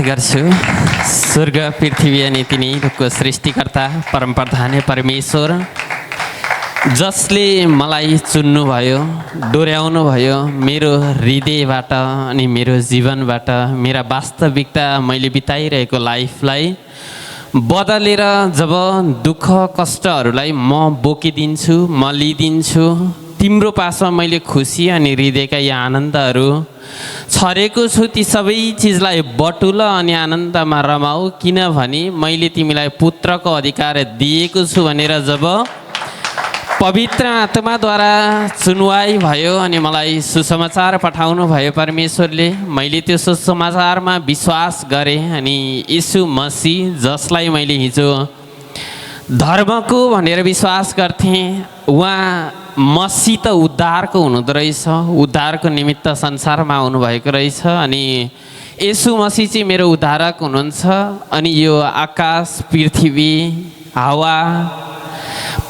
गर्छु। स्वर्ग पृथ्वी अनि तिनीहरूको सृष्टिकर्ता परमप्रधान परमेश्वर, जसले मलाई चुन्नुभयो, डोर्याउनुभयो मेरो हृदयबाट अनि मेरो जीवनबाट, मेरा वास्तविकता मैले बिताइरहेको लाइफलाई बदलेर जब दुःख कष्टहरूलाई म बोकिदिन्छु, म लिइदिन्छु, तिम्रो पासमा मैले खुसी अनि हृदयका यी आनन्दहरू छरेको छु। ती सबै चिजलाई बटुल अनि आनन्दमा रमाऊ, किनभने मैले तिमीलाई पुत्रको अधिकार दिएको छु भनेर जब पवित्र आत्माद्वारा सुनवाई भयो अनि मलाई सुसमाचार पठाउनु भयो परमेश्वरले, मैले त्यो सुसमाचारमा विश्वास गरेँ। अनि यीशु मसीह, जसलाई मैले हिजो धर्मको भनेर विश्वास गर्थेँ, उहाँ मसीह त उद्धारको हुनुहुँदो रहेछ, उद्धारको निमित्त संसारमा आउनुभएको रहेछ। अनि यीशु मसीह चाहिँ मेरो उद्धारक हुनुहुन्छ। अनि यो आकाश, पृथ्वी, हावा,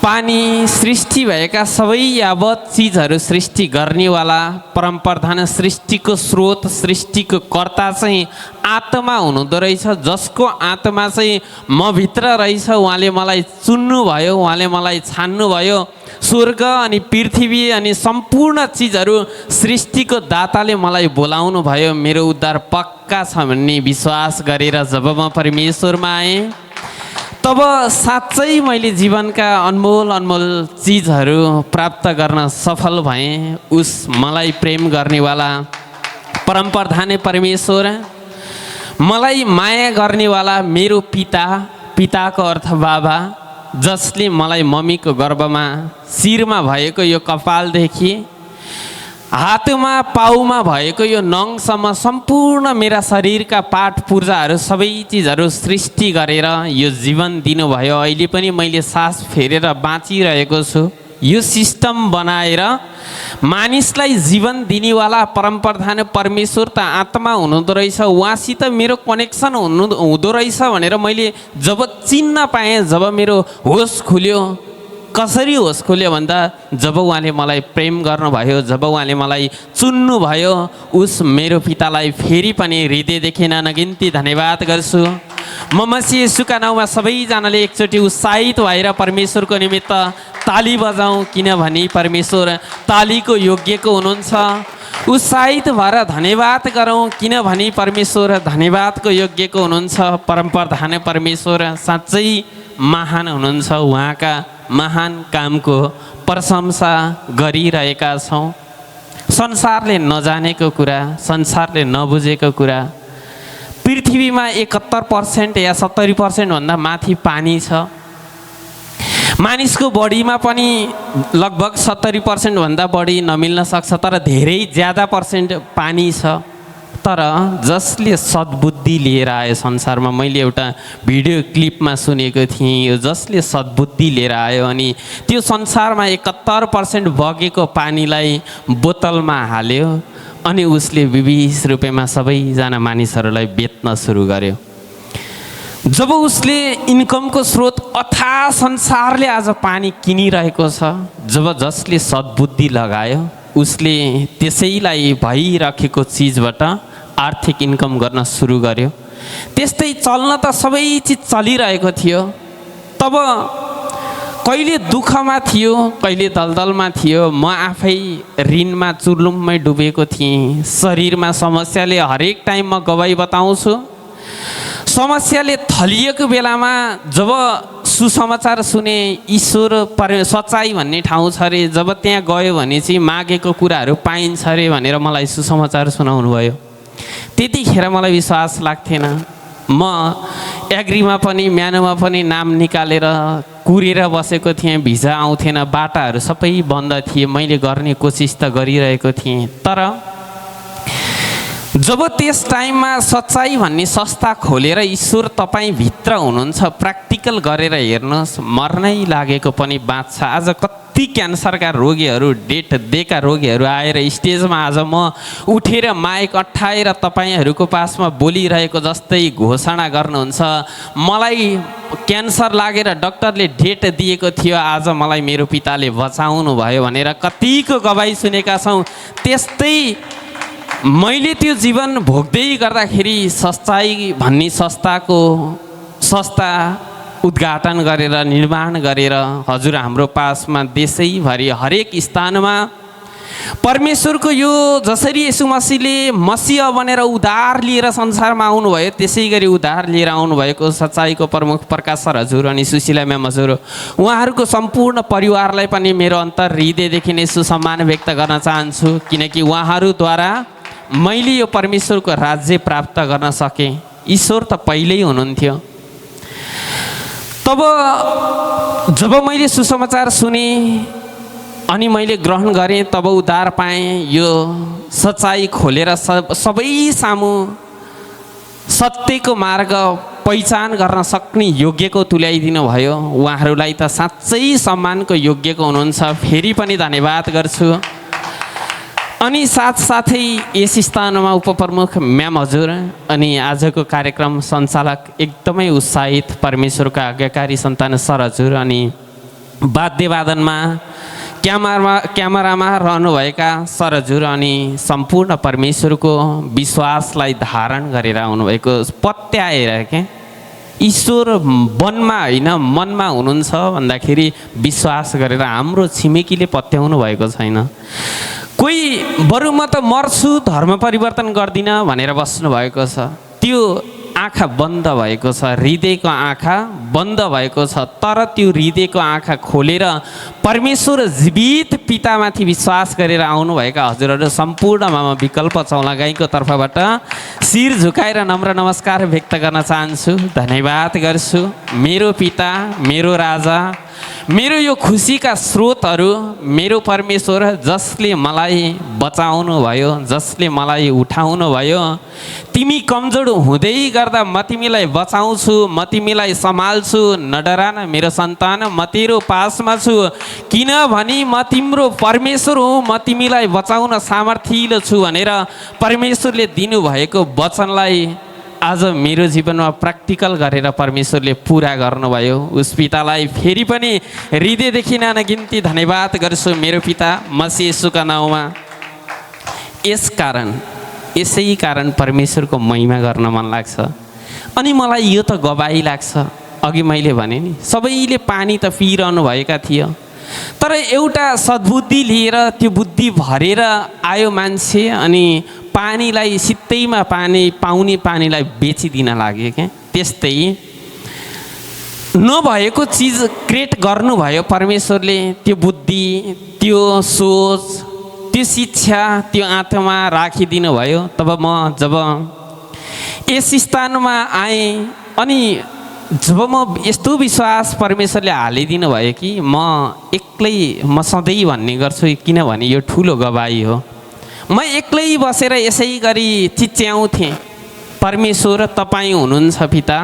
पानी, सृष्टि भएका सबै यावत चिजहरू सृष्टि गर्नेवाला परमप्रधान, सृष्टिको स्रोत, सृष्टिको कर्ता चाहिँ आत्मा हुनुहुँदो रहेछ, जसको आत्मा चाहिँ म भित्र रहेछ। उहाँले मलाई चुन्नुभयो, उहाँले मलाई छान्नुभयो। स्वर्ग अनि पृथ्वी अनि सम्पूर्ण चिजहरू सृष्टिको दाताले मलाई बोलाउनु भयो। मेरो उद्धार पक्का छ भन्ने विश्वास गरेर जब म परमेश्वरमा आएँ, तब साँच्चै मैले जीवनका अनमोल अनमोल चिजहरू प्राप्त गर्न सफल भएँ। उस मलाई प्रेम गर्नेवाला परमप्रधान परमेश्वर, मलाई माया गर्नेवाला मेरो पिता, पिताको अर्थ बाबा, जसले मलाई मम्मीको गर्भमा शिरमा भएको यो कपालदेखि हातमा पाउमा भएको यो नङसम्म सम्पूर्ण मेरा शरीरका पाठ पूर्जाहरू सबै चिजहरू सृष्टि गरेर यो जीवन दिनुभयो। अहिले पनि मैले सास फेरेर बाँचिरहेको छु। यो सिस्टम बनाएर मानिसलाई जीवन दिनेवाला परमप्रधान परमेश्वर त आत्मा हुनुहुँदो रहेछ, उहाँसित मेरो कनेक्सन हुँदो रहेछ भनेर मैले जब चिन्न पाएँ, जब मेरो होस खुल्यो। कसरी होस खुल्यो भन्दा जब उहाँले मलाई प्रेम गर्नुभयो, जब उहाँले मलाई चुन्नुभयो, उस मेरो पितालाई फेरि पनि हृदयदेखि नगिन्ती धन्यवाद गर्छु। म मसीह येशूका नाउँमा सबैजनाले एकचोटि उत्साहित भएर परमेश्वरको निमित्त ताली बजाउँ, किनभने परमेश्वर तालीको योग्यको हुनुहुन्छ। उत्साहित भएर धन्यवाद गरौँ, किनभने परमेश्वर धन्यवादको योग्यको हुनुहुन्छ। परमप्रधान परमेश्वर साँच्चै महान हुनुहुन्छ। उहाँका महान कामको प्रशंसा गरिरहेका छौँ। संसारले नजानेको कुरा, संसारले नबुझेको कुरा, पृथ्वीमा 71% या 70% भन्दा माथि पानी छ। मानिसको बडीमा पनि लगभग 70% भन्दा बढी नमिल्न सक्छ, तर धेरै ज्यादा पर्सेन्ट पानी छ। तर जसले सद्बुद्धि लिएर आयो संसारमा, मैले एउटा भिडियो क्लिपमा सुनेको थिएँ, यो जसले सद्बुद्धि लिएर आयो अनि त्यो संसारमा 71% बगेको पानीलाई बोतलमा हाल्यो अनि उसले 20 रुपियाँमा सबैजना मानिसहरूलाई बेच्न सुरु गर्यो। जब उसले इन्कमको स्रोत अथाह संसारले आज पानी किनिरहेको छ, जब जसले सद्बुद्धि लगायो उसले त्यसैलाई भइराखेको चिजबाट आर्थिक इन्कम गर्न सुरु गर्यो। त्यस्तै चल्न त सबै चिज चलिरहेको थियो। तब कहिले दुःखमा थियो, कहिले दलदलमा थियो। म आफै ऋणमा चुर्लुममै डुबेको थिएँ। शरीरमा समस्याले हरेक टाइम म गवाई बताउँछु। समस्याले थलिएको बेलामा जब सुसमाचार सुने, ईश्वर सच्चाइ भन्ने ठाउँ छ अरे, जब त्यहाँ गयो भने चाहिँ मागेको कुराहरू पाइन्छ अरे भनेर मलाई सुसमाचार सुनाउनु भयो। त्यतिखेर मलाई विश्वास लाग्थेन। म एग्रीमा पनि म्यानोमा पनि नाम निकालेर कुरेर बसेको थिएँ। भिजा आउँथेन, बाटाहरू सबै बन्द थिए। मैले गर्ने कोसिस त गरिरहेको थिएँ, तर जब त्यस टाइममा सच्चाइ भन्ने संस्था खोलेर ईश्वर तपाईँ भित्र हुनुहुन्छ, प्र्याक्टिकल गरेर हेर्नुहोस्, मर्नै लागेको पनि बाँच्छ। आज कति क्यान्सरका रोगीहरू, डेट दिएका रोगीहरू आएर स्टेजमा आज म उठेर माइक अट्ठाएर तपाईँहरूको पासमा बोलिरहेको जस्तै घोषणा गर्नुहुन्छ, मलाई क्यान्सर लागेर डक्टरले डेट दिएको थियो, आज मलाई मेरो पिताले बचाउनु भयो भनेर कतिको गवाई सुनेका छौँ। त्यस्तै मैले त्यो जीवन भोग्दै गर्दाखेरि सच्चाइ भन्ने संस्था उद्घाटन गरेर निर्माण गरेर हजुर हाम्रो पासमा देशैभरि हरेक स्थानमा परमेश्वरको यो जसरी येशू मसीहले मसीह बनेर उद्धार लिएर संसारमा आउनुभयो त्यसै गरी उद्धार लिएर आउनुभएको सच्चाइको प्रमुख प्रकाश सर हजुर अनि सुशीला म्याम हजुर उहाँहरूको सम्पूर्ण परिवारलाई पनि मेरो अन्तर हृदयदेखि नै सुसम्मान व्यक्त गर्न चाहन्छु किनकि उहाँहरूद्वारा मैले यो परमेश्वरको राज्य प्राप्त गर्न सकेँ। ईश्वर त पहिल्यै हुनुहुन्थ्यो। तब जब मैले सुसमाचार सुने अनि मैले ग्रहण गरेँ तब उद्धार पाएँ। यो सच्चाइ खोलेर सबै सामु सत्यको मार्ग पहिचान गर्न सक्ने योग्यको तुल्याइदिनु भयो। उहाँहरूलाई त साँच्चै सम्मानको योग्यको हुनुहुन्छ। फेरि पनि धन्यवाद गर्छु। अनि साथसाथै यस स्थानमा उपप्रमुख म्याम हजुर अनि आजको कार्यक्रम सञ्चालक एकदमै उत्साहित परमेश्वरका आज्ञाकारी सन्तान सर हजुर अनि वाद्यवादनमा क्यामेरामा रहनुभएका सर हजुर अनि सम्पूर्ण परमेश्वरको विश्वासलाई धारण गरेर आउनुभएको पत्याएर क्या ईश्वर वनमा होइन मनमा हुनुहुन्छ भन्दाखेरि विश्वास गरेर हाम्रो छिमेकीले पत्याउनु भएको छैन। कोही बरु म त मर्छु धर्म परिवर्तन गर्दिनँ भनेर बस्नुभएको छ। त्यो आँखा बन्द भएको छ, हृदयको आँखा बन्द भएको छ। तर त्यो हृदयको आँखा खोलेर परमेश्वर जीवित पितामाथि विश्वास गरेर आउनुभएका हजुरहरू सम्पूर्णमा म विकल्प चौलागाईको तर्फबाट शिर झुकाएर नम्र नमस्कार व्यक्त गर्न चाहन्छु। धन्यवाद गर्छु। मेरो पिता, मेरो राजा, मेरो यो खुसीका स्रोतहरू मेरो परमेश्वर जसले मलाई बचाउनु भयो, जसले मलाई उठाउनु भयो। तिमी कमजोर हुँदै गर्दा म तिमीलाई बचाउँछु, म तिमीलाई सम्हाल्छु। नडरा न मेरो सन्तान, म तेरो पासमा छु, किनभने म तिम्रो परमेश्वर हुँ, म तिमीलाई बचाउन सामर्थ्य छु भनेर परमेश्वरले दिनुभएको वचनलाई आज मेरो जीवनमा प्र्याक्टिकल गरेर परमेश्वरले पुरा गर्नुभयो। उस पितालाई फेरि पनि हृदयदेखि नगिन्ती धन्यवाद गर्छु मेरो पिता मसीह येशूका नाउँमा। यसै कारण परमेश्वरको महिमा गर्न मन लाग्छ। अनि मलाई यो त गवाही लाग्छ, अघि मैले भने नि सबैले पानी त पिइरहनु भएका थियो, तर एउटा सद्बुद्धि लिएर त्यो बुद्धि भरेर आयो मान्छे अनि पानीलाई सित्तैमा पाउने पानीलाई बेचिदिन लाग्यो क्या। त्यस्तै नभएको चिज क्रिएट गर्नुभयो परमेश्वरले। त्यो बुद्धि, त्यो सोच, त्यो शिक्षा त्यो आत्मा राखिदिनु भयो। तब म जब यस स्थानमा आएँ अनि जब म यस्तो विश्वास परमेश्वरले हालिदिनु भयो कि म सधैँ भन्ने गर्छु किनभने यो ठुलो गवाही हो। म एक्लै बसेर यसै गरी चिच्याउँथेँ, परमेश्वर तपाईँ हुनुहुन्छ पिता।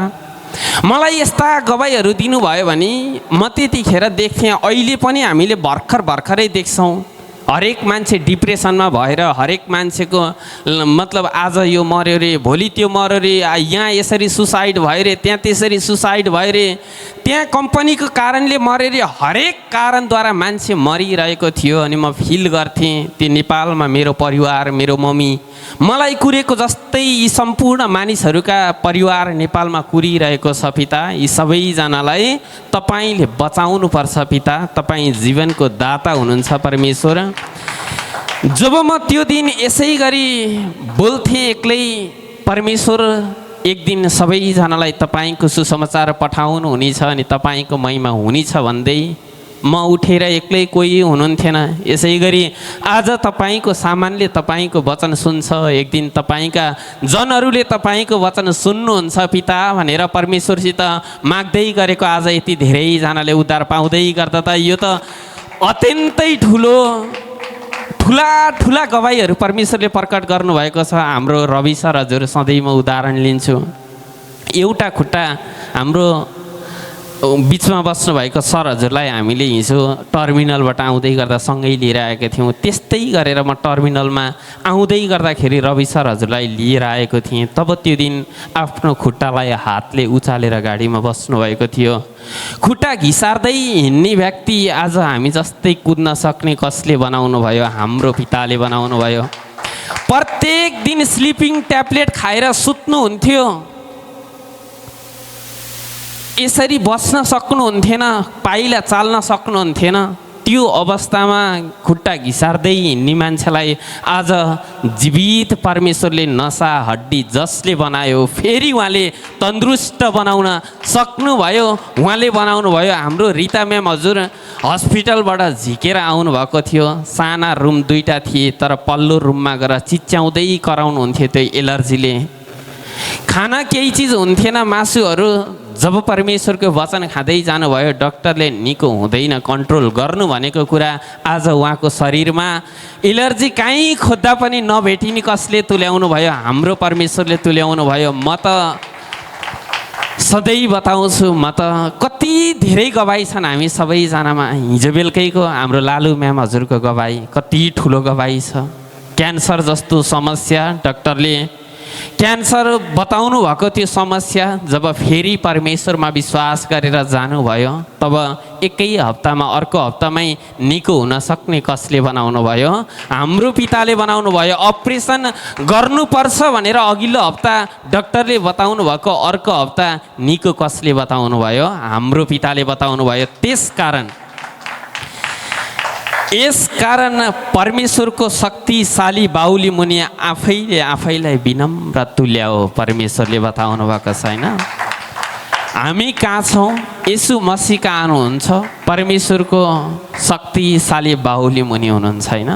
मलाई यस्ता गवाईहरू दिनुभयो भने म त्यतिखेर देख्थेँ। अहिले पनि हामीले भर्खरै देख्छौँ हरेक मान्छे डिप्रेसनमा भएर हरेक मान्छेको मतलब आज यो मर्यो रे, भोलि त्यो मर्यो रे, यहाँ यसरी सुसाइड भयो रे, त्यहाँ त्यसरी सुसाइड भयो रे, त्यहाँ कम्पनीको कारणले मर्यो रे, हरेक कारणद्वारा मान्छे मरिरहेको थियो। अनि म फिल गर्थेँ त्यो नेपालमा मेरो परिवार, मेरो मम्मी मलाई कुरेको जस्तै यी सम्पूर्ण मानिसहरूका परिवार नेपालमा कुरिरहेको छ पिता। यी सबैजनालाई तपाईँले बचाउनुपर्छ पिता, तपाईँ जीवनको दाता हुनुहुन्छ परमेश्वर। जब म त्यो दिन यसै गरी बोल्थेँ एक्लै, परमेश्वर एक दिन सबैजनालाई तपाईँको सुसमाचार पठाउनु हुनेछ अनि तपाईँको महिमा हुनेछ भन्दै म उठेर एक्लै, कोही हुनुहुन्थेन। यसै गरी आज तपाईँको सामानले तपाईँको वचन सुन्छ, एक दिन तपाईँका जनहरूले तपाईँको वचन सुन्नुहुन्छ पिता भनेर परमेश्वरसित माग्दै गरेको आज यति धेरैजनाले उद्धार पाउँदै गर्दा त यो त अत्यन्तै ठुला गवाईहरू परमेश्वरले प्रकट गर्नुभएको छ। हाम्रो रवि सर हजुर सधैँ म उदाहरण लिन्छु। एउटा खुट्टा हाम्रो बिचमा बस्नुभएको सर हजुरलाई हामीले हिजो टर्मिनलबाट आउँदै गर्दा सँगै लिएर आएका थियौँ। त्यस्तै गरेर म टर्मिनलमा आउँदै गर्दाखेरि रवि सर हजुरलाई लिएर आएको थिएँ। तब त्यो दिन आफ्नो खुट्टालाई हातले उचालेर गाडीमा बस्नुभएको थियो। खुट्टा घिसार्दै हिँड्ने व्यक्ति आज हामी जस्तै कुद्न सक्ने कसले बनाउनु भयो? हाम्रो पिताले बनाउनु भयो। प्रत्येक दिन स्लिपिङ ट्याब्लेट खाएर सुत्नुहुन्थ्यो, यसरी बस्न सक्नुहुन्थेन, पाइला चाल्न सक्नुहुन्थेन। त्यो अवस्थामा खुट्टा घिसार्दै हिँड्ने मान्छेलाई आज जीवित परमेश्वरले नसा हड्डी जसले बनायो फेरि उहाँले तन्दुरुस्त बनाउन सक्नुभयो। उहाँले बनाउनु भयो। हाम्रो रिता म्याम हजुर हस्पिटलबाट झिकेर आउनुभएको थियो। साना रुम 2टा थिए, तर पल्लो रुममा गएर चिच्याउँदै कराउनुहुन्थ्यो त्यो एलर्जीले। खाना केही चिज हुन्थेन, मासुहरू। जब परमेश्वरको वचन खाँदै जानुभयो, डक्टरले निको हुँदैन, कन्ट्रोल गर्नु भनेको कुरा आज उहाँको शरीरमा एलर्जी कहीँ खोज्दा पनि नभेटिने कसले तुल्याउनु भयो? हाम्रो परमेश्वरले तुल्याउनु भयो। म त सधैँ बताउँछु, म त कति धेरै गवाई छन् हामी सबैजनामा। हिजो बेलुकैको हाम्रो लालु म्याम हजुरको गवाई कति ठुलो गवाई छ। क्यान्सर जस्तो समस्या, डक्टरले क्यान्सर बताउनु भएको त्यो समस्या जब फेरि परमेश्वरमा विश्वास गरेर जानुभयो, तब एकै हप्तामा अर्को हप्तामै निको हुन सक्ने कसले बनाउनु भयो? हाम्रो पिताले बनाउनु भयो। अपरेसन गर्नुपर्छ भनेर अघिल्लो हप्ता डक्टरले बताउनु भएको अर्को हप्ता निको कसले बताउनु भयो? हाम्रो पिताले बताउनु भयो। यसकारण परमेश्वरको शक्तिशाली बाहुली मुनि आफैले आफैलाई विनम्र तुल्याओ, परमेश्वरले बताउनु भएको छैन। हामी कहाँ छौँ? यसु मसीह कहाँ हुनुहुन्छ? परमेश्वरको शक्तिशाली बाहुली मुनि हुनुहुन्छ होइन?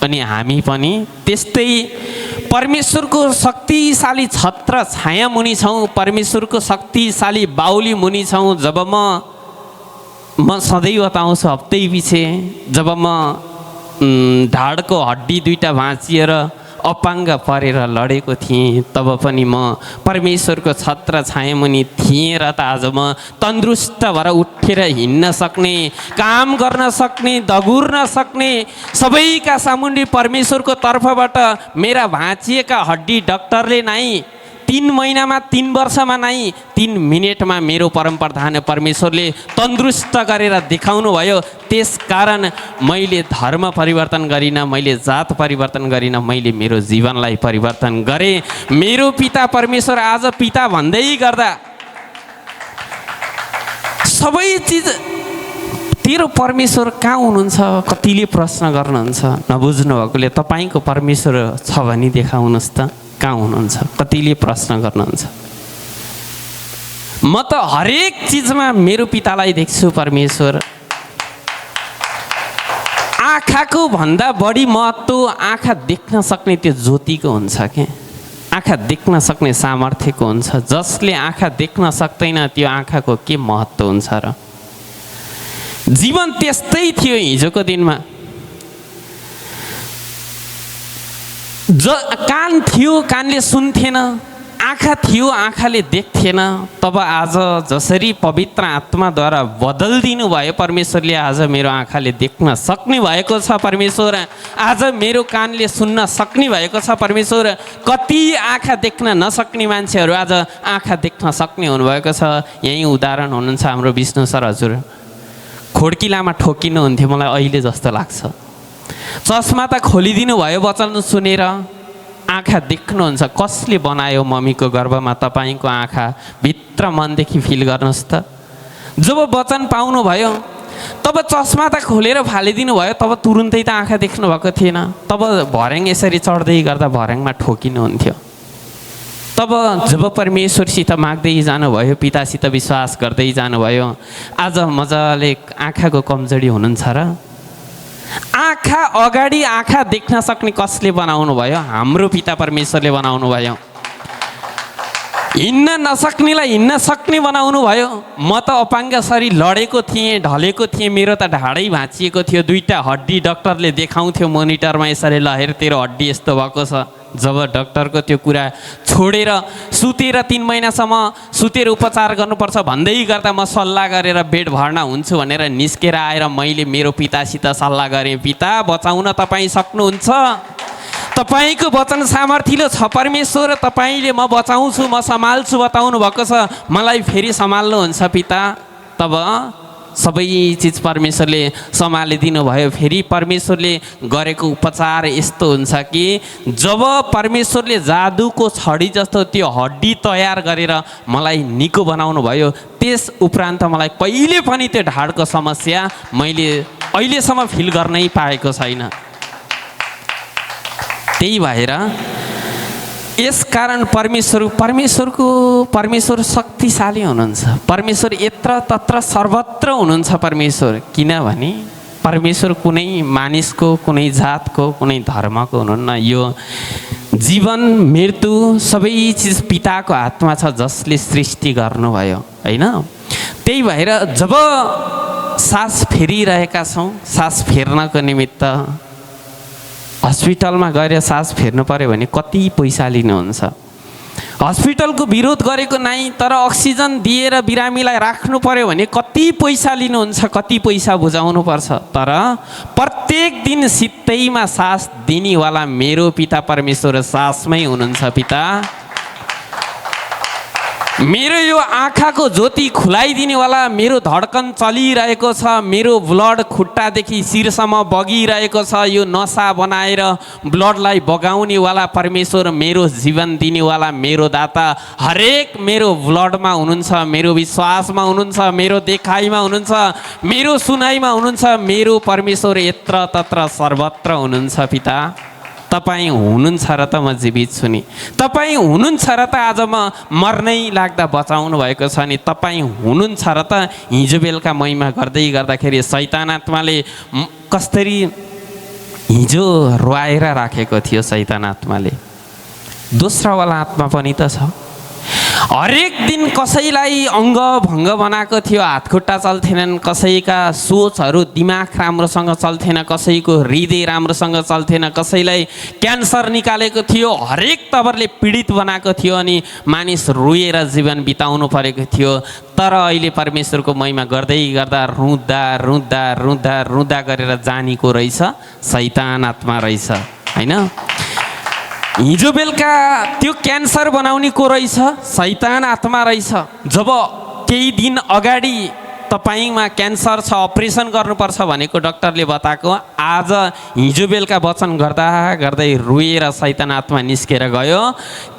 अनि हामी पनि त्यस्तै परमेश्वरको शक्तिशाली छत्र छाया मुनि छौँ, परमेश्वरको शक्तिशाली बाहुली मुनि छौँ। जब म सधैँ बताउँछु, हप्तै पछि जब म ढाडको हड्डी 2टा भाँचिएर अपाङ्ग परेर लडेको थिएँ, तब पनि म परमेश्वरको छत्र छायामुनि थिएँ र त आज म तन्दुरुस्त भएर उठेर हिँड्न सक्ने, काम गर्न सक्ने, दगुर्न सक्ने, सबैका सामुन्ने परमेश्वरको तर्फबाट मेरा भाँचिएका हड्डी डक्टरले नै 3 महिनामा, 3 वर्षमा नै 3 मिनेटमा मेरो परमप्रधान परमेश्वरले तन्दुरुस्त गरेर देखाउनु भयो। त्यसकारण मैले धर्म परिवर्तन गरिनँ, मैले जात परिवर्तन गरिनँ, मैले मेरो जीवनलाई परिवर्तन गरेँ। मेरो पिता परमेश्वर आज पिता भन्दै गर्दा सबै चिज तेरो परमेश्वर कहाँ हुनुहुन्छ? कतिले प्रश्न गर्नुहुन्छ। नबुझ्नु भएकोले तपाईँको परमेश्वर छ भने देखाउनुहोस् त, कहाँ हुनुहुन्छ? कतिले प्रश्न गर्नुहुन्छ। म त हरेक चिजमा मेरो पितालाई देख्छु। परमेश्वर आँखाको भन्दा बढी महत्त्व आँखा देख्न सक्ने त्यो ज्योतिको हुन्छ के? आँखा देख्न सक्ने सामर्थ्यको हुन्छ। जसले आँखा देख्न सक्दैन त्यो आँखाको के महत्त्व हुन्छ र? जीवन त्यस्तै थियो हिजोको दिनमा। कान थियो, कानले सुन्थेन, आँखा थियो, आँखाले देख्थेन। तब आज जसरी पवित्र आत्माद्वारा बदलिदिनु भयो परमेश्वरले, आज मेरो आँखाले देख्न सक्ने भएको छ परमेश्वर। आज मेरो कानले सुन्न सक्ने भएको छ परमेश्वर। कति आँखा देख्न नसक्ने मान्छेहरू आज आँखा देख्न सक्ने हुनुभएको छ। यही उदाहरण हुनुहुन्छ हाम्रो विष्णु सर हजुर। खोड्किलामा ठोकिनुहुन्थ्यो मलाई अहिले जस्तो लाग्छ। चस्मा त खोलिदिनु भयो वचन सुनेर। आँखा देख्नुहुन्छ। कसले बनायो मम्मीको गर्भमा तपाईँको आँखा? भित्र मनदेखि फिल गर्नुहोस् त। जब वचन पाउनुभयो तब चस्मा त खोलेर फालिदिनु भयो, तब तुरुन्तै त आँखा देख्नु भएको थिएन। तब भर्याङ यसरी चढ्दै गर्दा भर्याङमा ठोकिनुहुन्थ्यो। तब जब परमेश्वरसित माग्दै जानुभयो, पितासित विश्वास गर्दै जानुभयो, आज मजाले आँखाको कमजोरी हुनुहुन्छ र? आँखा अगाडि आँखा देख्न सक्ने कसले बनाउनु भयो? हाम्रो पिता परमेश्वरले बनाउनु भयो। हिँड्न नसक्नेलाई हिँड्न सक्ने बनाउनु भयो। म त अपाङ्ग शरीर लडेको थिएँ, ढलेको थिएँ, मेरो त ढाडै भाँचिएको थियो। 2टा हड्डी डक्टरले देखाउँथ्यो मोनिटरमा, यसरी लहेर तेरो हड्डी यस्तो भएको छ। जब डक्टरको त्यो कुरा छोडेर सुतेर 3 महिनासम्म सुतेर उपचार गर्नुपर्छ भन्दै गर्दा म सल्लाह गरेर बेड भर्ना हुन्छु भनेर निस्केर आएर मैले मेरो पितासित सल्लाह गरेँ, पिता बचाउन तपाईँ सक्नुहुन्छ, तपाईँको वचन सामर्थ्यलो छ परमेश्वर, तपाईँले म बचाउँछु, म सम्हाल्छु बताउनु भएको छ, मलाई फेरि सम्हाल्नुहुन्छ पिता। तब सबै चिज परमेश्वरले सम्हालिदिनु भयो। फेरि परमेश्वरले गरेको उपचार यस्तो हुन्छ कि जब परमेश्वरले जादुको छडी जस्तो त्यो हड्डी तयार गरेर मलाई निको बनाउनु भयो, त्यस उपरान्त मलाई कहिले पनि त्यो ढाडको समस्या मैले अहिलेसम्म फिल गर्नै पाएको छैन। त्यही भएर यसकारण परमेश्वर शक्तिशाली हुनुहुन्छ। परमेश्वर यत्र तत्र सर्वत्र हुनुहुन्छ परमेश्वर। किनभने परमेश्वर कुनै मानिसको, कुनै जातको, कुनै धर्मको हुनुहुन्न। यो जीवन मृत्यु सबै चिज पिताको हातमा छ, जसले सृष्टि गर्नुभयो, होइन? त्यही भएर जब सास फेरिरहेका छौँ, सास फेर्नको निमित्त हस्पिटलमा गएर सास फेर्नु पर्यो भने कति पैसा लिनुहुन्छ? हस्पिटलको विरोध गरेको नाइ, तर अक्सिजन दिएर बिरामीलाई राख्नु पर्यो भने कति पैसा लिनुहुन्छ, कति पैसा बुझाउनु पर्छ? तर प्रत्येक दिन सित्तैमा सास दिनेवाला मेरो पिता परमेश्वर सासमै हुनुहुन्छ। पिता, मेरो यो आँखाको ज्योति खुलाइदिनेवाला, मेरो धड्कन चलिरहेको छ, मेरो ब्लड खुट्टादेखि शिरसम्म बगिरहेको छ, यो नसा बनाएर ब्लडलाई बगाउनेवाला परमेश्वर, मेरो जीवन दिनेवाला, मेरो दाता हरेक मेरो ब्लडमा हुनुहुन्छ, मेरो विश्वासमा हुनुहुन्छ, मेरो देखाइमा हुनुहुन्छ, मेरो सुनाइमा हुनुहुन्छ। मेरो परमेश्वर यत्र तत्र सर्वत्र हुनुहुन्छ। पिता, तपाईँ हुनुहुन्छ र त म जीवित छु नि। तपाईँ हुनुहुन्छ र त आज म मर्नै लाग्दा बचाउनु भएको छ नि। तपाईँ हुनुहुन्छ र त हिजो बेलुका महिमा गर्दै गर्दाखेरि शैतान आत्माले कसरी हिजो रुवाएर राखेको थियो, शैतान आत्माले, दोस्रोवाला आत्मा पनि त छ। हरेक दिन कसैलाई अङ्ग भङ्ग बनाएको थियो, हातखुट्टा चल्थेनन्, कसैका सोचहरू दिमाग राम्रोसँग चल्थेन, कसैको हृदय राम्रोसँग चल्थेन, कसैलाई क्यान्सर निकालेको थियो, हरेक तवरले पीडित बनाएको थियो अनि मानिस रोएर जीवन बिताउनु परेको थियो। तर अहिले परमेश्वरको महिमा गर्दै गर्दा रुँदा रुँदा रुँदा रुँदा गरेर जानेको रहेछ शैतान आत्मा रहेछ, होइन? हिजो बेलुका त्यो क्यान्सर बनाउने को रहेछ शैतान आत्मा रहेछ। जब केही दिन अगाडि तपाईँमा क्यान्सर छ, अपरेसन गर्नुपर्छ भनेको डक्टरले बताएको, आज हिजो बेलुका वचन गर्दा गर्दै रोएर शैतान आत्मा निस्केर गयो।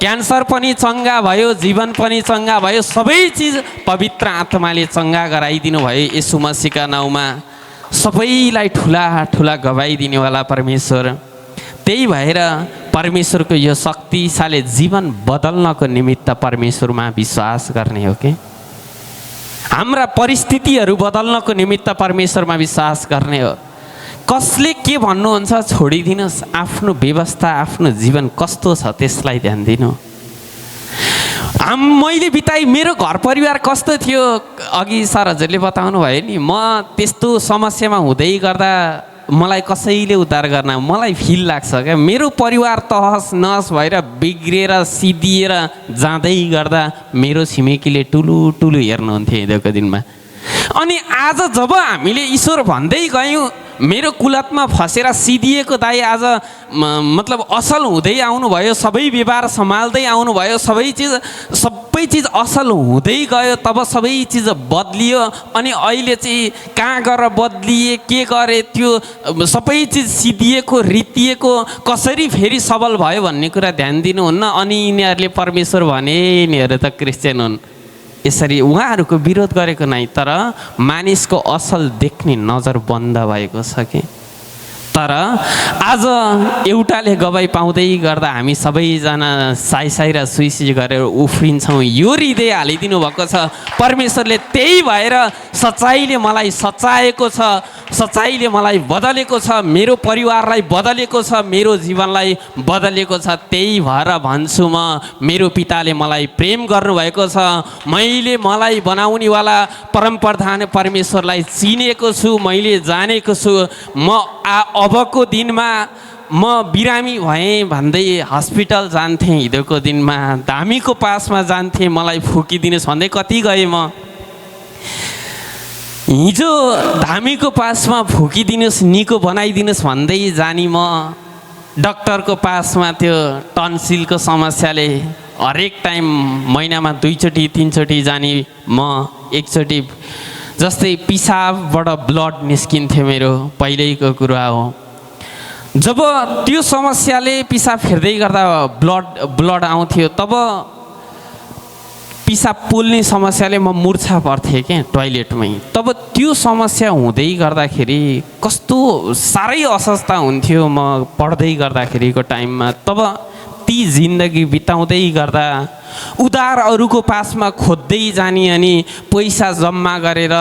क्यान्सर पनि चङ्गा भयो, जीवन पनि चङ्गा भयो, सबै चिज पवित्र आत्माले चङ्गा गराइदिनु भयो येशू मसीहका नाउँमा। सबैलाई ठुला ठुला गवाइदिनेवाला परमेश्वर। त्यही भएर परमेश्वरको यो शक्तिशाली जीवन बदल्नको निमित्त परमेश्वरमा विश्वास गर्ने हो कि हाम्रा परिस्थितिहरू बदल्नको निमित्त परमेश्वरमा विश्वास गर्ने हो। कसले के भन्नुहुन्छ छोडिदिनुहोस्, आफ्नो व्यवस्था, आफ्नो जीवन कस्तो छ त्यसलाई ध्यान दिनु। मैले बिताई मेरो घर परिवार कस्तो थियो, अघि सर हजुरले बताउनु भयो नि, म त्यस्तो समस्यामा हुँदै गर्दा मलाई कसैले उद्धार गर्न मलाई फिल लाग्छ क्या। मेरो परिवार तहस नहस भएर बिग्रिएर सिद्धिएर जाँदै गर्दा मेरो छिमेकीले ठुलो ठुलो हेर्नुहुन्थ्यो हिजोको दिनमा। अनि आज जब हामीले ईश्वर भन्दै गयौँ, मेरो कुलतमा फसेर सिधिएको दाइ आज मतलब असल हुँदै आउनुभयो, सबै व्यवहार सम्हाल्दै आउनुभयो, सबै चिज असल हुँदै गयो, तब सबै चिज बदलियो। अनि अहिले चाहिँ कहाँ गएर बदलिए, के गरे, त्यो सबै चिज सिधिएको रितिएको कसरी फेरि सबल भयो भन्ने कुरा ध्यान दिनुहुन्न। अनि यिनीहरूले परमेश्वर भने यिनीहरू त क्रिस्चियन हुन्, यसरी उहाँहरूको विरोध गरेको नै, तर मानिसको असल देख्ने नजर बन्द भएको छ कि। तर आज एउटाले गवाई पाउँदै गर्दा हामी सबैजना साई र सुइसी गरेर उफ्रिन्छौँ। यो हृदय हालिदिनु भएको छ परमेश्वरले। त्यही भएर सच्चाइले मलाई सचाएको छ, सच्चाइले मलाई बदलेको छ, मेरो परिवारलाई बदलेको छ, मेरो जीवनलाई बदलेको छ। त्यही भएर भन्छु म, मेरो पिताले मलाई प्रेम गर्नुभएको छ। मैले मलाई बनाउनेवाला परमप्रधान परमेश्वरलाई चिनेको छु, मैले जानेको छु। म अबको दिनमा म बिरामी भएँ भन्दै हस्पिटल जान्थेँ, हिजोको दिनमा धामीको पासमा जान्थेँ, मलाई फुकिदिनुहोस् भन्दै कति गएँ म। हिजो धामीको पासमा फुकिदिनुहोस्, निको बनाइदिनुहोस् भन्दै जानी म डक्टरको पासमा त्यो टन्सिलको समस्याले हरेक टाइम महिनामा 2 चोटि 3 चोटि जाने म, एकचोटि जस्तै पिसाबबाट ब्लड निस्किन्थ्यो मेरो पहिल्यैको कुरा हो। जब त्यो समस्याले पिसाब फेर्दै गर्दा ब्लड आउँथ्यो तब पिसाब पोल्ने समस्याले म मुर्छा पर्थेँ क्या टोइलेटमै। तब त्यो समस्या हुँदै गर्दाखेरि कस्तो साह्रै अस्वस्थ हुन्थ्यो म पढ्दै गर्दाखेरिको टाइममा। तब ती जिन्दगी बिताउँदै गर्दा उधार अरूको पासमा खोज्दै जाने अनि पैसा जम्मा गरेर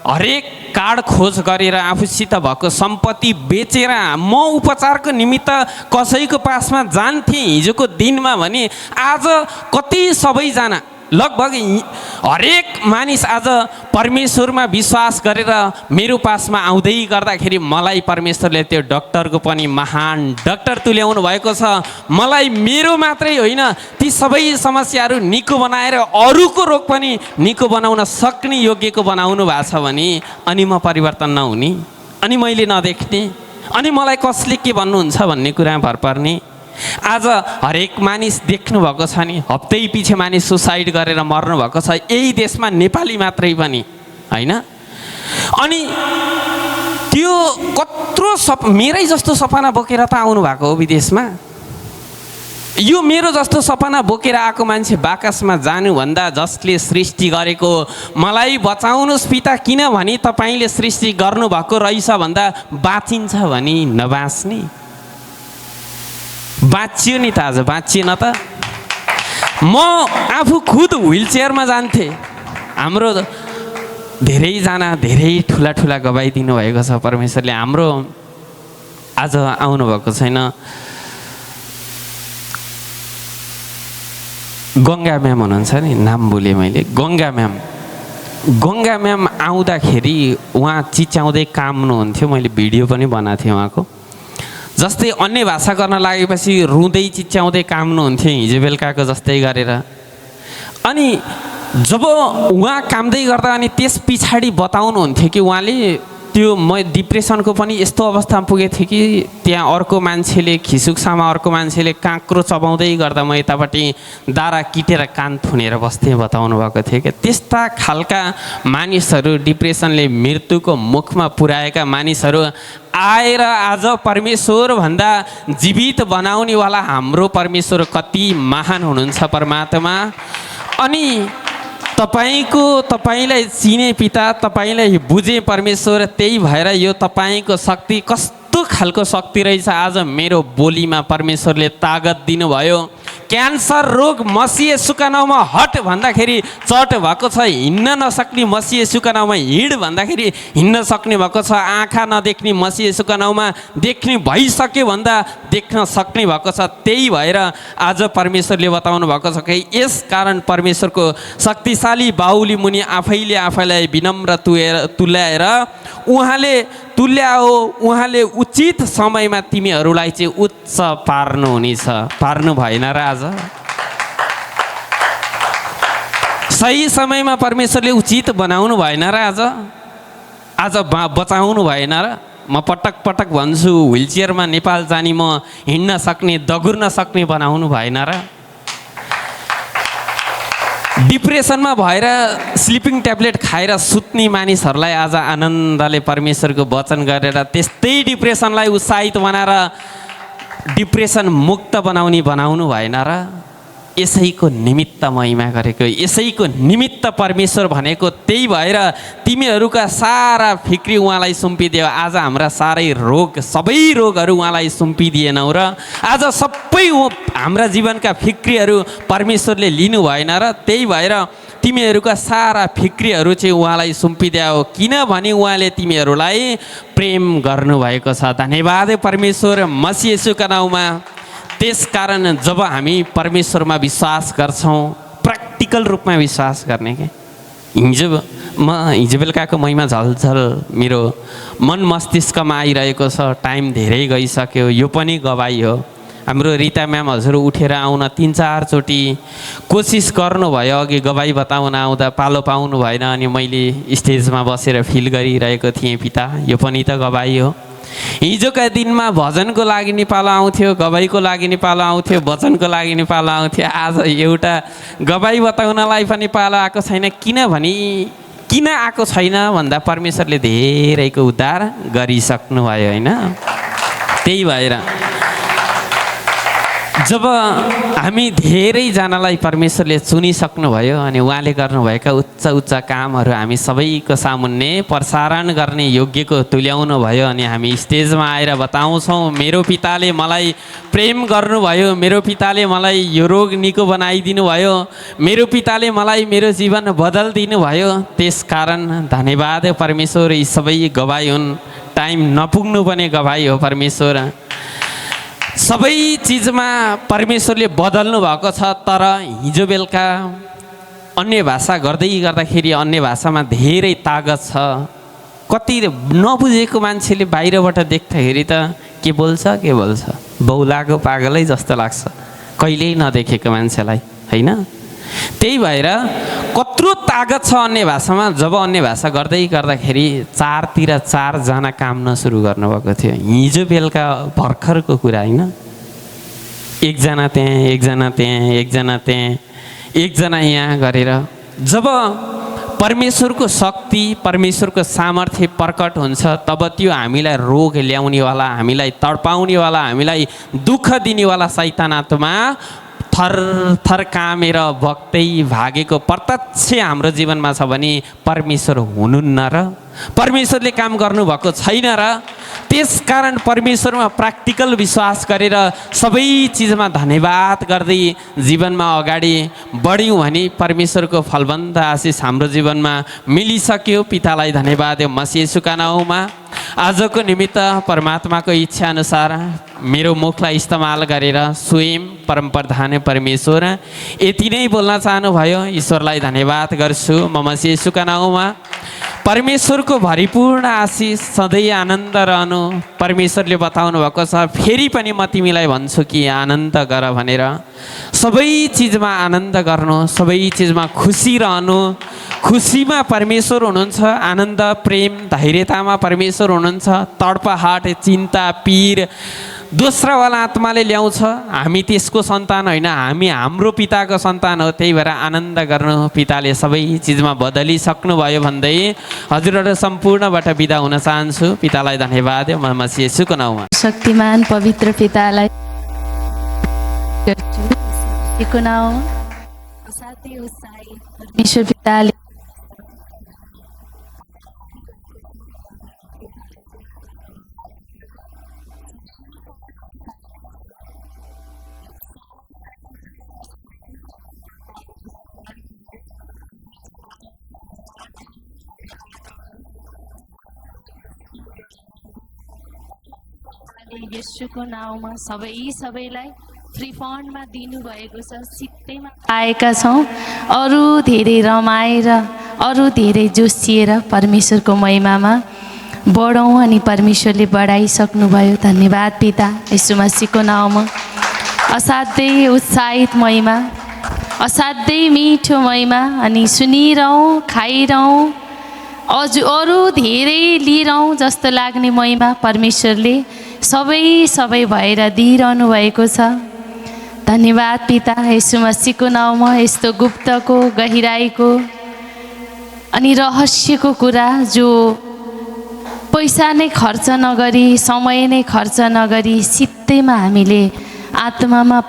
हरेक कार्ड खोज गरेर आफूसित भएको सम्पत्ति बेचेर म उपचारको निमित्त कसैको पासमा जान्थेँ हिजोको दिनमा भने आज कति सबैजना लगभग हरेक मानिस आज परमेश्वरमा विश्वास गरेर मेरो पासमा आउँदै गर्दाखेरि मलाई परमेश्वरले त्यो डक्टरको पनि महान डक्टर तुल्याउनु भएको छ। मलाई मेरो मात्रै होइन ती सबै समस्याहरू निको बनाएर अरूको रोग पनि निको बनाउन सक्ने योग्यको बनाउनु भएको छ भने अनि म परिवर्तन नहुने, अनि मैले नदेख्ने, अनि मलाई कसले के भन्नुहुन्छ भन्ने कुरा भर पर्ने। आज हरेक मानिस देख्नु भएको छ नि, हप्तै पछि मानिस सुसाइड गरेर मर्नु भएको छ यही देशमा, नेपाली मात्रै पनि होइन। अनि त्यो कत्रो मेरै जस्तो सपना बोकेर त आउनु भएको हो विदेशमा। यो मेरो जस्तो सपना बोकेर आएको मान्छे बाकसमा जानुभन्दा जसले सृष्टि गरेको मलाई बचाउनुहोस् पिता, किनभने तपाईँले सृष्टि गर्नुभएको रहेछ भन्दा बाँचिन्छ भने नबाँच्ने, बाँचियो नि त, आज बाँचिएन त। म आफू खुद व्हिल चेयरमा जान्थेँ। हाम्रो धेरैजना धेरै ठुला ठुला गवाई दिनुभएको छ परमेश्वरले। हाम्रो आज आउनुभएको छैन गङ्गा म्याम हुनुहुन्छ नि, नाम बोलेँ मैले, गङ्गा म्याम आउँदाखेरि उहाँ चिच्याउँदै काम्नुहुन्थ्यो। मैले भिडियो पनि बनाएको थिएँ उहाँको। जस्तै अन्य भाषा गर्न लागेपछि रुँदै चिच्याउँदै काम्नुहुन्थ्यो हिजो बेलुकाको जस्तै गरेर। अनि जब उहाँ कामदै गर्दा अनि त्यस पछाडि बताउनुहुन्थ्यो कि उहाँले त्यो म डिप्रेसनको पनि यस्तो अवस्थामा पुगेको थिएँ कि त्यहाँ अर्को मान्छेले खिसुक्सामा अर्को मान्छेले काँक्रो चबाउँदै गर्दा म यतापट्टि दारा किटेर कान थुनेर बस्थेँ बताउनु भएको थियो क्या। त्यस्ता खालका मानिसहरू, डिप्रेसनले मृत्युको मुखमा पुर्याएका मानिसहरू आएर आज परमेश्वरभन्दा जीवित बनाउनेवाला हाम्रो परमेश्वर कति महान हुनुहुन्छ परमात्मा। अनि तपाईँलाई चिने पिता, तपाईँलाई बुझे परमेश्वर, त्यही भएर यो तपाईँको शक्ति कस्तो खालको शक्ति रहेछ। आज मेरो बोलीमा परमेश्वरले तागत दिनुभयो। क्यान्सर रोग मसिह येशूका नाउँमा हट भन्दाखेरि चट भएको छ, हिँड्न नसक्ने मसिह येशूका नाउँमा हिँड भन्दाखेरि हिँड्न सक्ने भएको छ, आँखा नदेख्ने मसिह येशूका नाउँमा देख्ने भइसक्यो भन्दा देख्न सक्ने भएको छ। त्यही भएर आज परमेश्वरले बताउनु भएको छ कि यस कारण परमेश्वरको शक्तिशाली बाहुली मुनि आफैलाई विनम्र तुल्याएर उहाँले उचित समयमा तिमीहरूलाई चाहिँ उच्च पार्नुहुनेछ। पार्नु भएन र आज सही समयमा परमेश्वरले उचित बनाउनु भएन र आज बचाउनु भएन र। म पटक पटक भन्छु व्हिल चेयरमा नेपाल जाने, म हिँड्न सक्ने, दगुर्न सक्ने बनाउनु भएन र। डिप्रेसनमा भएर स्लिपिङ ट्याब्लेट खाएर सुत्ने मानिसहरूलाई आज आनन्दले परमेश्वरको वचन गरेर त्यस्तै डिप्रेसनलाई उत्साहित बनाएर डिप्रेसन मुक्त बनाउनु भएन र। यसैको निमित्त महिमा गरेको, यसैको निमित्त परमेश्वर भनेको। त्यही भएर तिमीहरूका सारा फिक्री उहाँलाई सुम्पिदियो। आज हाम्रा सबै रोगहरू उहाँलाई सुम्पिदिएनौ र आज सबै हाम्रा जीवनका फिक्रीहरू परमेश्वरले लिनु भएन र। त्यही भएर तिमीहरूका सारा फिक्रीहरू चाहिँ उहाँलाई सुम्पिदियो, किनभने उहाँले तिमीहरूलाई प्रेम गर्नुभएको छ। धन्यवाद परमेश्वर मसीह येशूका नाउँमा। त्यसकारण जब हामी परमेश्वरमा विश्वास गर्छौँ, प्र्याक्टिकल रूपमा विश्वास गर्ने के, हिजो बेलुकाको महिमा झलझल मेरो मन मस्तिष्कमा आइरहेको छ। टाइम धेरै गइसक्यो, यो पनि गवाई हो। हाम्रो रिता म्याम हजुर उठेर आउन 3-4 चोटि कोसिस गर्नुभयो, अघि गवाई बताउन आउँदा पालो पाउनु भएन। अनि मैले स्टेजमा बसेर फिल गरिरहेको थिएँ, पिता यो पनि त गवाई हो। हिजोका दिनमा भजनको लागि नेपाल आउँथ्यो, गवाईको लागि नेपाल आउँथ्यो, वचनको लागि नेपाल आउँथ्यो। आज एउटा गवाई बताउनलाई पनि पालो आएको छैन, किनभने किन आएको छैन भन्दा परमेश्वरले धेरैको उद्धार गरिसक्नुभयो होइन। त्यही भएर जब हामी धेरैजनालाई परमेश्वरले चुनिसक्नुभयो अनि उहाँले गर्नुभएका उच्च उच्च कामहरू हामी सबैको सामुन्ने प्रसारण गर्ने योग्यको तुल्याउनु भयो अनि हामी स्टेजमा आएर बताउँछौँ मेरो पिताले मलाई प्रेम गर्नुभयो, मेरो पिताले मलाई यो रोग निको बनाइदिनु भयो, मेरो पिताले मलाई मेरो जीवन बदलिदिनु भयो। त्यसकारण धन्यवाद परमेश्वर। यी सबै गवाई हुन्, टाइम नपुग्नु पनि गवाई हो परमेश्वर। सबै चिजमा परमेश्वरले बदल्नु भएको छ। तर हिजो बेलुका अन्य भाषा गर्दै गर्दाखेरि अन्य भाषामा धेरै तागत छ। कति नबुझेको मान्छेले बाहिरबाट देख्दाखेरि त के बोल्छ बौलाको पागलै जस्तो लाग्छ कहिल्यै नदेखेको मान्छेलाई होइन। त्यही भएर कत्रो तागत छ अन्य भाषामा। जब अन्य भाषा गर्दै गर्दाखेरि 4तिर 4 जना काम सुरु गर्नुभएको थियो। हिजो बेलुका भर्खरको कुरा होइन। एकजना त्यहाँ, एकजना त्यहाँ, एकजना त्यहाँ, एकजना यहाँ गरेर जब परमेश्वरको शक्ति, परमेश्वरको सामर्थ्य प्रकट हुन्छ तब त्यो हामीलाई रोग ल्याउनेवाला, हामीलाई तडपाउनेवाला, हामीलाई दुःख दिनेवाला शैतान आत्मा थर कामेर बग्दै भागेको प्रत्यक्ष हाम्रो जीवनमा छ भने परमेश्वर हुनुहुन्न र परमेश्वरले काम गर्नुभएको छैन र। त्यसकारण परमेश्वरमा प्र्याक्टिकल विश्वास गरेर सबै चिजमा धन्यवाद गर्दै जीवनमा अगाडि बढ्यौँ भने परमेश्वरको फलवन्त आशिष हाम्रो जीवनमा मिलिसक्यो। पितालाई धन्यवाद मसीह येशूका नाउँमा। आजको निमित्त परमात्माको इच्छा अनुसार मेरो मुखलाई इस्तेमाल गरेर स्वयं परमप्रधान परमेश्वर यति नै बोल्न चाहनुभयो। ईश्वरलाई धन्यवाद गर्छु म मसीह येशूका नाउँमा। परमेश्वरको भरिपूर्ण आशिष सधैँ आनन्द रहनु परमेश्वरले बताउनु भएको छ। फेरि पनि म तिमीलाई भन्छु कि आनन्द गर भनेर। सबै चिजमा आनन्द गर्नु, सबै चिजमा खुसी रहनु। खुसीमा परमेश्वर हुनुहुन्छ, आनन्द प्रेम धैर्यतामा परमेश्वर हुनुहुन्छ। तडपाहाट चिन्ता पीर दोस्रावाला आत्माले ल्याउँछ। हामी त्यसको सन्तान होइन, हामी हाम्रो पिताको सन्तान हो। त्यही भएर आनन्द गर्नु, पिताले सबै चिजमा बदलिसक्नुभयो भन्दै हजुरहरू सम्पूर्णबाट बिदा हुन चाहन्छु। पितालाई धन्यवाद म मसीह येशूको नाउँमा। शक्तिमान पवित्र पितालाई परमेश्वर पिताले येशूको नाउँमा सबैलाई फ्री फन्डमा दिनुभएको छ। सित्तैमा आएका छौँ। अरू धेरै रमाएर, अरू धेरै जोसिएर परमेश्वरको महिमामा बढौँ अनि परमेश्वरले बढाइसक्नुभयो। धन्यवाद पिता येशू मसीहको नाउँमा। असाध्यै उत्साहित महिमा, असाध्यै मिठो महिमा अनि सुनिरहँ, खाइरहँ, अरू धेरै लिइरहँ जस्तो लाग्ने महिमा परमेश्वरले सबै भएर दिइरहनु भएको छ। धन्यवाद पिता येशू मसीहको नाउँमा। यस्तो गुप्तको, गहिराईको अनि रहस्यको कुरा जो पैसा नै खर्च नगरी, समय नै खर्च नगरी सित्तैमा हामीले आत्मामा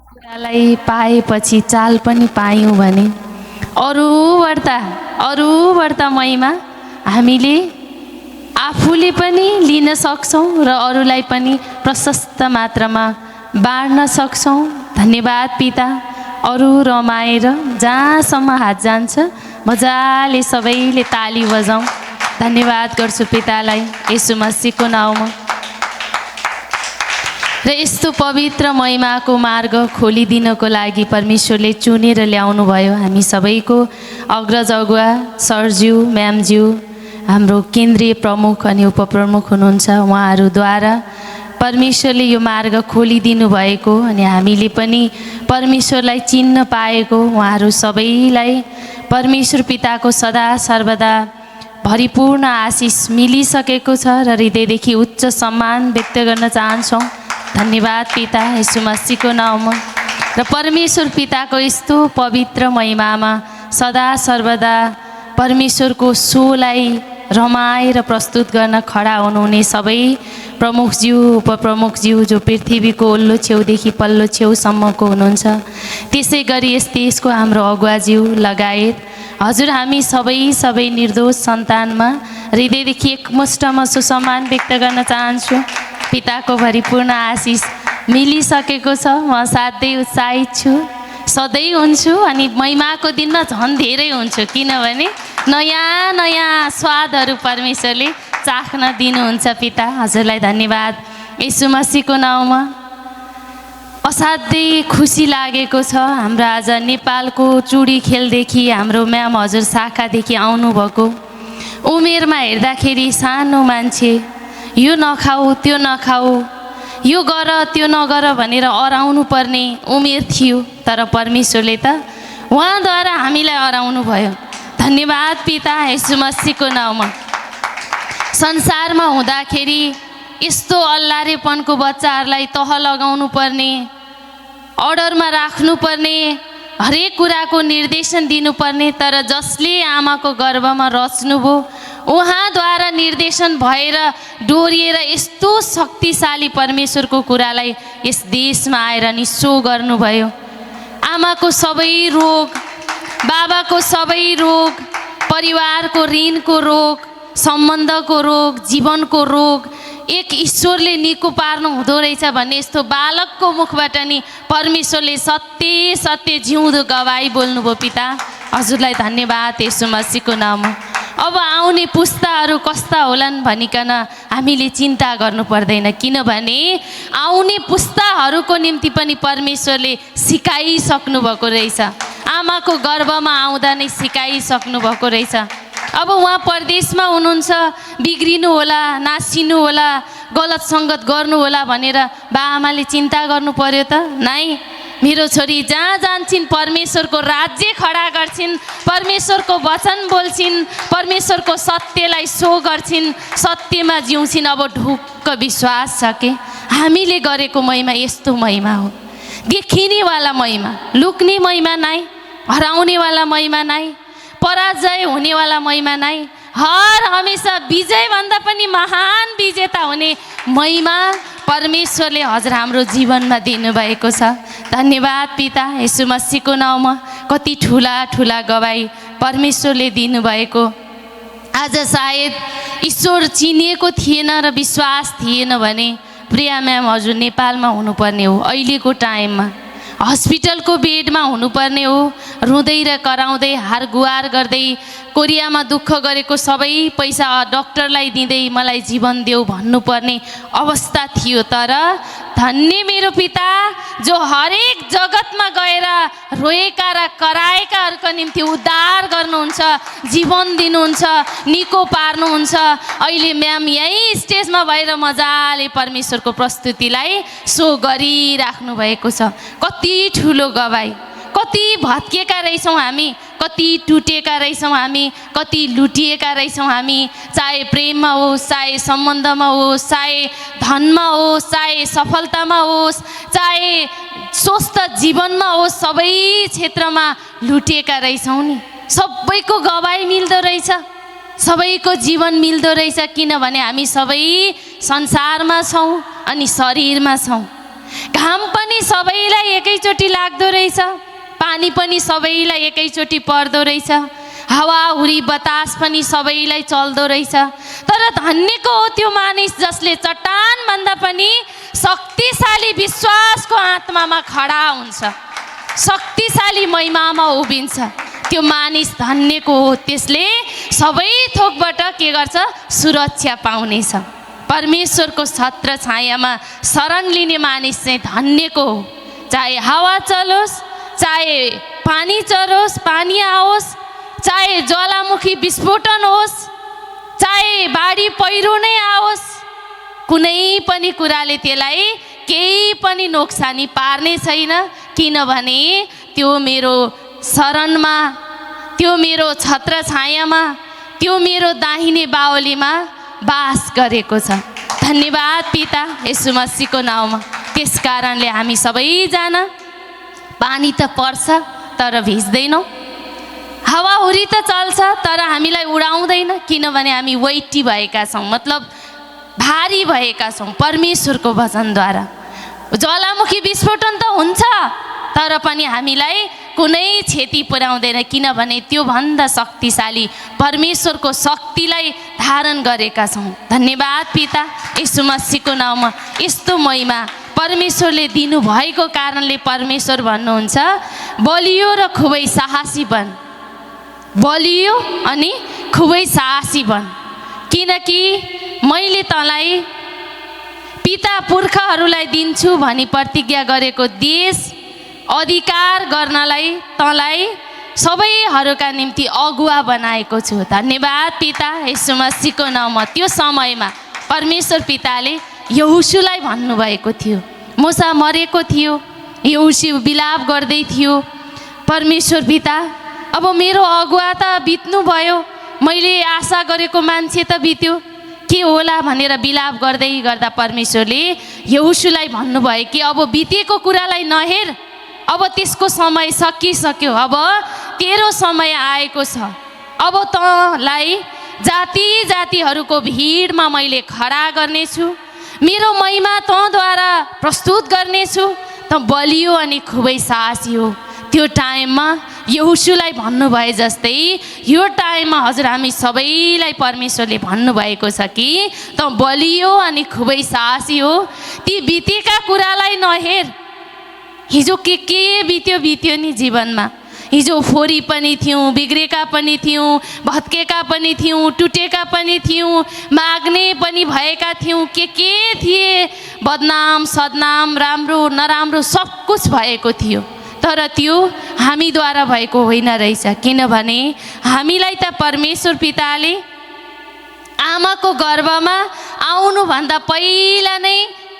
कुरालाई पाएपछि चाल पनि पायौँ भने अरूबाट महिमा हामीले आफूले पनि लिन सक्छौँ र अरूलाई पनि प्रशस्त मात्रामा बाँड्न सक्छौँ। धन्यवाद पिता। अरू रमाएर जहाँसम्म हात जान्छ मजाले सबैले ताली बजाउँ। धन्यवाद गर्छु पितालाई येशू मसीहको नाउँमा। र यस्तो पवित्र महिमाको मार्ग खोलिदिनको लागि परमेश्वरले चुनेर ल्याउनु भयो। हामी सबैको अग्रज अगुवा सरज्यू, म्यामज्यू, हाम्रो केन्द्रीय प्रमुख अनि उपप्रमुख हुनुहुन्छ। उहाँहरूद्वारा परमेश्वरले यो मार्ग खोलिदिनु भएको अनि हामीले पनि परमेश्वरलाई चिन्न पाएको उहाँहरू सबैलाई परमेश्वर पिताको सदा सर्वदा भरिपूर्ण आशिष मिलिसकेको छ र हृदयदेखि उच्च सम्मान व्यक्त गर्न चाहन्छौँ। धन्यवाद पिता येशू मसीहको नाउँमा। र परमेश्वर पिताको यस्तो पवित्र महिमामा सदा सर्वदा परमेश्वरको सोलाई रमाएर प्रस्तुत गर्न खडा हुनुहुने सबै प्रमुखज्यू उपप्रमुखज्यू जो पृथ्वीको ओल्लो छेउदेखि पल्लो छेउसम्मको हुनुहुन्छ, त्यसै गरी यस देशको हाम्रो अगुवाज्यू लगायत हजुर हामी सबै निर्दोष सन्तानमा हृदयदेखि एकमुष्टमा सुसम्मान व्यक्त गर्न चाहन्छु। पिताको भरिपूर्ण आशिष मिलिसकेको छ। म साध्यै उत्साहित छु, सधैँ हुन्छु अनि महिमाको दिनमा झन् धेरै हुन्छु, किनभने नयाँ नयाँ स्वादहरू परमेश्वरले चाख्न दिनुहुन्छ। पिता हजुरलाई धन्यवाद। यीशु मसीहको नाउँमा असाध्यै खुसी लागेको छ। हाम्रो आज नेपालको चुडी खेलदेखि हाम्रो म्याम हजुर शाखादेखि आउनुभएको, उमेरमा हेर्दाखेरि सानो मान्छे, यो नखाऊ त्यो नखाऊ, यो गर त्यो नगर भनेर अराउनु पर्ने उमेर थियो, तर परमेश्वरले त उहाँद्वारा हामीलाई अराउनु भयो। धन्यवाद पिता यीशु मसीहको नाउँमा। संसारमा हुँदाखेरि यस्तो अल्लारेपनको बच्चाहरूलाई तह लगाउनु पर्ने, अर्डरमा राख्नुपर्ने, हरेक कुराको निर्देशन दिनुपर्ने, तर जसले आमाको गर्भमा रच्नुभयो उहाँद्वारा निर्देशन भएर डोरिएर यस्तो शक्तिशाली परमेश्वरको कुरालाई यस देशमा आएर नि सो गर्नुभयो। आमाको सबै रोग, बाबाको सबै रोग, परिवारको ऋणको रोग, सम्बन्धको रोग, जीवनको रोग एक ईश्वरले निको पार्नु हुँदो रहेछ भन्ने यस्तो बालकको मुखबाट नि परमेश्वरले सत्य सत्य जिउँदो गवाई बोल्नुभयो। पिता हजुरलाई धन्यवाद यीशु मसीहको नाममा। अब आउने पुस्ताहरू कस्ता होलान् भनिकन हामीले चिन्ता गर्नु पर्दैन, किनभने आउने पुस्ताहरूको निम्ति पनि परमेश्वरले सिकाइसक्नु भएको रहेछ। आमाको गर्भमा आउँदा नै सिकाइसक्नु भएको रहेछ। अब उहाँ परदेशमा हुनुहुन्छ, बिग्रिनु होला, नासिनु होला, गलत सङ्गत गर्नु होला भनेर बाआमाले चिन्ता गर्नु पर्यो त? नाइ, मेरो छोरी जहाँ जान्छन् परमेश्वरको राज्य खडा गर्छिन्, परमेश्वरको वचन बोल्छिन्, परमेश्वरको सत्यलाई सो गर्छिन्, सत्यमा जिउँछिन्। अब ढुक्क विश्वास छ कि हामीले गरेको महिमा यस्तो महिमा हो, देखिनेवाला महिमा, लुक्ने महिमा नाइ, हराउनेवाला महिमा नाइ, पराजय हुनेवाला महिमा नाइ, हर हमेसा विजयभन्दा पनि महान विजेता हुने महिमा परमेश्वरले हजुर हाम्रो जीवनमा दिनुभएको छ। धन्यवाद पिता यीशु मसीहको नाउँमा। कति ठुला ठुला गवाई परमेश्वरले दिनुभएको। आज सायद ईश्वर चिनिएको थिएन र विश्वास थिएन भने प्रिया म्याम हजुर नेपालमा हुनुपर्ने हो, अहिलेको टाइममा हस्पिटलको बेडमा हुनुपर्ने हो, रुँदै र कराउँदै हार गुहार गर्दै कोरियामा दुःख गरेको सबै पैसा डक्टरलाई दिँदै मलाई जीवन देऊ भन्नुपर्ने अवस्था थियो। तर धन्य मेरो पिता जो हरेक जगतमा गएर रोएका र कराएकाहरूको निम्ति उद्धार गर्नुहुन्छ, जीवन दिनुहुन्छ, निको पार्नुहुन्छ। अहिले म्याम यही स्टेजमा भएर मजाले परमेश्वरको प्रस्तुतिलाई सो गरिराख्नु भएको छ। कति ठुलो गवाई, कति भत्किएका रहेछौँ हामी, कति टुटेका रहेछौँ हामी, कति लुटिएका रहेछौँ हामी, चाहे प्रेममा होस्, चाहे सम्बन्धमा होस्, चाहे धनमा होस्, चाहे सफलतामा होस्, चाहे स्वस्थ जीवनमा होस्, सबै क्षेत्रमा लुटिएका रहेछौँ नि। सबैको गवाई मिल्दो रहेछ, सबैको जीवन मिल्दो रहेछ, किनभने हामी सबै संसारमा छौँ अनि शरीरमा छौँ। घाम पनि सबैलाई एकैचोटि लाग्दो रहेछ, पानी पनि सबैलाई एकैचोटि पर्दो रहेछ, हावाहुरी बतास पनि सबैलाई चल्दो रहेछ। तर धन्यको हो त्यो मानिस जसले चट्टानभन्दा पनि शक्तिशाली विश्वासको आत्मामा खडा हुन्छ, शक्तिशाली महिमामा उभिन्छ। त्यो मानिस धन्यको हो, त्यसले सबै थोकबाट के गर्छ? सुरक्षा पाउनेछ। परमेश्वरको छत्र छायामा शरण लिने मानिस चाहिँ धन्यको हो। चाहे हावा चलोस्, चाहे पानी चरोस्, पानी आओस्, चाहे ज्वालामुखी विस्फोटन होस्, चाहे बाढी पहिरो नै आओस्, कुनै पनि कुराले त्यसलाई केही पनि नोक्सानी पार्ने छैन, किनभने त्यो मेरो शरणमा, त्यो मेरो छत्र छायामा, त्यो मेरो दाहिने बाहुलीमा बास गरेको छ। धन्यवाद पिता यीशु मसीहको नाउँमा। त्यस कारणले हामी सबैजना पानी त पर्छ तर भिज्दैनौँ, हावाहुरी त चल्छ तर हामीलाई उडाउँदैन, किनभने हामी वेटी भएका छौँ, मतलब भारी भएका छौँ परमेश्वरको वचनद्वारा। ज्वालामुखी विस्फोटन त हुन्छ तर पनि हामीलाई कुनै क्षति पुर्याउँदैन, किनभने त्योभन्दा शक्तिशाली परमेश्वरको शक्तिलाई धारण गरेका छौँ। धन्यवाद पिता, यीशु मसीहको नाममा यस्तो महिमा परमेश्वरले दिनुभएको कारणले परमेश्वर भन्नुहुन्छ बलियो र खुबै साहसी बन, बलियो अनि खुबै साहसी बन, किनकि मैले तँलाई पिता पुर्खाहरूलाई दिन्छु भनी प्रतिज्ञा गरेको देश अधिकार गर्नलाई तँलाई सबैहरूका निम्ति अगुवा बनाएको छु। धन्यवाद पिता, यीशु मसीहको नाममा त्यो समयमा परमेश्वर पिताले यहोशूलाई भन्नुभएको थियो, मूसा मरेको थियो, यहोशू विलाप गर्दै थियो, परमेश्वर पिता अब मेरो अगुवा त बित्नु भयो, मैले आशा गरेको मान्छे त बित्यो, के होला भनेर विलाप गर्दै गर्दा परमेश्वरले यहोशूलाई भन्नुभयो कि अब बितेको कुरालाई नहेर, अब त्यसको समय सकिसक्यो, अब तेरो समय आएको छ, अब तँलाई जाति जातिहरूको भिडमा मैले खडा गर्नेछु, मेरो महिमा तँद्वारा प्रस्तुत गर्नेछु, त बलियो अनि खुबै साहसी हो। त्यो टाइममा यहोशूलाई भन्नुभए जस्तै यो टाइममा हजुर हामी सबैलाई परमेश्वरले भन्नुभएको छ कि त बलियो अनि खुबै साहसी हो, ती बितेका कुरालाई नहेर। हिजो के बित्यो बित्यो नि जीवनमा, हिजो फोरी पनि थियौँ, बिग्रेका पनि थियौँ, भत्केका पनि थियौँ, टुटेका पनि थियौँ, माग्ने पनि भएका थियौँ, के थिए, बदनाम सदनाम राम्रो नराम्रो सब कुछ भएको थियो, तर त्यो हामीद्वारा भएको होइन रहेछ, किनभने हामीलाई त परमेश्वर पिताले आमाको गर्भमा आउनुभन्दा पहिला नै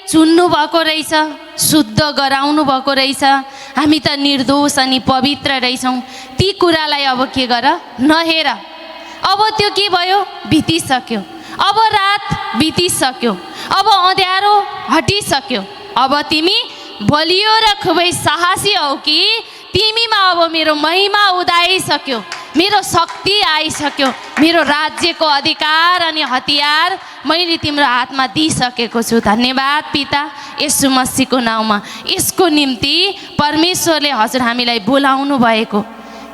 चुन्नु भएको रहेछ, शुद्ध गराउनु भएको रहेछ, हामी त निर्दोष अनि पवित्र रहेछौँ। ती कुरालाई अब के गर नहेर, अब त्यो के भयो बितिसक्यो, अब रात बितिसक्यो, अब अँध्यारो हटिसक्यो, अब तिमी बलियो र खुबै साहसी हौ कि तिमीमा अब मेरो महिमा उदाइसक्यो, मेरो शक्ति आइसक्यो, मेरो राज्यको अधिकार अनि हतियार मैले तिम्रो हातमा दिइसकेको छु। धन्यवाद पिता, यीशु मसीहको नाउँमा यसको निम्ति परमेश्वरले हजुर हामीलाई बोलाउनु भएको,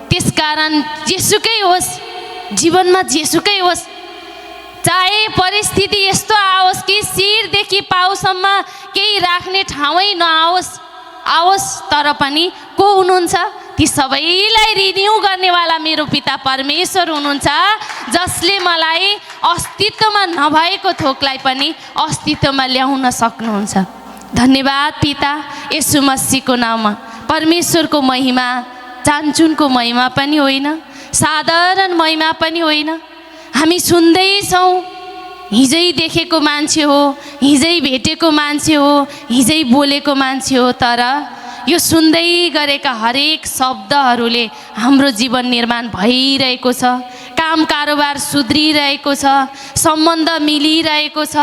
त्यसकारण जेसुकै होस् जीवनमा, जेसुकै होस्, चाहे परिस्थिति यस्तो आओस् कि शिरदेखि पाउसम्म केही राख्ने ठाउँै नआओस्, आओस्, तर पनि को हुनुहुन्छ, ती सबैलाई रिन्यू गर्नेवाला मेरो पिता परमेश्वर हुनुहुन्छ, जसले मलाई अस्तित्वमा नभएको थोकलाई पनि अस्तित्वमा ल्याउन सक्नुहुन्छ। धन्यवाद पिता, यीशु मसीहको नाममा परमेश्वरको महिमा चान्चुनको महिमा पनि होइन, साधारण महिमा पनि होइन, हामी सुन्दैछौँ, हिजै देखेको मान्छे हो, हिजै भेटेको मान्छे हो, हिजै बोलेको मान्छे हो, तर यो सुन्दै गरेका हरेक शब्दहरूले हाम्रो जीवन निर्माण भइरहेको छ, काम कारोबार सुध्रिरहेको छ, सम्बन्ध मिलिरहेको छ,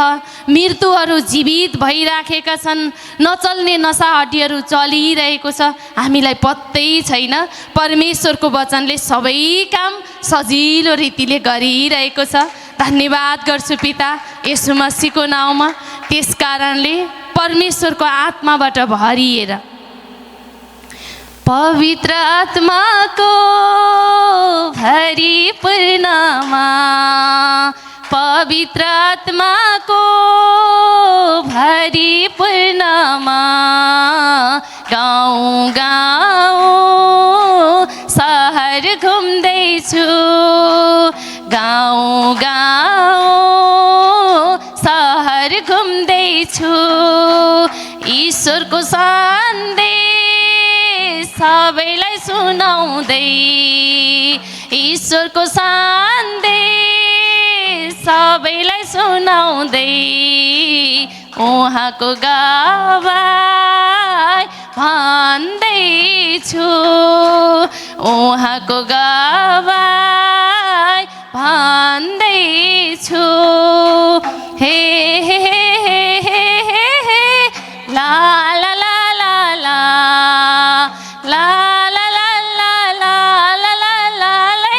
मृत्युहरू जीवित भइराखेका छन्, नचल्ने नसा हड्डीहरू चलिरहेको छ, हामीलाई पत्तै छैन। परमेश्वरको वचनले सबै काम सजिलो रीतिले गरिरहेको छ। धन्यवाद गर्छु पिता, यीशु मसीहको नाउँमा। त्यस कारणले परमेश्वरको आत्माबाट भरिएर पवित्र आत्माको भरिपूर्णमा, पवित्र आत्माको भरिपूर्णमा, गाउँ गाउँ सहर घुम्दैछु, गाउँ गाउँ सहर घुम्दैछु, ईश्वरको सन्देश सबैलाई सुनाउँदै, ईश्वरको सन्देश सबैलाई सुनाउँदै, उहाँको गवाई भन्दैछु, उहाँको गवाई भन्दैछु। हे हे हे हे हे हे ला ला ला ला ला ला ला ला ला ला ला ला ला ला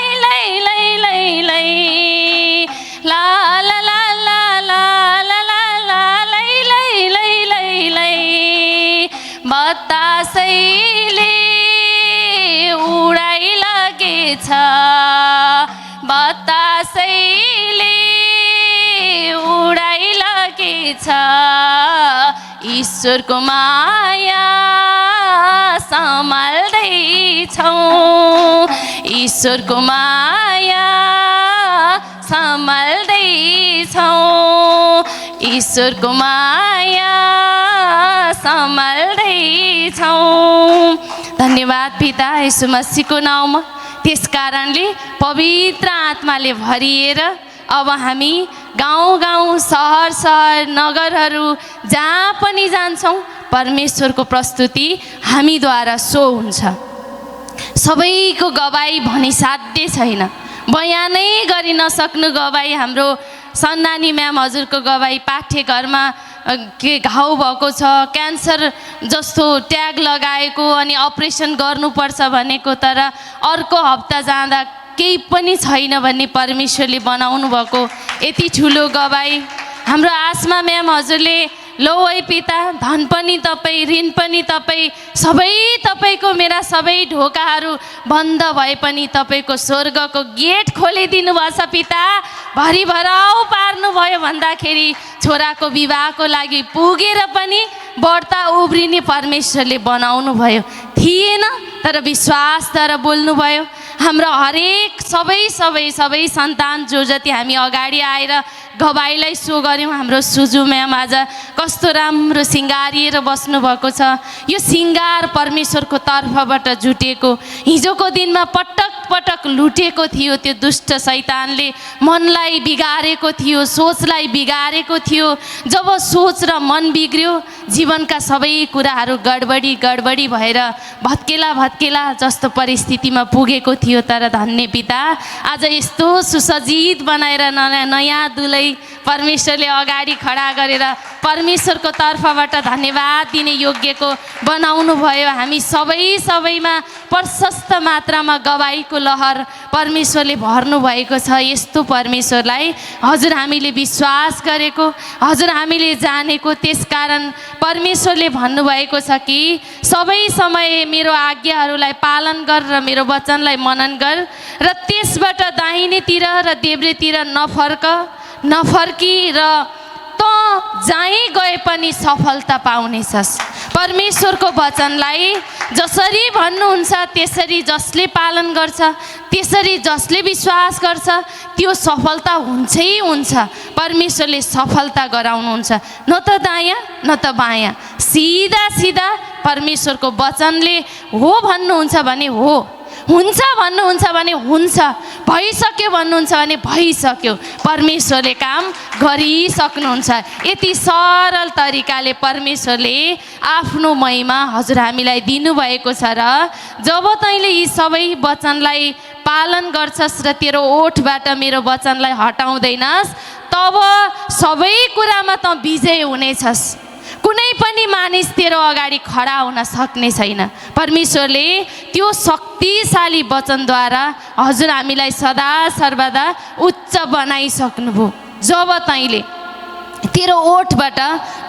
बतासैले उडाइलगेछ ईश्वरको माया सम्हाल्दैछौ ईश्वरको माया सम्हाल्दैछौ ईश्वरको माया सम्हाल्दैछौ। धन्यवाद पिता येशू मसीहको नाउँमा। त्यस कारणले पवित्र आत्माले भरिएर अब हामी गाउँ गाउँ सहर सहर नगरहरू जहाँ पनि जान्छौँ परमेश्वरको प्रस्तुति हामीद्वारा सो हुन्छ। सबैको गवाई भनी साध्य छैन, बयानै गरि नसक्नु गवाई। हाम्रो सन्नानी म्याम हजुरको गवाई पाठ्यघरमा के घाउ भएको छ, क्यान्सर जस्तो ट्याग लगाएको अनि अपरेसन गर्नुपर्छ भनेको, तर अर्को हप्ता जाँदा केही पनि छैन भन्ने परमेश्वरले बनाउनु भएको यति ठुलो गवाई। हाम्रो आसमा म्याम हजुरले लो है पिता, धन पनि तपाईँ, ऋण पनि तपाईँ, सबै तपाईँको, मेरा सबै ढोकाहरू बन्द भए पनि तपाईँको स्वर्गको गेट खोलिदिनु भएछ पिता। भरिभराउ पार्नुभयो भन्दाखेरि छोराको विवाहको लागि पुगेर पनि बढ्ता उब्रिने परमेश्वरले बनाउनु भयो। थिएन तर विश्वासद्वारा बोल्नुभयो। हाम्रो हरेक सबै सन्तान जो जति हामी अगाडि आएर गवाईलाई सो गऱ्यौँ। हाम्रो सुजु म्याम आज कस्तो राम्रो सिँगारिएर बस्नुभएको छ। यो सिँगार परमेश्वरको तर्फबाट जुटेको, हिजोको दिनमा पटक पटक लुटेको थियो। त्यो दुष्ट शैतानले मनलाई बिगारेको थियो, सोचलाई बिगारेको थियो। जब सोच र मन बिग्रियो जीवनका सबै कुराहरू गडबडी भएर भत्केला जस्तो परिस्थितिमा पुगेको थियो। तर धन्य पिता, आज यस्तो सुसज्जित बनाएर नयाँ दुलै परमेश्वरले अगाडि खडा गरेर परमेश्वरको तर्फबाट धन्यवाद दिने योग्यको बनाउनु भयो। हामी सबैमा प्रशस्त मात्रामा गवाईको लहर परमेश्वरले भर्नु भएको छ। यस्तो परमेश्वरलाई हजुर हामीले विश्वास गरेको, हजुर हामीले जानेको। त्यसकारण परमेश्वरले भन्नुभएको छ कि सबै समय मेरो आज्ञाहरूलाई पालन गर र मेरो वचनलाई मनन गर र त्यसबाट दाहिनेतिर र देब्रेतिर नफर्की र त जहीँ गए पनि सफलता पाउनेछस्। परमेश्वरको वचनलाई जसरी भन्नुहुन्छ त्यसरी जसले पालन गर्छ, त्यसरी जसले विश्वास गर्छ त्यो सफलता हुन्छै हुन्छ। परमेश्वरले सफलता गराउनुहुन्छ, न त दायाँ न त बायाँ, सिधा परमेश्वरको वचनले हो भन्नुहुन्छ भने हो, हुन्छ भन्नुहुन्छ भने हुन्छ, भइसक्यो भन्नुहुन्छ भने भइसक्यो। परमेश्वरले काम गरिसक्नुहुन्छ। यति सरल तरिकाले परमेश्वरले आफ्नो महिमा हजुर हामीलाई दिनुभएको छ। र जब तैँले यी सबै वचनलाई पालन गर्छस् र तेरो ओठबाट मेरो वचनलाई हटाउँदैनस्, तब सबै कुरामा त विजय हुनेछस्। कुनै पनि मानिस तेरो अगाडि खडा हुन सक्ने छैन। परमेश्वरले त्यो शक्तिशाली वचनद्वारा हजुर हामीलाई सदा सर्वदा उच्च बनाइसक्नुभयो। जब तैँले तेरो ओठबाट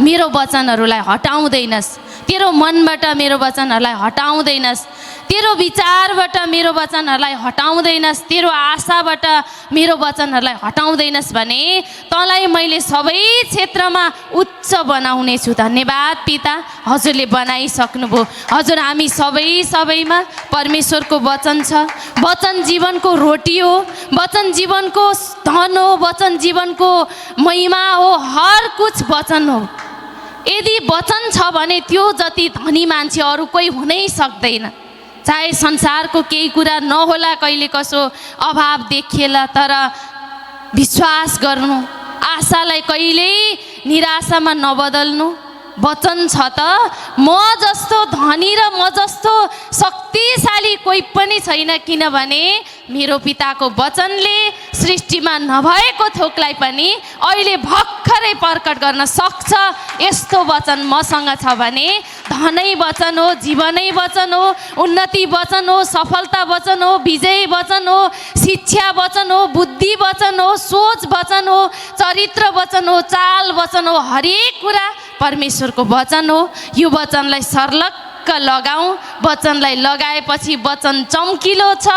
मेरो वचनहरूलाई हटाउँदैनस्, तेरो मनबाट मेरो वचनहरूलाई हटाउँदैनस्, तेरो विचारबाट मेरो वचनहरूलाई हटाउँदैनस्, तेरो आशाबाट मेरो वचनहरूलाई हटाउँदैनस् भने तँलाई मैले सबै क्षेत्रमा उच्च बनाउने छु। धन्यवाद पिता, हजुरले बनाइसक्नुभयो। हजुर हामी सबैमा परमेश्वरको वचन छ। वचन जीवनको रोटी हो, वचन जीवनको धन हो, वचन जीवनको महिमा हो, हर कुछ वचन हो। यदि वचन छ भने त्यो जति धनी मान्छे अरू कोही हुनै सक्दैन। चाहे संसारको केही कुरा नहोला, कहिले कसो अभाव देखिएला, तर विश्वास गर्नु, आशालाई कहिल्यै निराशामा नबदल्नु। वचन छ त म जस्तो धनी र म जस्तो शक्तिशाली कोही पनि छैन, किनभने मेरो पिताको वचनले सृष्टिमा नभएको थोकलाई पनि अहिले भर्खरै प्रकट गर्न सक्छ। यस्तो वचन मसँग छ भने धनै वचन हो, जीवनै वचन हो, उन्नति वचन हो, सफलता वचन हो, विजय वचन हो, शिक्षा वचन हो, बुद्धि वचन हो, सोच वचन हो, चरित्र वचन हो, चाल वचन हो, हरेक कुरा परमेश्वरको वचन हो। यो वचनलाई सर्लक्क टक्क लगाऊ। वचनलाई लगाएपछि वचन चम्किलो छ,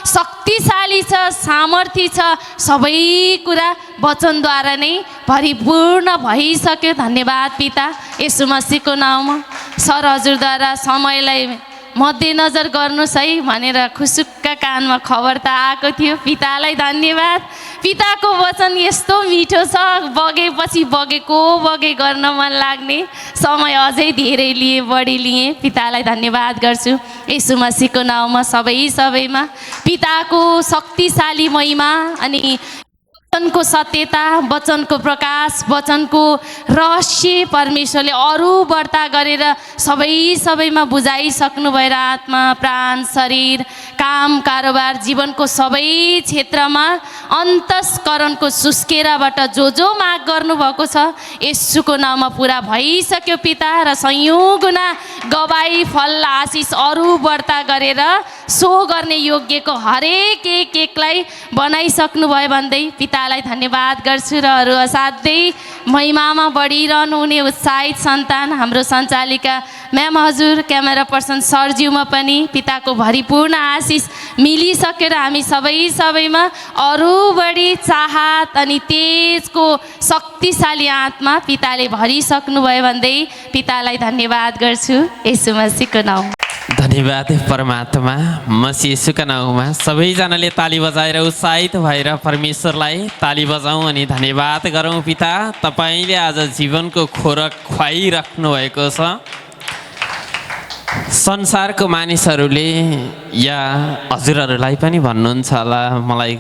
शक्तिशाली छ, सामर्थ्य छ, सबै कुरा वचनद्वारा नै परिपूर्ण भइसक्यो। धन्यवाद पिता, येशू मसीहको नाउँमा। सर हजुरद्वारा समयलाई मध्यनजर गर्नुहोस् है भनेर खुसुक्क कानमा खबर त आएको थियो। पितालाई धन्यवाद। पिताको वचन यस्तो मिठो छ, बगेपछि बगे गर्न मन लाग्ने। समय अझै धेरै लिए, बढी लिए। पितालाई धन्यवाद गर्छु येशू मसीहको नाउँमा। सबैमा पिताको शक्तिशाली महिमा अनि वचनको सत्यता, वचनको प्रकाश, वचनको रहस्य परमेश्वरले अरू बढ्ता गरेर सबैमा बुझाइसक्नु भएर आत्मा, प्राण, शरीर, काम, कारोबार, जीवनको सबै क्षेत्रमा अन्तस्करणको सुस्केराबाट जो माग गर्नुभएको छ येशूको नाममा पुरा भइसक्यो पिता। र सयौं गुणा गवाई, फल, आशिष अरू बढ्ता गरेर सो गर्ने योग्यको हरेक एकलाई बनाइसक्नु भयो भन्दै पितालाई धन्यवाद गर्छु। र अरू असाध्यै महिमामा बढिरहनु हुने उत्साहित सन्तान हाम्रो सञ्चालिका म्याम हजुर, क्यामेरा पर्सन सरज्यूमा पनि पिताको भरिपूर्ण आशिष मिलिसक्यो र हामी सबैमा अरू बढी चाहत अनि तेजको शक्तिशाली आत्मा पिताले भरिसक्नु भयो भन्दै पितालाई धन्यवाद गर्छु येशू मसीहको नाउँ। धन्यवाद परमात्मा, मसीह येशूका नाउँमा सबैजनाले ताली बजाएर उत्साहित भएर परमेश्वरलाई ताली बजाउँ अनि धन्यवाद गरौँ। पिता, तपाईँले आज जीवनको खोराक खुवाइराख्नु भएको छ। संसारको मानिसहरूले या हजुरहरूलाई पनि भन्नुहुन्छ होला, मलाई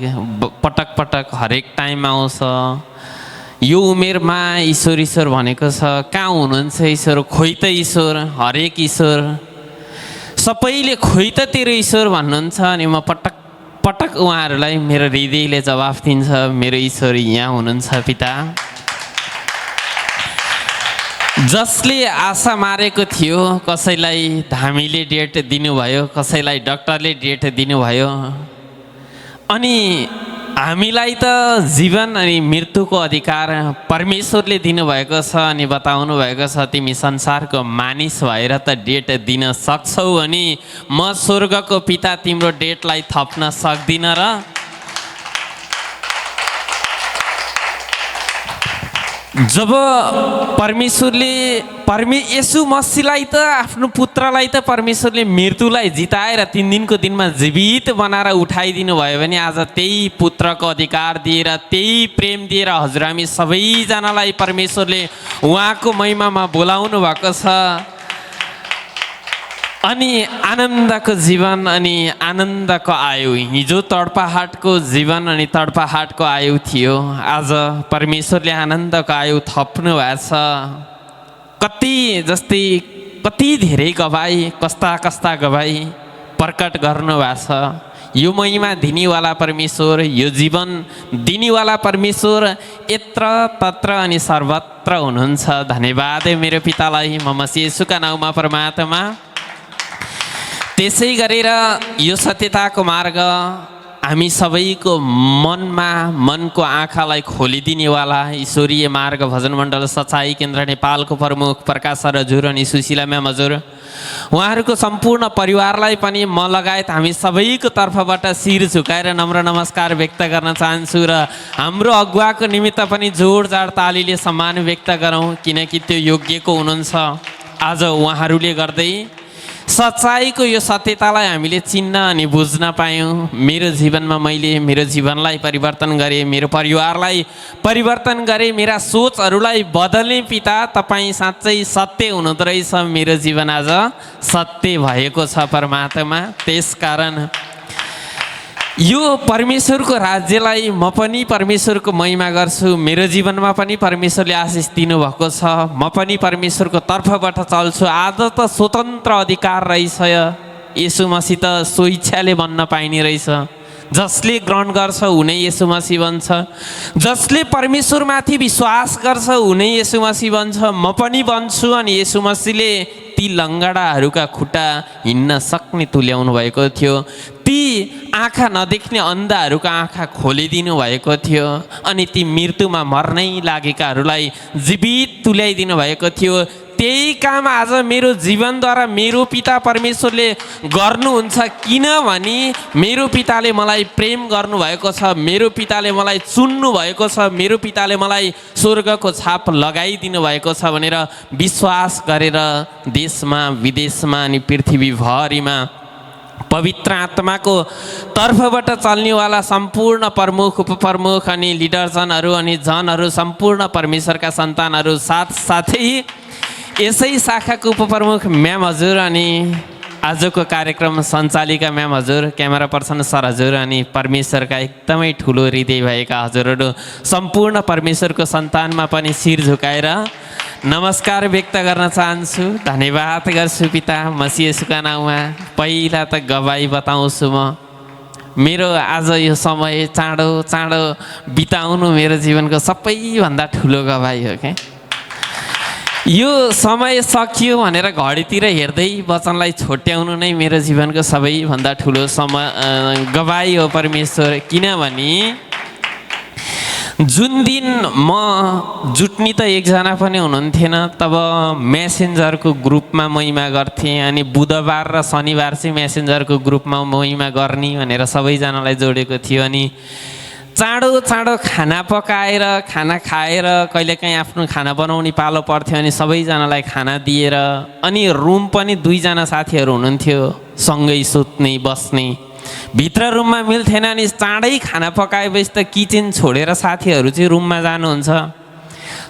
पटक हरेक टाइममा आउँछ यो उमेरमा ईश्वर भनेको छ, कहाँ हुनुहुन्छ ईश्वर, खोइ त ईश्वर, हरेक ईश्वर, सबैले खोइ त तेरो ईश्वर भन्नुहुन्छ। अनि म पटक उहाँहरूलाई मेरो हृदयले जवाफ दिन्छ, मेरो ईश्वर यहाँ हुनुहुन्छ पिता। जसले आशा मारेको थियो, कसैलाई धामीले डेट दिनुभयो, कसैलाई डक्टरले डेट दिनुभयो, अनि हामीलाई त जीवन अनि मृत्युको अधिकार परमेश्वरले दिनुभएको छ अनि बताउनु भएको छ, तिमी संसारको मानिस भएर त डेट दिन सक्छौ अनि म स्वर्गको पिता तिम्रो डेटलाई थप्न सक्दिनँ। र जब परमेश्वरले येशू मसीहलाई त आफ्नो पुत्रलाई त परमेश्वरले मृत्युलाई जिताएर 3 दिनको दिनमा जीवित बनाएर उठाइदिनु भयो भने आज त्यही पुत्रको अधिकार दिएर, त्यही प्रेम दिएर हजुर हामी सबैजनालाई परमेश्वरले उहाँको महिमामा बोलाउनु भएको छ। अनि आनन्दको जीवन अनि आनन्दको आयु, हिजो तडपाहाटको जीवन अनि तडपाहाटको आयु थियो, आज परमेश्वरले आनन्दको आयु थप्नु भएको छ। कति धेरै गवाई, कस्ता गवाई प्रकट गर्नु भएको छ। यो महिमा दिनेवाला परमेश्वर, यो जीवन दिनेवाला परमेश्वर यत्र तत्र अनि सर्वत्र हुनुहुन्छ। धन्यवाद मेरो पितालाई, म मसीह येशूका नाउँमा परमात्मा। त्यसै गरेर यो सत्यताको मार्ग हामी सबैको मनको आँखालाई खोलिदिनेवाला ईश्वरीय मार्ग भजन मण्डल सच्चाई केन्द्र नेपालको प्रमुख प्रकाश सर हजुर अनि सुशीला म्याम हजुर, उहाँहरूको सम्पूर्ण परिवारलाई पनि म लगायत हामी सबैको तर्फबाट शिर झुकाएर नम्र नमस्कार व्यक्त गर्न चाहन्छु। र हाम्रो अगुवाको निमित्त पनि जोडजाड तालीले सम्मान व्यक्त गरौँ, किनकि त्यो योग्यको हुनुहुन्छ। आज उहाँहरूले गर्दै सच्चाईको यो सत्यतालाई हामीले चिन्न अनि बुझ्न पायौँ। मेरो जीवनमा मैले मेरो जीवनलाई परिवर्तन गरेँ, मेरो परिवारलाई परिवर्तन गरेँ, मेरा सोचहरूलाई बदल्ने पिता तपाईँ साँच्चै सत्य हुनुहुँदो रहेछ। मेरो जीवन आज सत्य भएको छ परमात्मा। त्यसकारण यो परमेश्वरको राज्यलाई म पनि परमेश्वरको महिमा गर्छु। मेरो जीवनमा पनि परमेश्वरले आशिष दिनुभएको छ, म पनि परमेश्वरको तर्फबाट चल्छु। आज त स्वतन्त्र अधिकार रहेछ, येशू मसीह त स्वेच्छाले बन्न पाइने रहेछ। जसले ग्रहण गर्छ उनै येशू मसीह बन्छ, जसले परमेश्वरमाथि विश्वास गर्छ उनै येशू मसीह बन्छ। म पनि बन्छु अनि येशू मसीहले ती लङ्गडाहरूका खुट्टा हिँड्न सक्ने तुल्याउनु भएको थियो, ती आँखा नदेख्ने अन्धाहरूको आँखा खोलिदिनु भएको थियो, अनि ती मृत्युमा मर्नै लागेकाहरूलाई जीवित तुल्याइदिनु भएको थियो, त्यही काम आज मेरो जीवनद्वारा मेरो पिता परमेश्वरले गर्नुहुन्छ, किनभने मेरो पिताले मलाई प्रेम गर्नुभएको छ, मेरो पिताले मलाई चुन्नु भएको छ, मेरो पिताले मलाई स्वर्गको छाप लगाइदिनु भएको छ भनेर विश्वास गरेर देशमा विदेशमा अनि पृथ्वीभरिमा पवित्र आत्माको तर्फबाट चल्नेवाला सम्पूर्ण प्रमुख उपप्रमुख अनि लिडरजनहरू अनि जनहरू सम्पूर्ण परमेश्वरका सन्तानहरू साथसाथै यसै शाखाको उपप्रमुख म्याम हजुर अनि आजको कार्यक्रम सञ्चालिका म्याम हजुर, क्यामेरा पर्सन सर हजुर अनि परमेश्वरका एकदमै ठुलो हृदय भएका हजुरहरू सम्पूर्ण परमेश्वरको सन्तानमा पनि शिर झुकाएर नमस्कार व्यक्त गर्न चाहन्छु। धन्यवाद गर्छु पिता मसीह येशूका नाउँमा। पहिला त गवाई बताउँछु म, मेरो आज यो समय चाँडो चाँडो बिताउनु मेरो जीवनको सबैभन्दा ठुलो गवाई हो क्या। यो समय सकियो भनेर घडीतिर हेर्दै वचनलाई छोट्याउनु नै मेरो जीवनको सबैभन्दा ठुलो गवाई हो परमेश्वर। किनभने जुन दिन म जुट्नी त एकजना पनि हुनुहुन्थेन, तब मेसेन्जरको ग्रुपमा महिमा गर्थेँ अनि बुधबार र शनिबार चाहिँ मेसेन्जरको ग्रुपमा महिमा गर्ने भनेर सबैजनालाई जोडेको थियो। अनि चाँडो चाँडो खाना पकाएर खाना खाएर कहिलेकाहीँ आफ्नो खाना बनाउने पालो पर्थ्यो अनि सबैजनालाई खाना दिएर अनि रुम पनि 2 जना साथीहरू हुनुहुन्थ्यो सँगै सुत्ने बस्ने, भित्र रुममा मिल्थेन अनि चाँडै खाना पकाएपछि त किचन छोडेर साथीहरू चाहिँ रुममा जानुहुन्छ।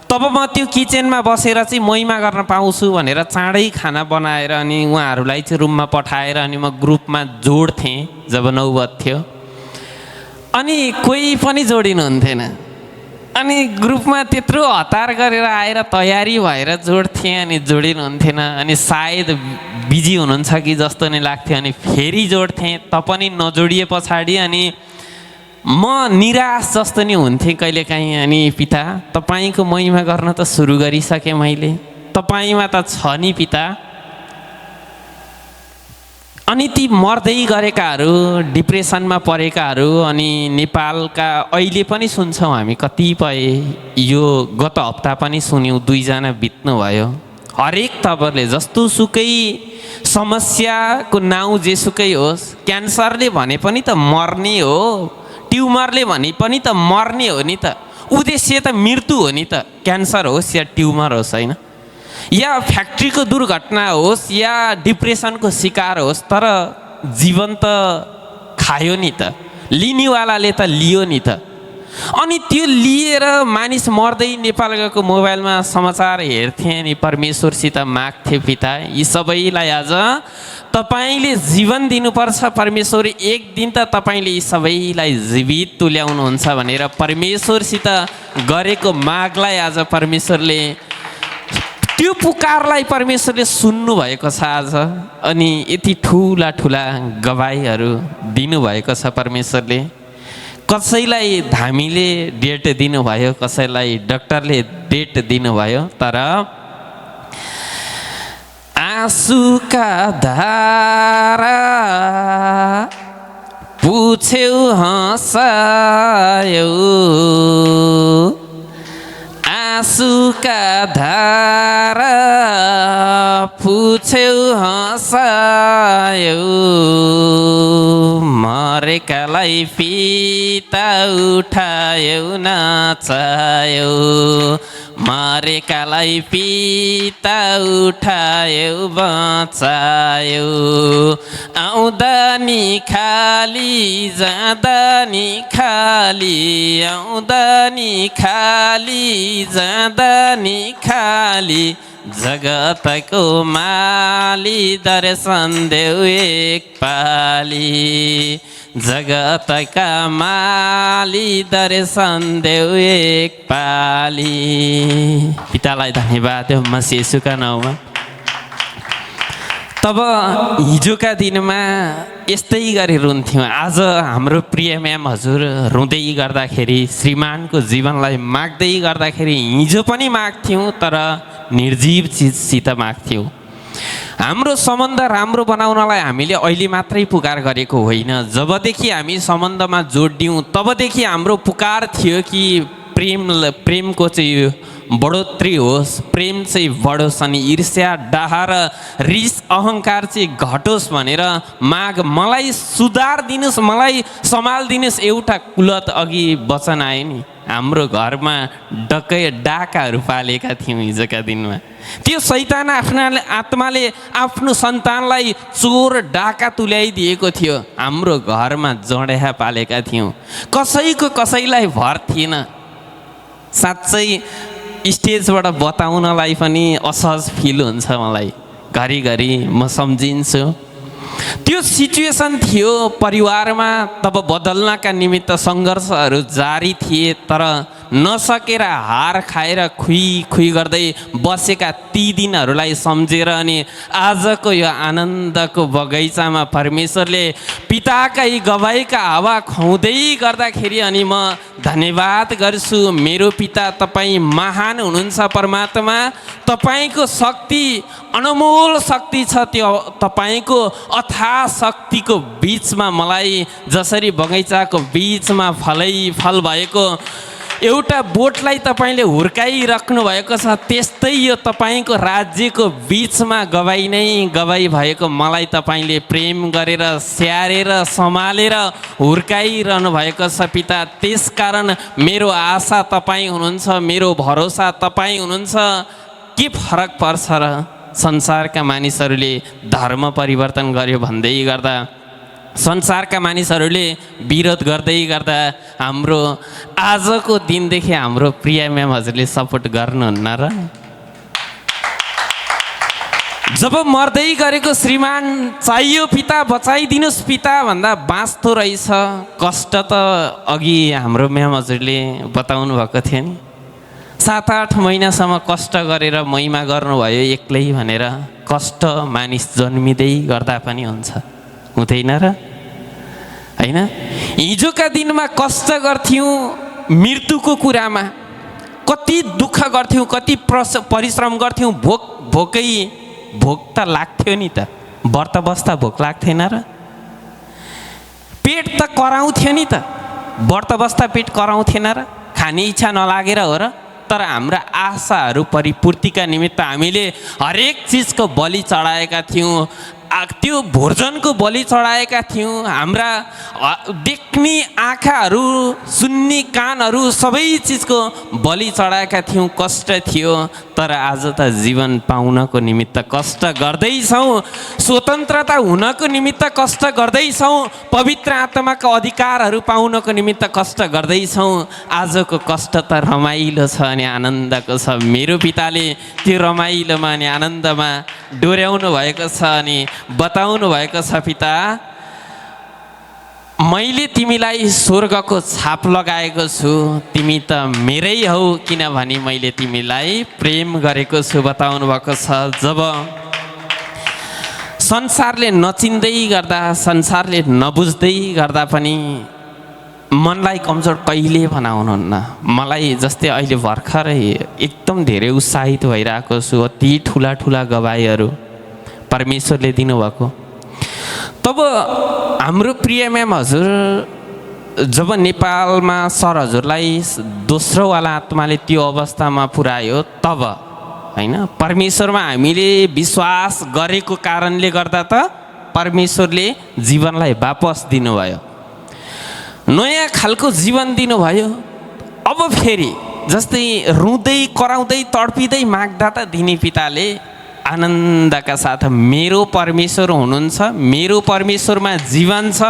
तब म त्यो किचनमा बसेर चाहिँ महिमा गर्न पाउँछु भनेर चाँडै खाना बनाएर अनि उहाँहरूलाई चाहिँ रुममा पठाएर अनि म ग्रुपमा जोड्थेँ जब नौबत थियो। अनि कोही पनि जोडिनुहुन्थेन अनि ग्रुपमा त्यत्रो हतार गरेर आएर तयारी भएर जोड्थेँ अनि जोडिनुहुन्थेन अनि सायद बिजी हुनुहुन्छ कि जस्तो नै लाग्थ्यो अनि फेरि जोड्थेँ त पनि नजोडिए पछाडि अनि म निराश जस्तो नि हुन्थेँ कहिलेकाहीँ। अनि पिता तपाईँको महिमा गर्न त सुरु गरिसकेँ मैले, तपाईँमा त छ नि पिता। अनि ती मर्दै गरेकाहरू डिप्रेसनमा परेकाहरू अनि नेपालका अहिले पनि सुन्छौँ हामी कतिपय, यो गत हप्ता पनि सुन्यौँ 2 जना बित्नुभयो। हरेक तपाईँले जस्तो सुकै समस्याको नाउँ जेसुकै होस्, क्यान्सरले भने पनि त मर्ने हो, ट्युमरले भने पनि त मर्ने हो नि त, उद्देश्य त मृत्यु हो नि त, क्यान्सर होस् या ट्युमर होस् होइन, या फ्याक्ट्रीको दुर्घटना होस् या डिप्रेसनको शिकार होस्, तर जीवन त खायो नि त, लिनेवालाले त लियो नि त। अनि त्यो लिएर मानिस मर्दै नेपाल गएको मोबाइलमा समाचार हेर्थेँ अनि परमेश्वरसित माग्थे पिता यी सबैलाई आज तपाईँले जीवन दिनुपर्छ परमेश्वर, एक दिन त तपाईँले यी सबैलाई जीवित तुल्याउनुहुन्छ भनेर परमेश्वरसित गरेको मागलाई आज परमेश्वरले त्यो पुकारलाई परमेश्वरले सुन्नु भएको छ आज। अनि यति ठुला ठुला गवाईहरू दिनुभएको छ परमेश्वरले। कसैलाई धामीले डेट दिनुभयो, कसैलाई डक्टरले डेट दिनुभयो, तर आँसुका धारा पुछ्यौ हँसायौ, आँसुका धारा पुछ्यौ हँसायौ, मरेकालाई पिता उठायौ नचायौ, मरेकालाई पिता उठायौ बचायौ, आउँदा नि खाली जाँदा नि खाली, आउँदा नि खाली जाँदा नि खाली, जगतको माली दर्शन देऊ एक पाली, जगतका माली दर्शन देऊ एक पाली। पितालाई धन्यवाद देऊ मसीह येशूका नाउँमा। तब हिजोका दिनमा यस्तै गरी रुन्थ्यौँ। आज हाम्रो प्रिय म्याम हजुर रुँदै गर्दाखेरि श्रीमानको जीवनलाई माग्दै गर्दाखेरि हिजो पनि माग्थ्यौँ तर निर्जीव चिजसित माग्थ्यौँ। हाम्रो सम्बन्ध राम्रो बनाउनलाई हामीले अहिले मात्रै पुकार गरेको होइन, जबदेखि हामी सम्बन्धमा जोडियौँ तबदेखि हाम्रो पुकार थियो कि प्रेमको चाहिँ बढोत्तरी होस्, प्रेम चाहिँ बढोस् अनि ईर्ष्या डाहा र रिस अहङ्कार चाहिँ घटोस् भनेर माग मलाई सुधार दिनुहोस्, मलाई सम्हालिदिनुहोस् एउटा कुलत अघि वचन आयो नि। हाम्रो घरमा डाकाहरू पालेका थियौँ हिजोका दिनमा। त्यो शैतान आफ्ना आत्माले आफ्नो सन्तानलाई चोर डाका तुल्याइदिएको थियो। हाम्रो घरमा जडेहा पालेका थियौँ, कसैलाई भर थिएन। साँच्चै स्टेजबाट बताउनलाई पनि असहज फिल हुन्छ मलाई, घरिघरि म सम्झिन्छु। त्यो सिचुएसन थियो परिवारमा, तब बदल्नका निमित्त सङ्घर्षहरू जारी थिए, तर नसकेर हार खाएर खुइ गर्दै बसेका ती दिनहरूलाई सम्झेर अनि आजको यो आनन्दको बगैँचामा परमेश्वरले पिताकै गवाईका हावा खुवाउँदै गर्दाखेरि अनि म धन्यवाद गर्छु। मेरो पिता तपाईँ महान हुनुहुन्छ परमात्मा, तपाईँको शक्ति अनमोल शक्ति छ। त्यो तपाईँको अथाह शक्तिको बिचमा मलाई जसरी बगैँचाको बिचमा फल भएको एउटा बोटलाई तपाईँले हुर्काइराख्नु भएको छ, त्यस्तै यो तपाईँको राज्यको बिचमा गवाई भएको मलाई तपाईँले प्रेम गरेर स्याहारेर सम्हालेर हुर्काइरहनु भएको छ पिता। त्यसकारण मेरो आशा तपाईँ हुनुहुन्छ, मेरो भरोसा तपाईँ हुनुहुन्छ। के फरक पर्छ र संसारका मानिसहरूले धर्म परिवर्तन गर्यो भन्दै गर्दा, संसारका मानिसहरूले विरोध गर्दै गर्दा हाम्रो आजको दिनदेखि हाम्रो प्रिय म्याम हजुरले सपोर्ट गर्नुहुन्न र? जब मर्दै गरेको श्रीमान चाहियो पिता बचाइदिनुहोस् पिता भन्दा बाँच्दो रहेछ। कष्ट त अघि हाम्रो म्याम हजुरले बताउनु भएको थियो नि, 7-8 महिनासम्म कष्ट गरेर महिमा गर्नुभयो एक्लै भनेर। कष्ट मानिस जन्मिँदै गर्दा पनि हुन्छ, हुँदैन र? होइन, हिजोका दिनमा कष्ट गर्थ्यौँ मृत्युको कुरामा, कति दुःख गर्थ्यौँ, कति परिश्रम गर्थ्यौँ। भोक त लाग्थ्यो नि त, व्रत बस्दा भोक लाग्थेन र? पेट त कराउँथ्यो नि त, व्रत बस्दा पेट कराउँथेन र? खाने इच्छा नलागेर हो र? तर हाम्रा आशाहरू परिपूर्तिका निमित्त हामीले हरेक चिजको बलि चढाएका थियौँ, त्यो भोजनको बलि चढाएका थियौँ। हाम्रा देख्ने आँखाहरू, सुन्ने कानहरू, सबै चिजको बलि चढाएका थियौँ। कष्ट थियो, तर आज त जीवन पाउनको निमित्त कष्ट गर्दैछौँ, स्वतन्त्रता हुनको निमित्त कष्ट गर्दैछौँ, पवित्र आत्माको अधिकारहरू पाउनको निमित्त कष्ट गर्दैछौँ। आजको कष्ट त रमाइलो छ अनि आनन्दको छ। मेरो पिताले त्यो रमाइलोमा अनि आनन्दमा डोर्याउनु भएको छ अनि बताउनु भएको छ, पिता मैले तिमीलाई स्वर्गको छाप लगाएको छु, तिमी त मेरै हौ किनभने मैले तिमीलाई प्रेम गरेको छु बताउनु भएको छ। जब संसारले नचिन्दै गर्दा, संसारले नबुझ्दै गर्दा पनि मनलाई कमजोर कहिले बनाउनुहुन्न। मलाई जस्तै अहिले भर्खरै एकदम धेरै उत्साहित भइरहेको छु। अति ठुला गवाईहरू परमेश्वरले दिनुभएको। तब हाम्रो प्रिय म्याम हजुर जब नेपालमा सर हजुरलाई दोस्रोवाला आत्माले त्यो अवस्थामा पुर्यायो, तब होइन परमेश्वरमा हामीले विश्वास गरेको कारणले गर्दा त परमेश्वरले जीवनलाई वापस दिनुभयो, नयाँ खालको जीवन दिनुभयो। अब फेरि जस्तै रुँदै कराउँदै तडपिँदै माग्दा त दिने पिताले आनन्दका साथ मेरो परमेश्वर हुनुहुन्छ, मेरो परमेश्वरमा जीवन छ,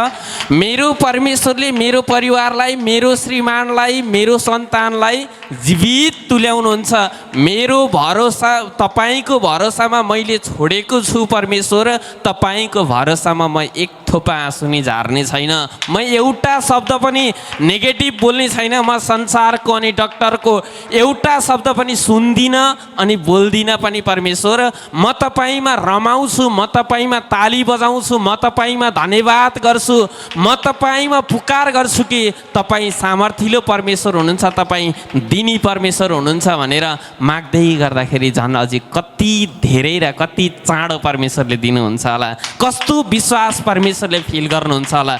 मेरो परमेश्वरले मेरो परिवारलाई, मेरो श्रीमानलाई, मेरो सन्तानलाई जीवित तुल्याउनुहुन्छ। मेरो भरोसा तपाईँको भरोसामा मैले छोडेको छु परमेश्वर, तपाईँको भरोसामा म एक थोपा आँसु नि झार्ने छैन, म एउटा शब्द पनि नेगेटिभ बोल्ने छैन। म संसारको अनि डक्टरको एउटा शब्द पनि सुन्दिनँ अनि बोल्दिनँ पनि परमेश्वर। म तपाईँमा रमाउँछु, म तपाईँमा ताली बजाउँछु, म तपाईँमा धन्यवाद गर्छु, म तपाईँमा पुकार गर्छु कि तपाईँ सामर्थिलो परमेश्वर हुनुहुन्छ, तपाईँ दिनी परमेश्वर हुनुहुन्छ भनेर माग्दै गर्दाखेरि झन् अझै कति धेरै र कति चाँडो परमेश्वरले दिनुहुन्छ होला, कस्तो विश्वास परमेश्वरले फिल गर्नुहुन्छ होला।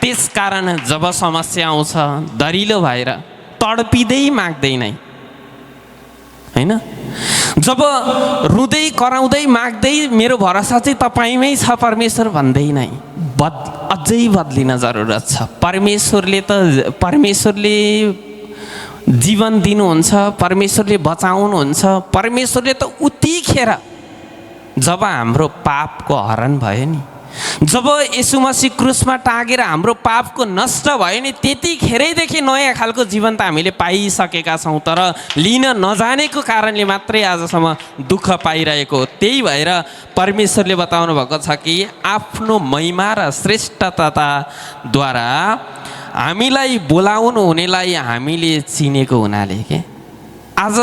त्यसकारण जब समस्या आउँछ दरिलो भएर तडपिँदै माग्दै नै होइन? जब रुँदै कराउँदै माग्दै मेरो भरोसा चाहिँ तपाईँमै छ परमेश्वर भन्दै नै अझै बदलिन जरुरत छ। परमेश्वरले जीवन दिनुहुन्छ, परमेश्वरले बचाउनुहुन्छ। परमेश्वरले त उतिखेर जब हाम्रो पापको हरण भयो नि, जब यीशु मसीह क्रुसमा टाँगेर हाम्रो पापको नष्ट भयो नि, त्यतिखेरैदेखि नयाँ खालको जीवन त हामीले पाइसकेका छौँ, तर लिन नजानेको कारणले मात्रै आजसम्म दुःख पाइरहेको हो। त्यही भएर परमेश्वरले बताउनु भएको छ कि आफ्नो महिमा र श्रेष्ठताद्वारा हामीलाई बोलाउनु हुनेलाई हामीले चिनेको हुनाले के आज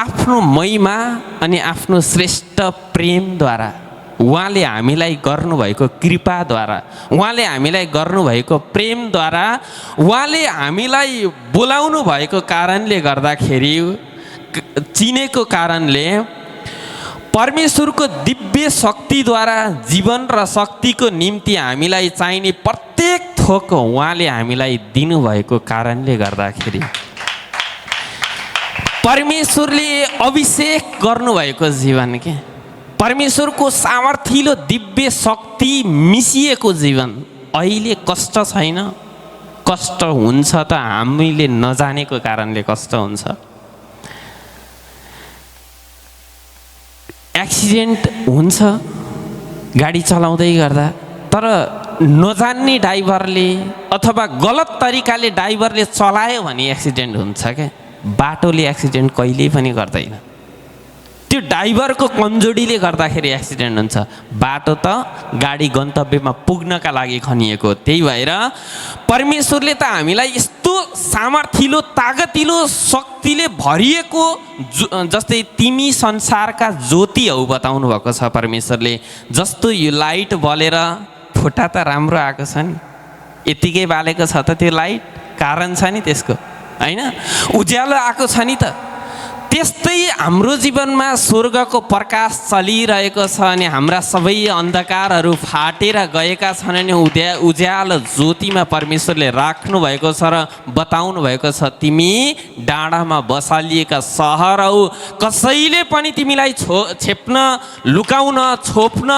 आफ्नो महिमा अनि आफ्नो श्रेष्ठ प्रेमद्वारा उहाँले हामीलाई गर्नुभएको कृपाद्वारा, उहाँले हामीलाई गर्नुभएको प्रेमद्वारा, उहाँले हामीलाई बोलाउनु भएको कारणले गर्दाखेरि, चिनेको कारणले परमेश्वरको दिव्य शक्तिद्वारा जीवन र शक्तिको निम्ति हामीलाई चाहिने प्रत्येक थोक उहाँले हामीलाई दिनुभएको कारणले गर्दाखेरि परमेश्वरले अभिषेक गर्नुभएको जीवन के परमेश्वरको सामर्थ्यलो दिव्य शक्ति मिसिएको जीवन। अहिले कष्ट छैन, कष्ट हुन्छ त हामीले नजानेको कारणले कष्ट हुन्छ। एक्सिडेन्ट हुन्छ गाडी चलाउँदै गर्दा, तर नजान्ने ड्राइभरले अथवा गलत तरिकाले ड्राइभरले चलायो भने एक्सिडेन्ट हुन्छ क्या। बाटोले एक्सिडेन्ट कहिल्यै पनि गर्दैन, त्यो ड्राइभरको कमजोरीले गर्दाखेरि एक्सिडेन्ट हुन्छ। बाटो त गाडी गन्तव्यमा पुग्नका लागि खनिएको। त्यही भएर परमेश्वरले त हामीलाई यस्तो सामर्थ्यलो तागतिलो शक्तिले भरिएको जस्तै तिमी संसारका ज्योति हौ बताउनु भएको छ परमेश्वरले। जस्तो यो लाइट बलेर फुटा त राम्रो आएको छ नि, यतिकै बालेको छ त त्यो लाइट, कारण छ नि त्यसको, होइन? उज्यालो आएको छ नि त। त्यस्तै हाम्रो जीवनमा स्वर्गको प्रकाश चलिरहेको छ अनि हाम्रा सबै अन्धकारहरू फाटेर गएका छन् अनि उज्यालो ज्योतिमा परमेश्वरले राख्नु भएको छ र बताउनु भएको छ तिमी डाँडामा बसालिएका सहर हौ, कसैले पनि तिमीलाई छेप्न, लुकाउन, छोप्न,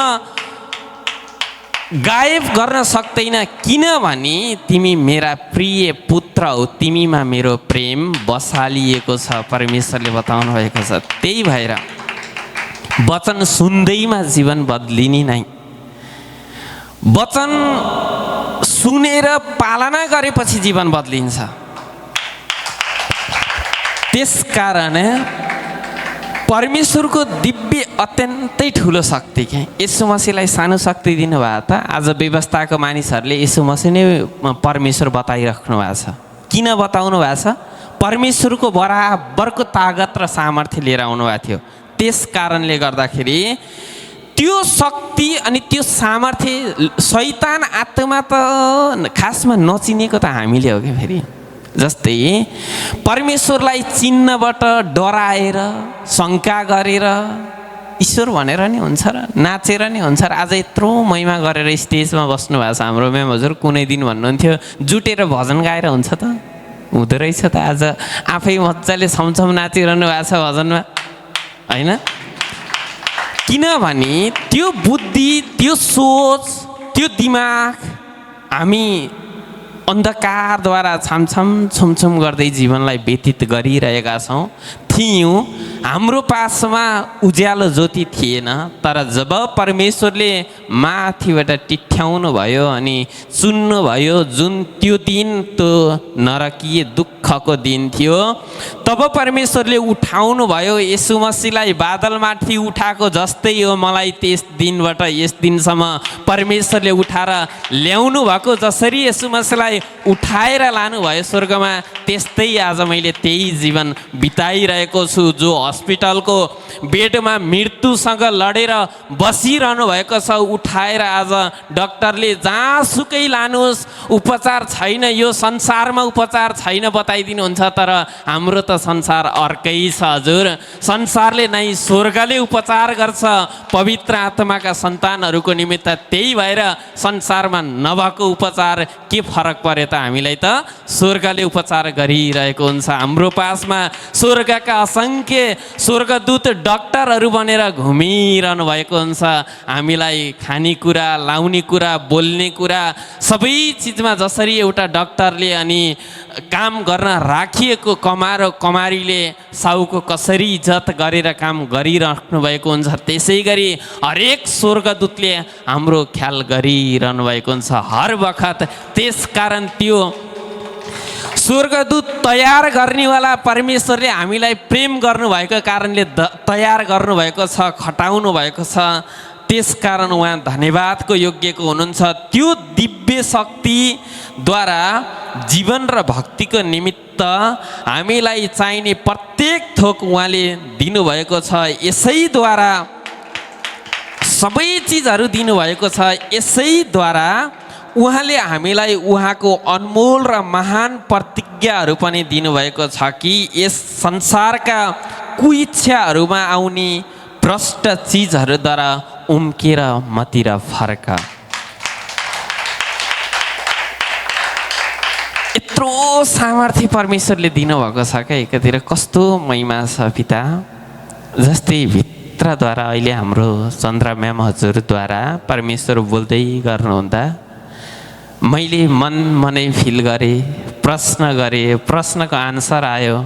गायब गर्न सक्दैन, किनभने तिमी मेरा प्रिय पुत्र हौ, तिमीमा मेरो प्रेम बसालिएको छ, परमेश्वरले बताउनु भएको छ। त्यही भएर वचन सुन्दैमा जीवन बदलिने नै, वचन सुनेर पालना गरेपछि जीवन बदलिन्छ। त्यसकारण परमेश्वरको दिव्य अत्यन्तै ठुलो शक्ति के यीशु मसीहलाई सानो शक्ति दिनुभयो त आज व्यवस्थाको मानिसहरूले यीशु मसीह नै परमेश्वर बताइराख्नु भएको छ। किन बताउनु भएको छ? परमेश्वरको बराबरको तागत र सामर्थ्य लिएर आउनुभएको थियो। त्यस कारणले गर्दाखेरि त्यो शक्ति अनि त्यो सामर्थ्य शैतान आत्मा त खासमा नचिनेको त हामीले हो कि फेरि। जस्तै परमेश्वरलाई चिन्नबाट डराएर शङ्का गरेर ईश्वर भनेर नि हुन्छ र नाचेर नि हुन्छ र आज यत्रो महिमा गरेर स्टेजमा बस्नु भएको छ हाम्रो म्याम हजुर। कुनै दिन भन्नुहुन्थ्यो जुटेर भजन गाएर हुन्छ त, हुँदो रहेछ त। आज आफै मजाले छमछम नाचिरहनु भएको छ भजनमा, होइन? किनभने त्यो बुद्धि, त्यो सोच, त्यो दिमाग हामी अन्धकारद्वारा छामछाम छुमछुम गर्दै जीवनलाई व्यतीत गरिरहेका थियौँ। हाम्रो पासमा उज्यालो ज्योति थिएन, तर जब परमेश्वरले माथिबाट टिठ्याउनु भयो अनि चुन्नुभयो, जुन त्यो दिन त्यो नरकीय दुःखको दिन थियो, तब परमेश्वरले उठाउनु भयो। यीशु मसीहलाई बादलमाथि उठाएको जस्तै हो मलाई त्यस दिनबाट यस दिनसम्म परमेश्वरले उठाएर ल्याउनु भएको। जसरी यीशु मसीहलाई उठाएर लानुभयो स्वर्गमा, त्यस्तै आज मैले त्यही जीवन बिताइरहेको छु। जो हस्पिटलको बेडमा मृत्युसँग लडेर बसिरहनु भएको छ, उठाएर आज डक्टरले जहाँसुकै लानुहोस् उपचार छैन, यो संसारमा उपचार छैन बताइदिनुहुन्छ। तर हाम्रो त संसार अर्कै छ हजुर। संसारले नै स्वर्गले उपचार गर्छ पवित्र आत्माका सन्तानहरूको निमित्त। त्यही भएर संसारमा नभएको उपचार के फरक पर्यो त? हामीलाई त स्वर्गले उपचार गरिरहेको हुन्छ। हाम्रो पासमा स्वर्गका असङ्ख्य स्वर्गदूत डाक्टरहरू बनेर घुमिरहनु भएको हुन्छ। हामीलाई खानेकुरा, लाउने कुरा, बोल्ने कुरा, सबै चिजमा जसरी एउटा डाक्टरले अनि काम गर्न राखिएको कमारीले साउको कसरी इज्जत गरेर काम गरिराख्नु भएको हुन्छ, त्यसै गरी हरेक स्वर्गदूतले हाम्रो ख्याल गरिरहनु भएको हुन्छ हर बखत। त्यसकारण त्यो स्वर्गदूत तयार गर्नेवाला परमेश्वरले हामीलाई प्रेम गर्नुभएको कारणले तयार गर्नुभएको छ, खटाउनु भएको छ। त्यसकारण उहाँ धन्यवादको योग्यको हुनुहुन्छ। त्यो दिव्य शक्तिद्वारा जीवन र भक्तिको निमित्त हामीलाई चाहिने प्रत्येक थोक उहाँले दिनुभएको छ। यसैद्वारा सबै चिजहरू दिनुभएको छ। यसैद्वारा उहाँले हामीलाई उहाँको अनमोल र महान प्रतिज्ञाहरू पनि दिनुभएको छ कि यस संसारका कुइच्छाहरूमा आउने भ्रष्ट चिजहरूद्वारा उम्केर मतिर फर्क। यत्रो सामर्थ्य परमेश्वरले दिनुभएको छ क्या। एकातिर कस्तो महिमा छ पिता। जस्तै भित्रद्वारा अहिले हाम्रो चन्द्र म्याम हजुरद्वारा परमेश्वर बोल्दै गर्नुहुँदा मैले मनै फिल गरेँ, प्रश्न गरेँ, प्रश्नको आन्सर आयो।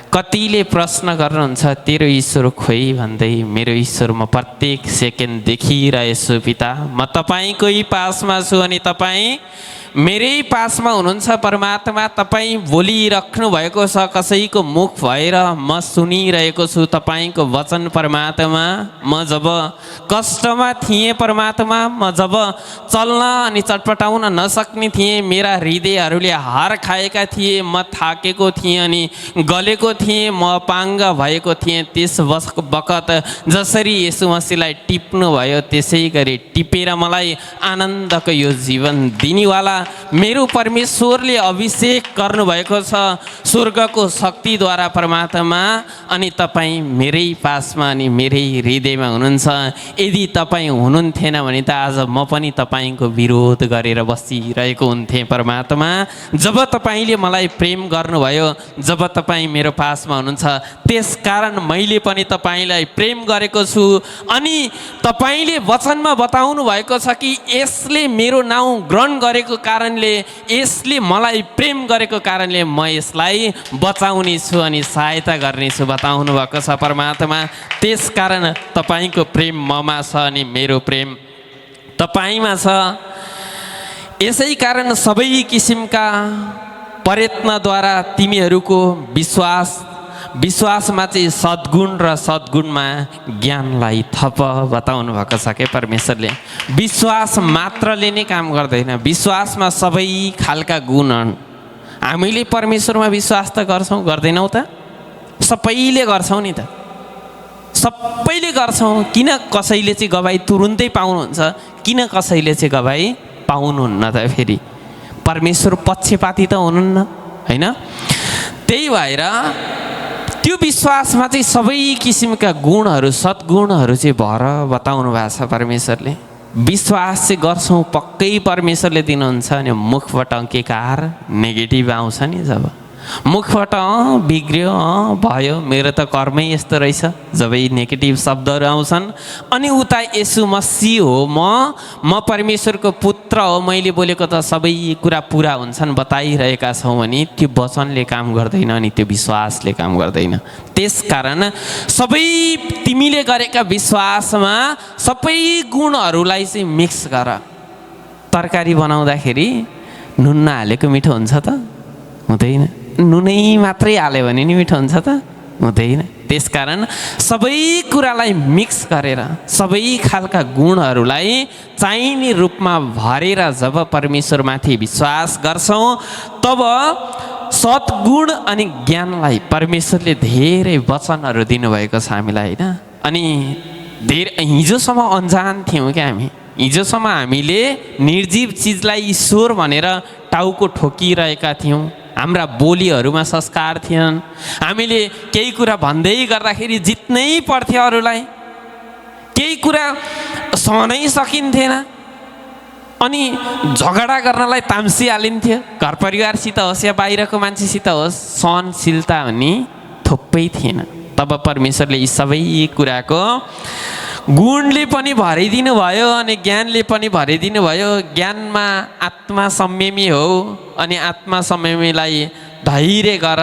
कतिले प्रश्न गर्नुहुन्छ तेरो ईश्वर खोइ भन्दै, मेरो ईश्वर म प्रत्येक सेकेन्ड देखिरहेछु पिता। म तपाईँकै पासमा छु अनि तपाईँ मेरै पासमा हुनुहुन्छ परमात्मा। तपाईँ बोलिराख्नु भएको छ कसैको मुख भएर म सुनिरहेको छु तपाईँको वचन परमात्मा। म जब कष्टमा थिएँ परमात्मा, म जब चल्न अनि चटपटाउन नसक्ने थिएँ, मेरा हृदयहरूले हार खाएका थिए, म थाकेको थिएँ अनि गलेको थिएँ, म अपाङ्ग भएको थिएँ, त्यस बखत जसरी यसु मसीहलाई टिप्नु भयो त्यसै गरी टिपेर मलाई आनन्दको यो जीवन दिनेवाला मेरो परमेश्वरले अभिषेक गर्नुभएको छ स्वर्गको शक्तिद्वारा परमात्मा। अनि तपाईँ मेरै पासमा अनि मेरै हृदयमा हुनुहुन्छ। यदि तपाईँ हुनुहुन्थेन भने त आज म पनि तपाईँको विरोध गरेर बसिरहेको हुन्थेँ परमात्मा। जब तपाईँले मलाई प्रेम गर्नुभयो, जब तपाईँ मेरो पासमा हुनुहुन्छ, त्यसकारण मैले पनि तपाईँलाई प्रेम गरेको छु। अनि तपाईँले वचनमा बताउनु भएको छ कि यसले मेरो नाउँ ग्रहण गरेको कारणले, यसले मलाई प्रेम गरेको कारणले म यसलाई बचाउने छु अनि सहायता गर्नेछु बताउनु भएको छ परमात्मा। त्यसकारण तपाईँको प्रेम ममा छ अनि मेरो प्रेम तपाईँमा छ। यसै कारण सबै किसिमका प्रयत्नद्वारा तिमीहरूको विश्वासमा चाहिँ सद्गुण र सद्गुणमा ज्ञानलाई थप बताउनु भएको छ के परमेश्वरले। विश्वास मात्रले नै काम गर्दैन, विश्वासमा सबै खालका गुण। हामीले परमेश्वरमा विश्वास त गर्छौँ गर्दैनौँ त? सबैले गर्छौँ नि त, सबैले गर्छौँ। किन कसैले चाहिँ गवाई तुरुन्तै पाउनुहुन्छ, किन कसैले चाहिँ गवाई पाउनुहुन्न त? फेरि परमेश्वर पक्षपाती त हुनुहुन्न होइन? त्यही भएर त्यो विश्वासमा चाहिँ सबै किसिमका गुणहरू, सद्गुणहरू चाहिँ भर बताउनु भएको छ परमेश्वरले। विश्वास चाहिँ गर्छौँ पक्कै परमेश्वरले दिनुहुन्छ। अनि मुखबाट अंकेकार नेगेटिभ आउँछ नि, जब मुखबाट बिग्रियो भयो मेरो त कर्मै यस्तो रहेछ, जब यी नेगेटिभ शब्दहरू आउँछन् अनि उता यसु मसीह हो, म परमेश्वरको पुत्र हो, मैले बोलेको त सबै कुरा पुरा हुन्छन् बताइरहेका छौँ भने त्यो वचनले काम गर्दैन अनि त्यो विश्वासले काम गर्दैन। त्यसकारण सबै तिमीले गरेका विश्वासमा सबै गुणहरूलाई चाहिँ मिक्स गर। तरकारी बनाउँदाखेरि नुन नहालेको मिठो हुन्छ त? हुँदैन। नुनै मात्रै हाल्यो भने नि मिठो हुन्छ त? हुँदैन। त्यसकारण सबै कुरालाई मिक्स गरेर सबै खालका गुणहरूलाई चाहिने रूपमा भरेर जब परमेश्वरमाथि विश्वास गर्छौँ तब सद्गुण अनि ज्ञानलाई परमेश्वरले धेरै वचनहरू दिनुभएको छ हामीलाई होइन? अनि धेरै हिजोसम्म अन्जान थियौँ क्या हामी, हिजोसम्म हामीले निर्जीव चिजलाई ईश्वर भनेर टाउको ठोकिरहेका थियौँ। हाम्रा बोलीहरूमा संस्कार थिएनन्। हामीले केही कुरा भन्दै गर्दाखेरि जित्नै पर्थ्यो अरूलाई, केही कुरा सहनै सकिन्थेन, अनि झगडा गर्नलाई ताम्सिहालिन्थ्यो। घर परिवारसित होस् या बाहिरको मान्छेसित होस्, सहनशीलता भन्ने थोप्पै थिएन। तब परमेश्वरले यी सबै कुराको गुणले पनि भरिदिनु भयो अनि ज्ञानले पनि भरिदिनु भयो। ज्ञानमा आत्मा संयमी हो अनि आत्मा संयमीलाई धैर्य गर,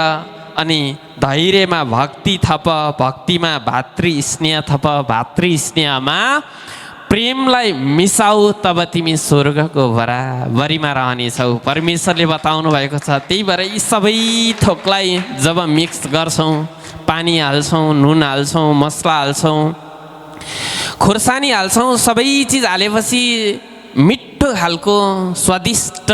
अनि धैर्यमा भक्ति थप, भक्तिमा भातृ स्नेह थप, भातृ स्नेहमा प्रेमलाई मिसाऊ, तब तिमी स्वर्गको बराबरीमा रहनेछौ। परमेश्वरले बताउनु भएको छ। त्यही भएर यी सबै थोकलाई जब मिक्स गर्छौँ, पानी हाल्छौँ, नुन हाल्छौँ, मसला हाल्छौँ, खोर्सानी हाल्छौँ, सबै चिज हालेपछि मिठो खालको स्वादिष्ट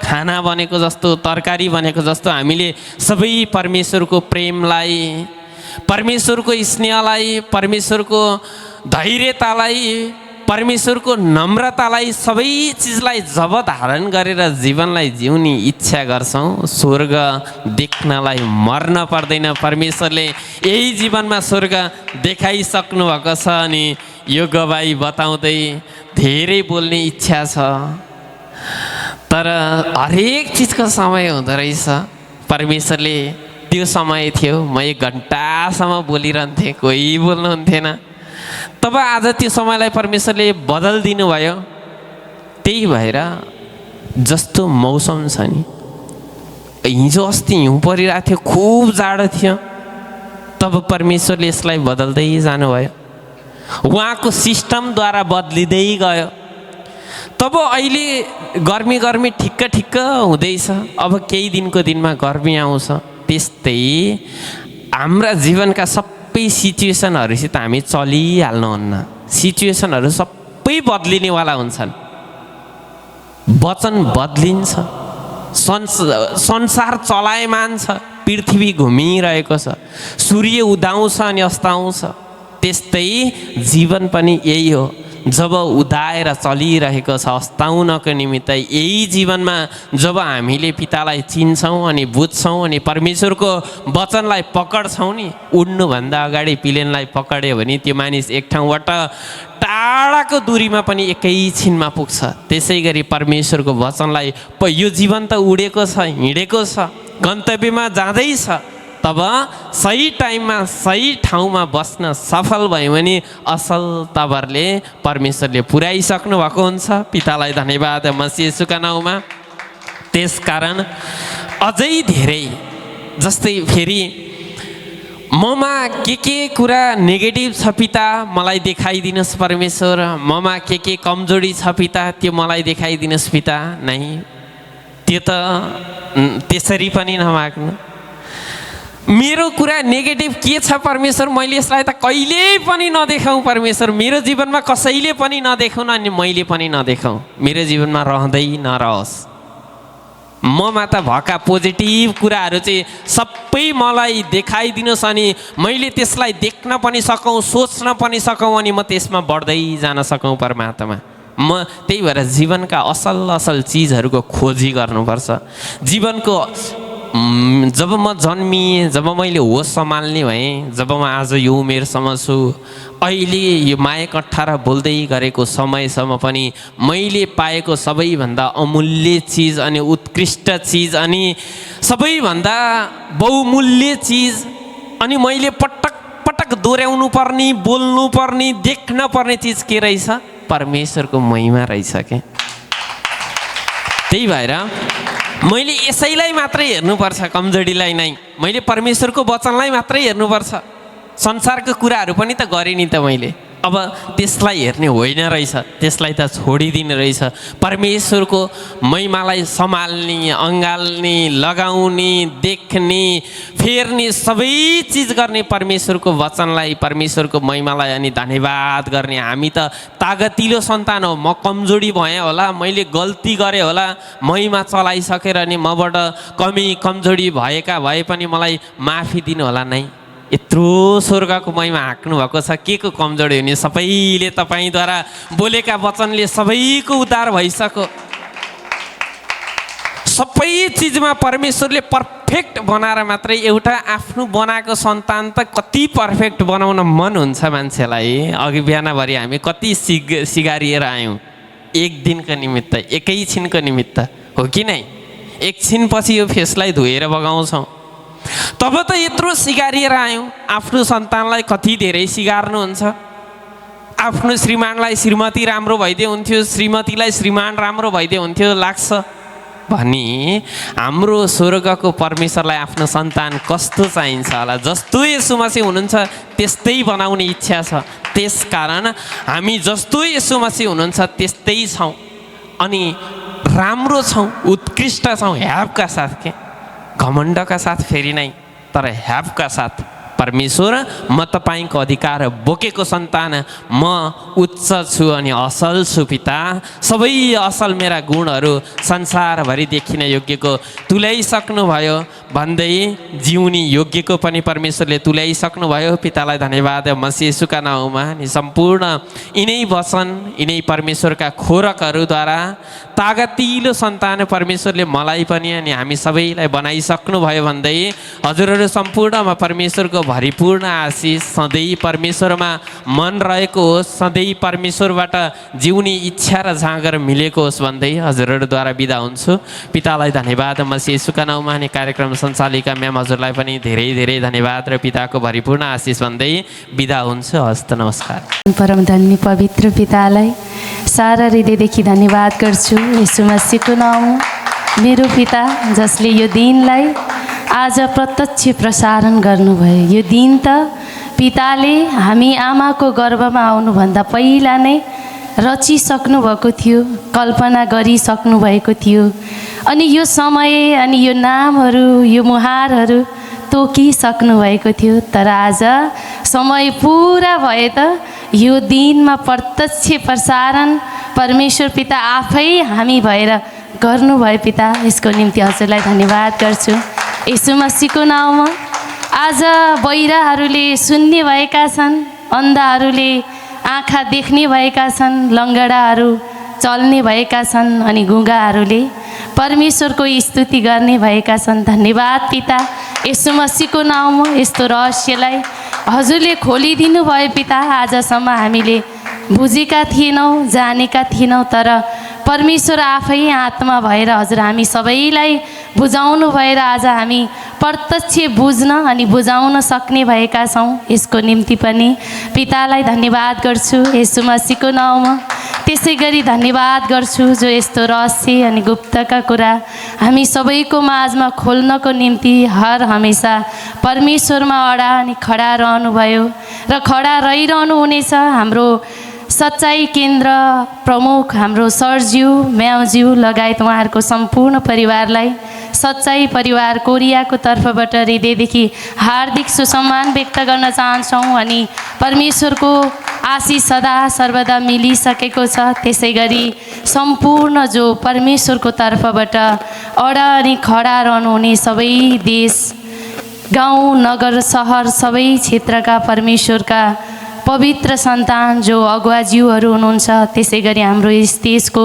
खाना बनेको जस्तो, तरकारी बनेको जस्तो हामीले सबै परमेश्वरको प्रेमलाई, परमेश्वरको स्नेहलाई, परमेश्वरको धैर्यतालाई, परमेश्वरको नम्रतालाई, सबै चिजलाई जब धारण गरेर जीवनलाई जिउने इच्छा गर्छौँ, स्वर्ग देख्नलाई मर्न पर्दैन। परमेश्वरले यही जीवनमा स्वर्ग देखाइसक्नु भएको छ। अनि यो गवाई बताउँदै धेरै बोल्ने इच्छा छ, तर हरेक चिजको समय हुँदो रहेछ। परमेश्वरले त्यो समय थियो, म 1 घन्टासम्म बोलिरहन्थेँ, कोही बोल्नुहुन्थेन। तब आज त्यो समयलाई परमेश्वरले बदलिदिनु भयो। त्यही भएर जस्तो मौसम छ नि, हिजो अस्ति हिउँ परिरहेको थियो, खुब जाडो थियो, तब परमेश्वरले यसलाई बदल्दै जानुभयो। उहाँको सिस्टमद्वारा बदलिँदै गयो। तब अहिले गर्मी गर्मी ठिक्क ठिक्क हुँदैछ। अब केही दिनको दिनमा गर्मी आउँछ। त्यस्तै हाम्रा जीवनका सबै सिचुएसनहरूसित हामी चलिहाल्नुहुन्न। सिचुएसनहरू सबै बदलिनेवाला हुन्छन्। वचन बदलिन्छ, संसार चलायमान छ, पृथ्वी घुमिरहेको छ, सूर्य उदाउँछ अनि अस्ताउँछ। त्यस्तै जीवन पनि यही हो। जब उदाएर चलिरहेको छ अस्ताउनको निमित्त, यही जीवनमा जब हामीले पितालाई चिन्छौँ अनि बुझ्छौँ अनि परमेश्वरको वचनलाई पकडछौँ नि, उड्नुभन्दा अगाडि प्लेनलाई पक्ड्यो भने त्यो मानिस एक ठाउँबाट टाढाको दूरीमा पनि एकैछिनमा पुग्छ। त्यसै गरी परमेश्वरको वचनलाई यो जीवन त उडेको छ, हिँडेको छ, गन्तव्यमा जाँदैछ, तब सही टाइममा सही ठाउँमा बस्न सफल भयो भने असल तवरले परमेश्वरले पुर्याइसक्नु भएको हुन्छ। पितालाई धन्यवाद मसीह येशूका नाउँमा। त्यसकारण अझै धेरै, जस्तै फेरि ममा के कुरा नेगेटिभ छ पिता मलाई देखाइदिनुहोस् परमेश्वर, ममा के कमजोरी छ पिता त्यो मलाई देखाइदिनुहोस् पिता। नै, त्यो त त्यसरी पनि नमाग्नु। मेरो कुरा नेगेटिभ के छ परमेश्वर, मैले यसलाई त कहिल्यै पनि नदेखाउँ परमेश्वर, मेरो जीवनमा कसैले पनि नदेखाउन अनि मैले पनि नदेखाउँ, मेरो जीवनमा रहँदै नरहोस्। ममा त भएका पोजिटिभ कुराहरू चाहिँ सबै मलाई देखाइदिनुहोस् अनि मैले त्यसलाई देख्न पनि सकौँ, सोच्न पनि सकौँ अनि म त्यसमा बढ्दै जान सकौँ परमात्मा। म त्यही भएर जीवनका असल असल चिजहरूको खोजी गर्नुपर्छ। जीवनको जब म जन्मिएँ, जब मैले होस सम्हाल्ने भएँ, जब म आज यो उमेरसम्म छु, अहिले यो माया कट्ठा र बोल्दै गरेको समयसम्म पनि मैले पाएको सबैभन्दा अमूल्य चिज अनि उत्कृष्ट चिज अनि सबैभन्दा बहुमूल्य चिज अनि मैले पटक पटक दोहोऱ्याउनु पर्ने, बोल्नु पर्ने, देख्न पर्ने चिज के रहेछ? परमेश्वरको महिमा रहेछ के। त्यही भएर मैले यसैलाई मात्रै हेर्नुपर्छ, कमजोरीलाई नै। मैले परमेश्वरको वचनलाई मात्रै हेर्नुपर्छ। संसारको कुराहरू पनि त गरेँ नि त मैले, अब त्यसलाई हेर्ने होइन रहेछ, त्यसलाई त छोडिदिने रहेछ। परमेश्वरको महिमालाई सम्हाल्ने, अँगाल्ने, लगाउने, देख्ने, फेर्ने, सबै चिज गर्ने परमेश्वरको वचनलाई, परमेश्वरको महिमालाई अनि धन्यवाद गर्ने। हामी त तागतिलो सन्तान हो, म कमजोरी भएँ होला, मैले गल्ती गरेँ होला, महिमा चलाइसकेर अनि मबाट कमी कमजोरी भएका भए पनि मलाई माफी दिनु होला नै। यत्रो स्वर्गको महिमा हाँक्नु भएको छ, के को कमजोरी हुने? सबैले तपाईँद्वारा बोलेका वचनले सबैको उद्धार भइसक्यो। सबै चिजमा परमेश्वरले पर्फेक्ट बनाएर मात्रै एउटा आफ्नो बनाएको सन्तान त कति पर्फेक्ट बनाउन मन हुन्छ मान्छेलाई। अघि बिहानभरि हामी कति सिगारिएर आयौँ, एक दिनको निमित्त, एकैछिनको निमित्त, हो कि नै? एकछिनपछि यो फेसलाई धोएर बगाउँछौँ। तब त यत्रो सिगारिएर आयौँ। आफ्नो सन्तानलाई कति धेरै सिगार्नुहुन्छ। आफ्नो श्रीमानलाई श्रीमती राम्रो भइदियो हुन्थ्यो, श्रीमतीलाई श्रीमान राम्रो भइदियो हुन्थ्यो लाग्छ भनी हाम्रो स्वर्गको परमेश्वरलाई आफ्नो सन्तान कस्तो चाहिन्छ होला? जस्तो येशू मसीह हुनुहुन्छ त्यस्तै बनाउने इच्छा छ। त्यसकारण हामी जस्तो येशू मसीह हुनुहुन्छ त्यस्तै छौँ अनि राम्रो छौँ, उत्कृष्ट छौँ, ह्यापका साथ। के घमण्डका साथ फेरि नै, तर ह्यापका साथ। परमेश्वर, म तपाईँको अधिकार बोकेको सन्तान, म उच्च छु अनि असल छु पिता। सबै असल मेरा गुणहरू संसारभरि देखिन योग्यको तुल्याइसक्नुभयो भन्दै जिउनी योग्यको पनि परमेश्वरले तुल्याइसक्नुभयो। पितालाई धन्यवाद मसीह येशूका नाउँमा। अनि सम्पूर्ण यिनै वचन, यिनै परमेश्वरका खोरकहरूद्वारा तागतिलो सन्तान परमेश्वरले मलाई पनि अनि हामी सबैलाई बनाइसक्नुभयो भन्दै हजुरहरू सम्पूर्णमा परमेश्वरको भरिपूर्ण आशिष सधैँ परमेश्वरमा मन रहेको होस्, सधैँ परमेश्वरबाट जिउने इच्छा र जाँगर मिलेको होस् भन्दै हजुरहरूद्वारा बिदा हुन्छु। पितालाई धन्यवाद मसीह येशूका नाउँमा। अनि कार्यक्रम सञ्चालिका म्याम हजुरलाई पनि धेरै धेरै धन्यवाद र पिताको भरिपूर्ण आशिष भन्दै बिदा हुन्छु। हस्त नमस्कार। परम धन्य पवित्र पितालाई सारा हृदयदेखि धन्यवाद गर्छु येशू मसीहको नाउँमा। मेरो पिता जसले यो दिनलाई आज प्रत्यक्ष प्रसारण गर्नुभयो। यो दिन त पिताले हामी आमाको गर्भमा आउनुभन्दा पहिला नै रचिसक्नु भएको थियो, कल्पना गरिसक्नु भएको थियो। अनि यो समय अनि यो नामहरू, यो मुहारहरू तोकिसक्नु भएको थियो। तर आज समय पुरा भए त यो दिनमा प्रत्यक्ष प्रसारण परमेश्वर पिता आफै हामी भएर गर्नुभयो। पिता, यसको निम्ति हजुरलाई धन्यवाद गर्छु येशू मसीहको नाउँमा। आज बहिराहरूले सुन्ने भएका छन्, अन्धाहरूले आँखा देख्ने भएका छन्, लङ्गडाहरू चल्ने भएका छन् अनि गुङ्गाहरूले परमेश्वरको स्तुति गर्ने भएका छन्। धन्यवाद पिता येशू मसीहको नाउँमा। यस्तो रहस्यलाई हजुरले खोलिदिनु भयो पिता। आजसम्म हामीले बुझेका थिएनौँ, जानेका थिएनौँ, तर परमेश्वर आफै आत्मा भएर हजुर हामी सबैलाई बुझाउनु भएर आज हामी प्रत्यक्ष बुझ्न अनि बुझाउन सक्ने भएका छौँ। यसको निम्ति पनि पितालाई धन्यवाद गर्छु येशू मसीहको नाउँमा। त्यसै गरी धन्यवाद गर्छु जो यस्तो रहस्य अनि गुप्तका कुरा हामी सबैको माझमा खोल्नको निम्ति हर हमेसा परमेश्वरमा अडा अनि खडा रहनुभयो र खडा रहिरहनु हुनेछ। हाम्रो सच्चाई केन्द्र प्रमुख हाम्रो सरज्यू, म्याउज्यू लगायत उहाँहरूको सम्पूर्ण परिवारलाई सच्चाई परिवार कोरियाको तर्फबाट हृदयदेखि हार्दिक सुसम्मान व्यक्त गर्न चाहन्छौँ। अनि परमेश्वरको आशिष सदा सर्वदा मिलिसकेको छ। त्यसै गरी सम्पूर्ण जो परमेश्वरको तर्फबाट अडा अनि खडा रहनुहुने सबै देश, गाउँ, नगर, सहर सबै क्षेत्रका परमेश्वरका पवित्र सन्तान जो अगुवाज्यूहरू हुनुहुन्छ, त्यसै गरी हाम्रो यस देशको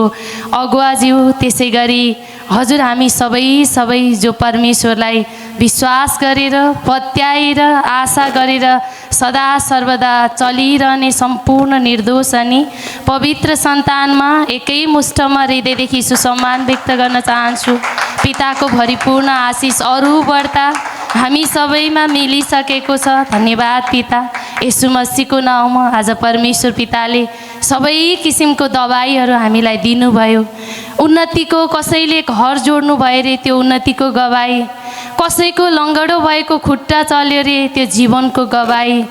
अगुवाज्यू, त्यसै गरी हजुर हामी सबै जो परमेश्वरलाई विश्वास गरेर पत्याएर आशा गरेर सदा सर्वदा चलिरहने सम्पूर्ण निर्दोष अनि पवित्र सन्तानमा एकै मुष्टमा हृदयदेखि सुसम्मान व्यक्त गर्न चाहन्छु। पिताको भरिपूर्ण आशिष अरू बढ्ता हामी सबैमा मिलिसकेको छ। धन्यवाद पिता येशू मसीहको नाउँमा। आज परमेश्वर पिताले सबै किसिमको दबाईहरू हामीलाई दिनुभयो। उन्नतिको कसैले घर जोड्नु भयो रे, त्यो उन्नतिको गवाई। कसैको लङ्गडो भएको खुट्टा चल्यो रे, त्यो जीवनको गवाई।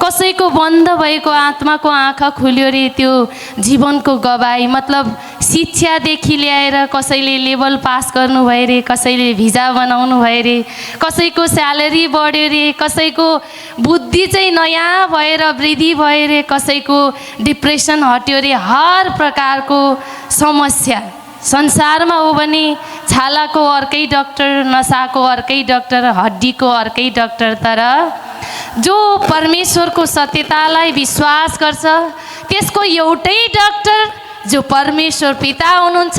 कसैको बन्द भएको आत्माको आँखा खुल्यो रे, त्यो जीवनको गवाई। मतलब शिक्षादेखि ल्याएर कसैले लेभल पास गर्नुभयो रे, कसैले भिजा बनाउनु भयो रे, कसैको स्यालेरी बढ्यो रे, कसैको बुद्धि चाहिँ नयाँ भएर वृद्धि भयो रे, कसैको डिप्रेसन हट्यो रे। हर प्रकारको समस्या संसारमा हो भने छालाको अर्कै डक्टर, नसाको अर्कै डक्टर, हड्डीको अर्कै डक्टर, तर जो परमेश्वरको सत्यतालाई विश्वास गर्छ त्यसको एउटै डाक्टर जो परमेश्वर पिता हुनुहुन्छ,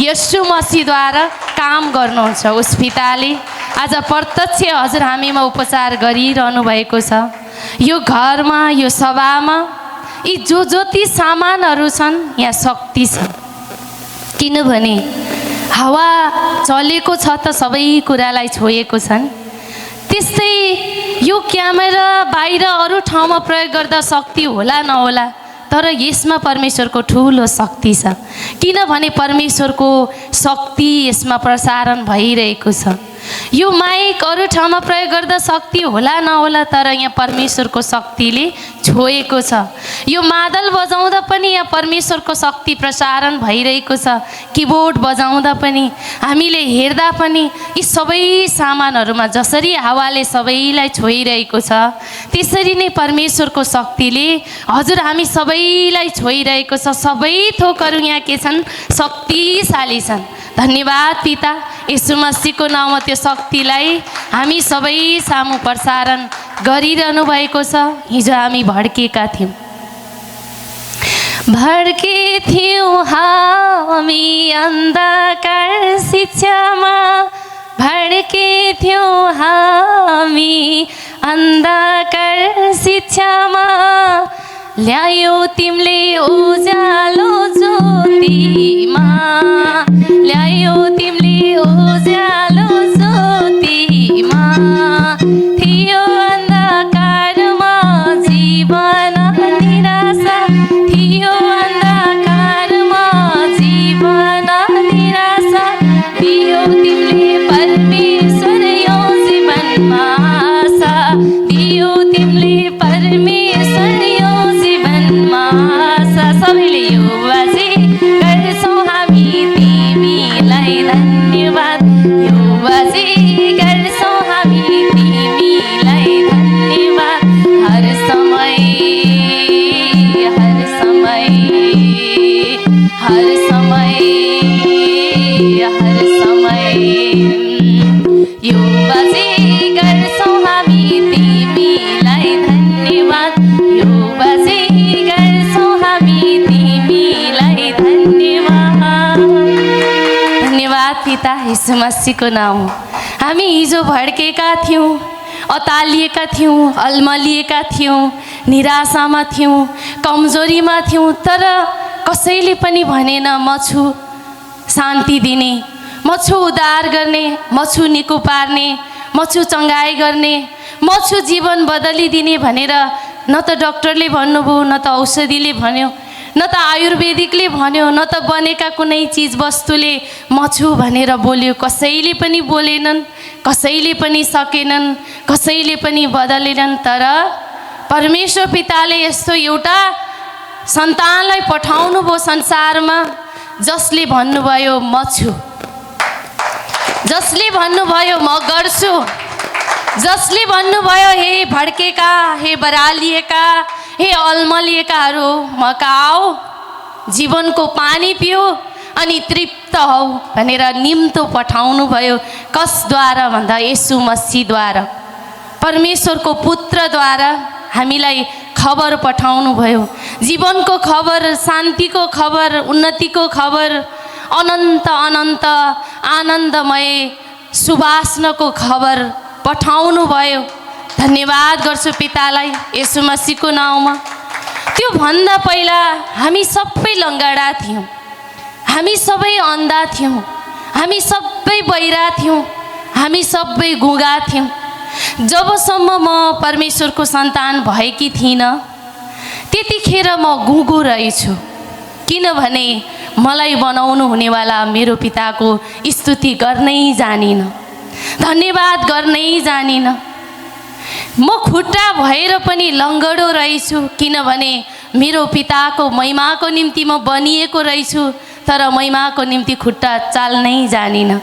येशू मसीहद्वारा काम गर्नुहुन्छ। उस पिताले आज प्रत्यक्ष हजुर हामीमा उपचार गरिरहनु भएको छ। यो घरमा, यो सभामा यी जो जति सामानहरू छन् यहाँ शक्ति छ, किनभने हावा चलेको छ त सबै कुरालाई छोएको छन्। त्यस्तै यो क्यामेरा बाहिर अरू ठाउँमा प्रयोग गर्दा शक्ति होला नहोला, तर यसमा परमेश्वरको ठुलो शक्ति छ, किनभने परमेश्वरको शक्ति यसमा प्रसारण भइरहेको छ। यो माइक अरू ठाउँमा प्रयोग गर्दा शक्ति होला नहोला, तर यहाँ परमेश्वरको शक्तिले छोएको छ। यो मादल बजाउँदा पनि यहाँ परमेश्वरको शक्ति प्रसारण भइरहेको छ। किबोर्ड बजाउँदा पनि, हामीले हेर्दा पनि यी सबै सामानहरूमा जसरी हावाले सबैलाई छोइरहेको छ, त्यसरी नै परमेश्वरको शक्तिले हजुर हामी सबैलाई छोइरहेको छ। सबै थोकहरू यहाँ के छन्? शक्तिशाली छन्। धन्यवाद पिता, येशू मसीहको नाममा त्यो शक्तिलाई हामी सबै सामु प्रसारण गरिरहनु भएको छ। हिजो हामी भड्केका थियौँ, हामी अन्धकार शिक्षामा, भड्केथ्यौँ हामी अन्धकार शिक्षामा, ल्यायो तिमीले उज्यालो ज्योतिमा, ल्यायो तिमीले उज्यालो ज्योतिमा, थियो अन्धकारमा जीवन निराशा, थियो अन्धकारमा जीवन निराशा, दियो तिमीले परमेश्वर यो जीवनमा आशा, दियो तिमीले परमेश्वर यो जीवनमा आशा। सबैले यो बाजे गर्छौँ हामी तिमीलाई धन्यवाद, यो बाजे गर्छौँ हामी तिमीलाई धन्यवाद। हर समय, हर समय, हर समय, हर समय, यो बाजे गर्छौँ हामी तिमीलाई धन्यवाद, यो बाजे गर्छौँ हामी तिमीलाई धन्यवाद। धन्यवाद पिता, येशू मसीहको नाम। हामी हिजो भड्केका थियौँ, अतालिएका थियौँ, अल्मलिएका थियौँ, निराशामा थियौँ, कमजोरीमा थियौँ, तर कसैले पनि भनेन म छु शान्ति दिने, म छु उद्धार गर्ने, म छु निको पार्ने, म छु चङ्गाई गर्ने, म छु जीवन बदलिदिने भनेर न त डक्टरले भन्नुभयो, न त औषधिले भन्यो, न त आयुर्वेदिकले भन्यो, न त बनेका कुनै चिज वस्तुले म छु भनेर बोल्यो। कसैले पनि बोलेनन्, कसैले पनि सकेनन्, कसैले पनि बदलेनन्। तर परमेश्वर पिताले यस्तो एउटा सन्तानलाई पठाउनु भयो संसारमा, जसले भन्नुभयो म छु, जसले भन्नुभयो म गर्छु, जसले भन्नुभयो हे भड्केका, हे बरालिएका, हे अल्मलिएकाहरू म कहाँ जीवनको पानी पियो अनि तृप्त हौ भनेर निम्तो पठाउनु भयो। कसद्वारा भन्दा येशू मसीहद्वारा, परमेश्वरको पुत्रद्वारा हामीलाई खबर पठाउनु भयो। जीवनको खबर, शान्तिको खबर, उन्नतिको खबर, अनन्त अनन्त आनन्दमय सुवासनाको खबर पठाउनु भयो। धन्यवाद गर्छु पितालाई येशू मसीहको नाउँमा। त्यो भन्दा पहिला हामी सबै लङ्गडा थियौँ, हामी सबै अन्धा थियौँ, हामी सबै बहिरा थियौँ, हामी सबै गुँगा थियौँ। जबसम्म म परमेश्वरको सन्तान भएकी थिइनँ त्यतिखेर म गुँगो रहेछु, किनभने मलाई बनाउनु हुनेवाला मेरो पिताको स्तुति गर्नै जानिनँ, धन्यवाद गर्नै जानिनँ। म खुट्टा भएर पनि लङ्गडो रहेछु, किनभने मेरो पिताको महिमाको निम्ति म बनिएको रहेछु, तर महिमाको निम्ति खुट्टा चाल्नै जानिनँ।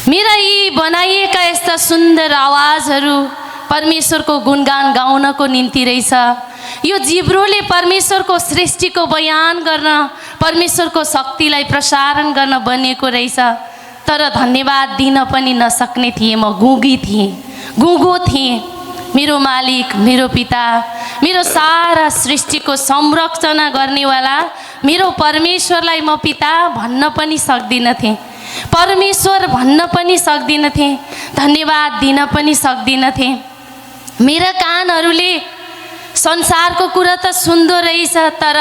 मेरा यी बनाइएका यस्ता सुन्दर आवाजहरू परमेश्वरको गुणगान गाउनको निम्ति रहेछ। यो जिब्रोले परमेश्वरको सृष्टिको बयान गर्न, परमेश्वरको शक्तिलाई प्रसारण गर्न बनिएको रहेछ। तर धन्यवाद दिन पनि नसक्ने थिएँ, म गुँगी थिएँ, गुँगो थिएँ। मेरो मालिक, मेरो पिता, मेरो सारा सृष्टिको संरक्षण गर्नेवाला मेरो परमेश्वरलाई म पिता भन्न पनि सक्दिनथेँ, परमेश्वर भन्न पनि सक्दिनथेँ, धन्यवाद दिन पनि सक्दिनथेँ। मेरा कानहरूले संसारको कुरा त सुन्दो रहेछ, तर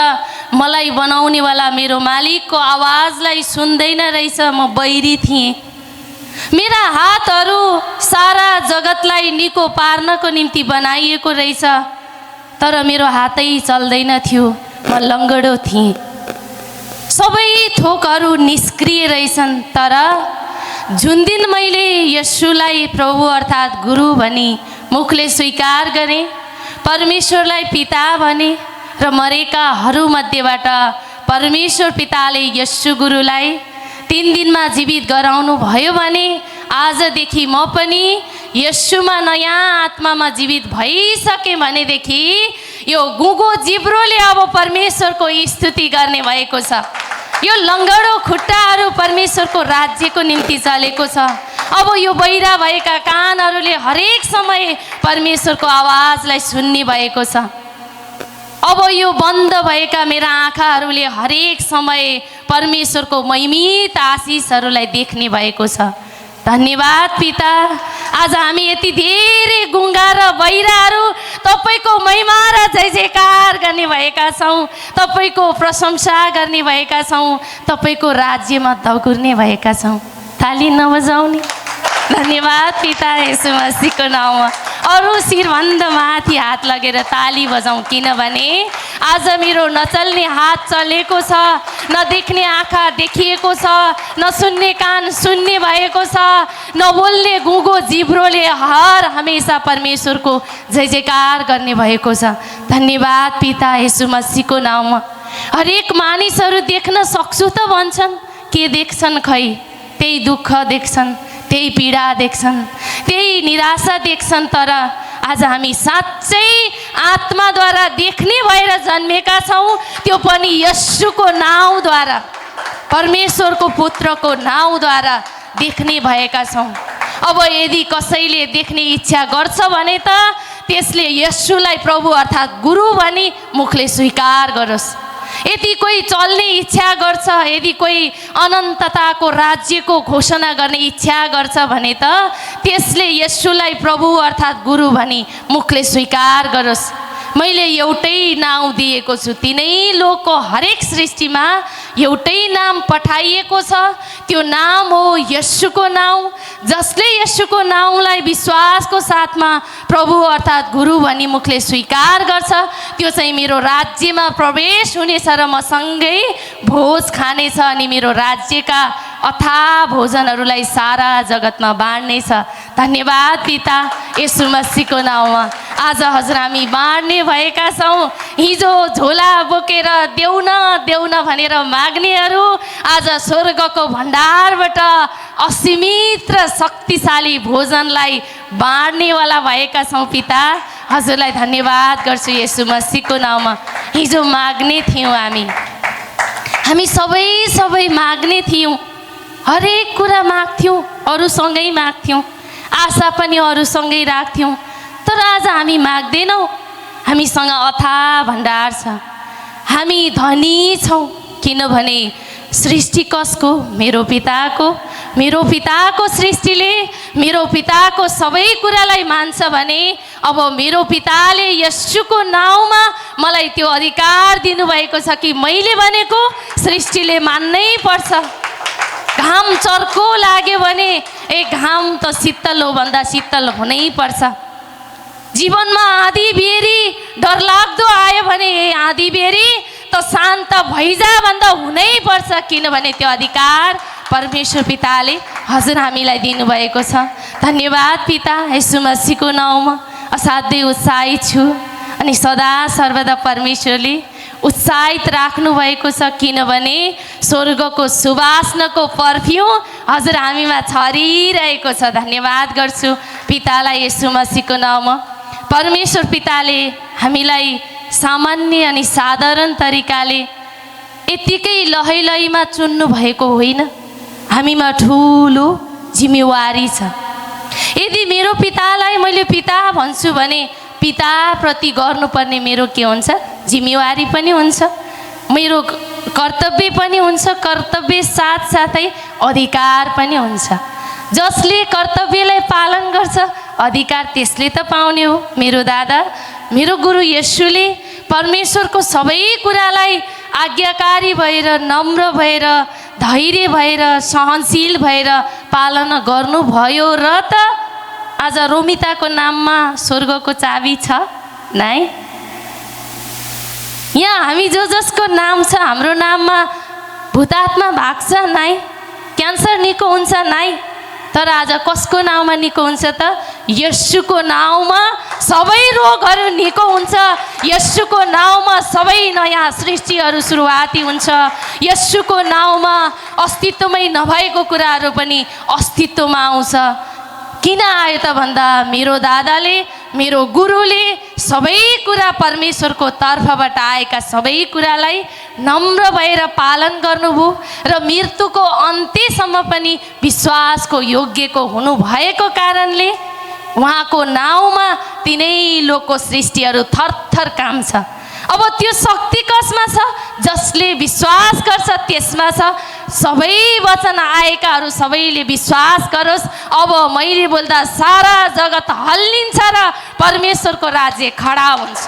मलाई बनाउनेवाला मेरो मालिकको आवाजलाई सुन्दैन रहेछ, म बैरी थिएँ। मेरा हातहरू सारा जगतलाई निको पार्नको निम्ति बनाइएको रहेछ, तर मेरो हातै चल्दैन थियो, म लङ्गडो थिएँ। सबै थोकहरू निष्क्रिय रहेछन्, तर जुन दिन मैले येशूलाई प्रभु अर्थात् गुरु भनी मुखले स्वीकार गरेँ, परमेश्वरलाई पिता भने र मरेकाहरूमध्येबाट परमेश्वर पिताले येशू गुरुलाई 3 दिनमा जीवित गराउनु भयो भने आजदेखि म पनि येशूमा नयाँ आत्मामा जीवित भइसकेँ भनेदेखि यो गुगो जिब्रोले अब परमेश्वरको स्तुति गर्ने भएको छ। यो लङ्गडो खुट्टाहरू परमेश्वरको राज्यको निम्ति चलेको छ। अब यो बहिरा भएका कानहरूले हरेक समय परमेश्वरको आवाजलाई सुन्ने भएको छ। अब यो बन्द भएका मेरा आँखाहरूले हरेक समय परमेश्वरको महिमित आशिषहरूलाई देख्ने भएको छ। धन्यवाद पिता, आज हामी यति धेरै गुङ्गा र बहिराहरू तपाईँको महिमा र जय जयकार गर्ने भएका छौँ, तपाईँको प्रशंसा गर्ने भएका छौँ, तपाईँको राज्यमा दगुर्ने भएका छौँ। ताली नबजाउने? धन्यवाद पिता येशू मसीहको नाउँमा। अरू शिरभन्द माथि हात लगेर ताली बजाउँ, किनभने आज मेरो नचल्ने हात चलेको छ, नदेख्ने आँखा देखिएको छ, नसुन्ने कान सुन्ने भएको छ, नबोल्ने गुगो जिब्रोले हर हमेशा परमेश्वरको जय जयकार गर्ने भएको छ। धन्यवाद पिता येशू मसीहको नाउँमा। हरेक मानिसहरू देख्न सक्छु त भन्छन्, के देख्छन् खै? त्यही दुःख देख्छन्, त्यही पीडा देख्छन्, त्यही निराशा देख्छन्। तर आज हामी साँच्चै आत्माद्वारा देख्ने भएर जन्मेका छौँ, त्यो पनि येशूको नाउँद्वारा, परमेश्वरको पुत्रको नाउँद्वारा देख्ने भएका छौँ। अब यदि कसैले देख्ने इच्छा गर्छ भने त त्यसले येशूलाई प्रभु अर्थात् गुरु भनी मुखले स्वीकार गरोस्। यदि कोही चल्ने इच्छा गर्छ, यदि कोही अनन्तताको राज्यको घोषणा गर्ने इच्छा गर्छ भने त त्यसले येशूलाई प्रभु अर्थात् गुरु भनी मुखले स्वीकार गरोस्। मैले एउटै नाउँ दिएको छु, तिनै लोकको हरेक सृष्टिमा एउटै नाम पठाइएको छ, त्यो नाम हो येशूको नाउँ। जसले येशूको नाउँलाई विश्वासको साथमा प्रभु अर्थात् गुरु भनी मुखले स्वीकार गर्छ, त्यो चाहिँ मेरो राज्यमा प्रवेश हुनेछ र मसँगै भोज खानेछ, अनि मेरो राज्यका अथाह भोजनहरूलाई सारा जगतमा बाँड्नेछ। धन्यवाद पिता येशू मसीहको नाउँमा। आज हजुर हामी बाँड्ने भएका छौँ। हिजो झोला बोकेर देऊ न देऊ न भनेर माग्नेहरू आज स्वर्गको भण्डारबाट असीमित र शक्तिशाली भोजनलाई बाँड्नेवाला भएका छौँ। पिता हजुरलाई धन्यवाद गर्छु येशू मसीहको नाउँमा। हिजो माग्ने थियौँ, हामी सबै माग्ने थियौँ, हरेक कुरा माग्थ्यौँ, अरूसँगै माग्थ्यौँ, आशा पनि अरूसँगै राख्थ्यौँ। तर आज हामी माग्दैनौँ, हामीसँग अथाह भण्डार छ, हामी धनी छौँ, किनभने सृष्टि कसको? मेरो पिताको सृष्टिले मेरो पिताको सबै कुरालाई मान्छ भने अब मेरो पिताले येशूको नाउँमा मलाई त्यो अधिकार दिनुभएको छ कि मैले भनेको सृष्टिले मान्नै पर्छ। घाम चर्को लाग्यो भने घाम त शीतल हो भन्दा शीतल हुनै पर्छ। जीवनमा आँधी बेरी डरलाग्दो आयो भने आँधी बेरी त शान्त भइजा भन्दा हुनै पर्छ, किनभने त्यो अधिकार परमेश्वर पिताले हजुर हामीलाई दिनुभएको छ। धन्यवाद पिता येशू मसीहको नाउँमा। असाध्यै उत्साहित छु अनि सदा सर्वदा परमेश्वरले उत्साहित राख्नु भएको छ, किनभने स्वर्गको सुवासनाको पर्फ्युम हजुर हामीमा छरिरहेको छ। धन्यवाद गर्छु पितालाई येशू मसीहको नाउँमा। परमेश्वर पिताले हामीलाई सामान्य अनि साधारण तरिकाले यतिकै लहैलहीमा चुन्नु भएको होइन, हामीमा ठुलो जिम्मेवारी छ। यदि मेरो पितालाई मैले पिता भन्छु भने पिताप्रति गर्नुपर्ने मेरो के हुन्छ, जिम्मेवारी पनि हुन्छ, मेरो कर्तव्य पनि हुन्छ, कर्तव्य साथसाथै अधिकार पनि हुन्छ। जसले कर्तव्यलाई पालन गर्छ अधिकार त्यसले त पाउने हो। मेरो दादा, मेरो गुरु येशूले परमेश्वरको सबै कुरालाई आज्ञाकारी भएर, नम्र भएर, धैर्य भएर, सहनशील भएर पालना गर्नुभयो र त आज रोमिताको नाममा स्वर्गको चाबी छ नाइ। यहाँ हामी जसको नाम छ, हाम्रो नाममा भूतात्मा भाग्छ नाइ, क्यान्सर निको हुन्छ नाइ। तर आज कसको नाउँमा निको हुन्छ त? येशूको नाउँमा सबै रोगहरू निको हुन्छ। येशूको नाउँमा सबै नयाँ सृष्टिहरू सुरुवाती हुन्छ। येशूको नाउँमा अस्तित्वमै नभएको कुराहरू पनि अस्तित्वमा आउँछ। किन आयो त भन्दा मेरो दादाले, मेरो गुरुले सबै कुरा परमेश्वरको तर्फबाट आएका सबै कुरालाई नम्र भएर पालन गर्नुभयो र मृत्युको अन्त्यसम्म पनि विश्वासको योग्यको हुनुभएको कारणले उहाँको नाउँमा तिनै लोकको सृष्टिहरू थरथर काम्छ। अब त्यो शक्ति कसमा छ? जसले विश्वास गर्छ त्यसमा छ। सबै वचन आएकाहरू सबैले विश्वास गरोस्। अब मैले बोल्दा सारा जगत हल्लिन्छ र परमेश्वरको राज्य खडा हुन्छ,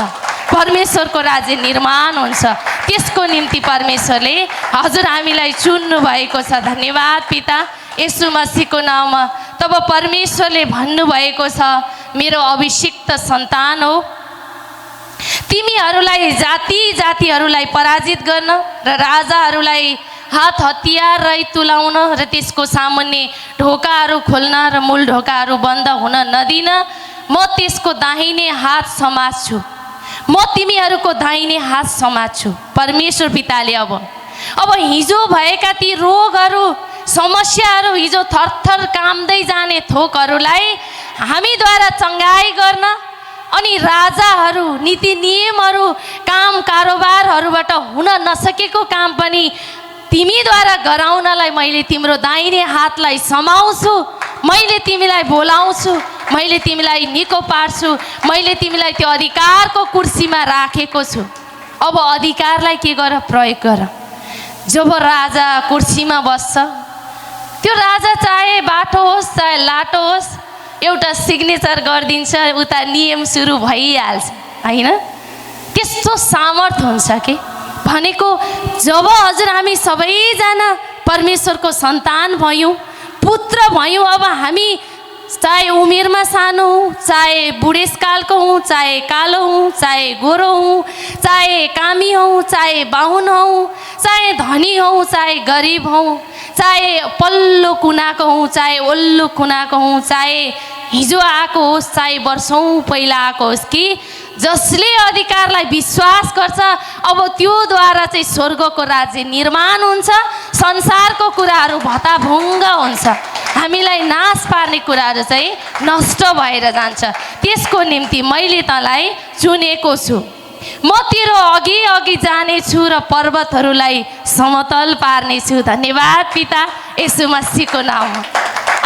परमेश्वरको राज्य निर्माण हुन्छ। त्यसको निम्ति परमेश्वरले हजुर हामीलाई चुन्नु भएको छ। धन्यवाद पिता, येशू मसीहको नाममा। तब परमेश्वरले भन्नुभएको छ, मेरो अभिषिक्त सन्तान हो, तिमीहरूलाई जाति जातिहरूलाई पराजित गर्न र राजाहरूलाई हात हतियार रहित तुलाउन र त्यसको सामान्य ढोकाहरू खोल्न र मूल ढोकाहरू बन्द हुन नदिन म त्यसको दाहिने हात समात्छु। म तिमीहरूको दाहिने हात समात्छु। परमेश्वर पिताले अब हिजो भएका ती रोगहरू, समस्याहरू, हिजो थरथर काम्दै जाने थोकहरूलाई हामीद्वारा चङ्गाई गर्न अनि राजाहरू, नीति नियमहरू, काम कारोबारहरूबाट हुन नसकेको काम पनि तिमीद्वारा गराउनलाई मैले तिम्रो दाहिने हातलाई समाउँछु। मैले तिमीलाई बोलाउँछु, मैले तिमीलाई निको पार्छु, मैले तिमीलाई त्यो अधिकारको कुर्सीमा राखेको छु। अब अधिकारलाई के गर? प्रयोग गर। जब राजा कुर्सीमा बस्छ, त्यो राजा चाहे बाटो होस् चाहे लाटो होस्, एउटा सिग्नेचर गरिदिन्छ, उता नियम सुरु भइहाल्छ होइन। त्यस्तो सामर्थ्य हुन्छ कि भनेको जब हजुर हामी सबैजना परमेश्वरको सन्तान भयौँ, पुत्र भयौँ, अब हामी चाहे उमेरमा सानो हौँ, चाहे बुढेसकालको हौँ, चाहे कालो हौँ, चाहे गोरो हौँ, चाहे कामी हौँ, चाहे बाहुन हौँ, चाहे धनी हौँ, चाहे गरिब हौँ, चाहे पल्लो कुनाको हौँ, चाहे ओल्लो कुनाको हौँ, चाहे हिजो आएको होस्, चाहे वर्षौँ पहिला आएको होस्, कि जसले अधिकारलाई विश्वास गर्छ अब त्योद्वारा चाहिँ स्वर्गको राज्य निर्माण हुन्छ। संसारको कुराहरू भताभुङ्ग हुन्छ, हामीलाई नाश पार्ने कुराहरू चाहिँ नष्ट भएर जान्छ। त्यसको निम्ति मैले तँलाई चुनेको छु। म तेरो अघि अघि जानेछु र पर्वतहरूलाई समतल पार्नेछु। धन्यवाद पिता, येशू मसीहको नाममा।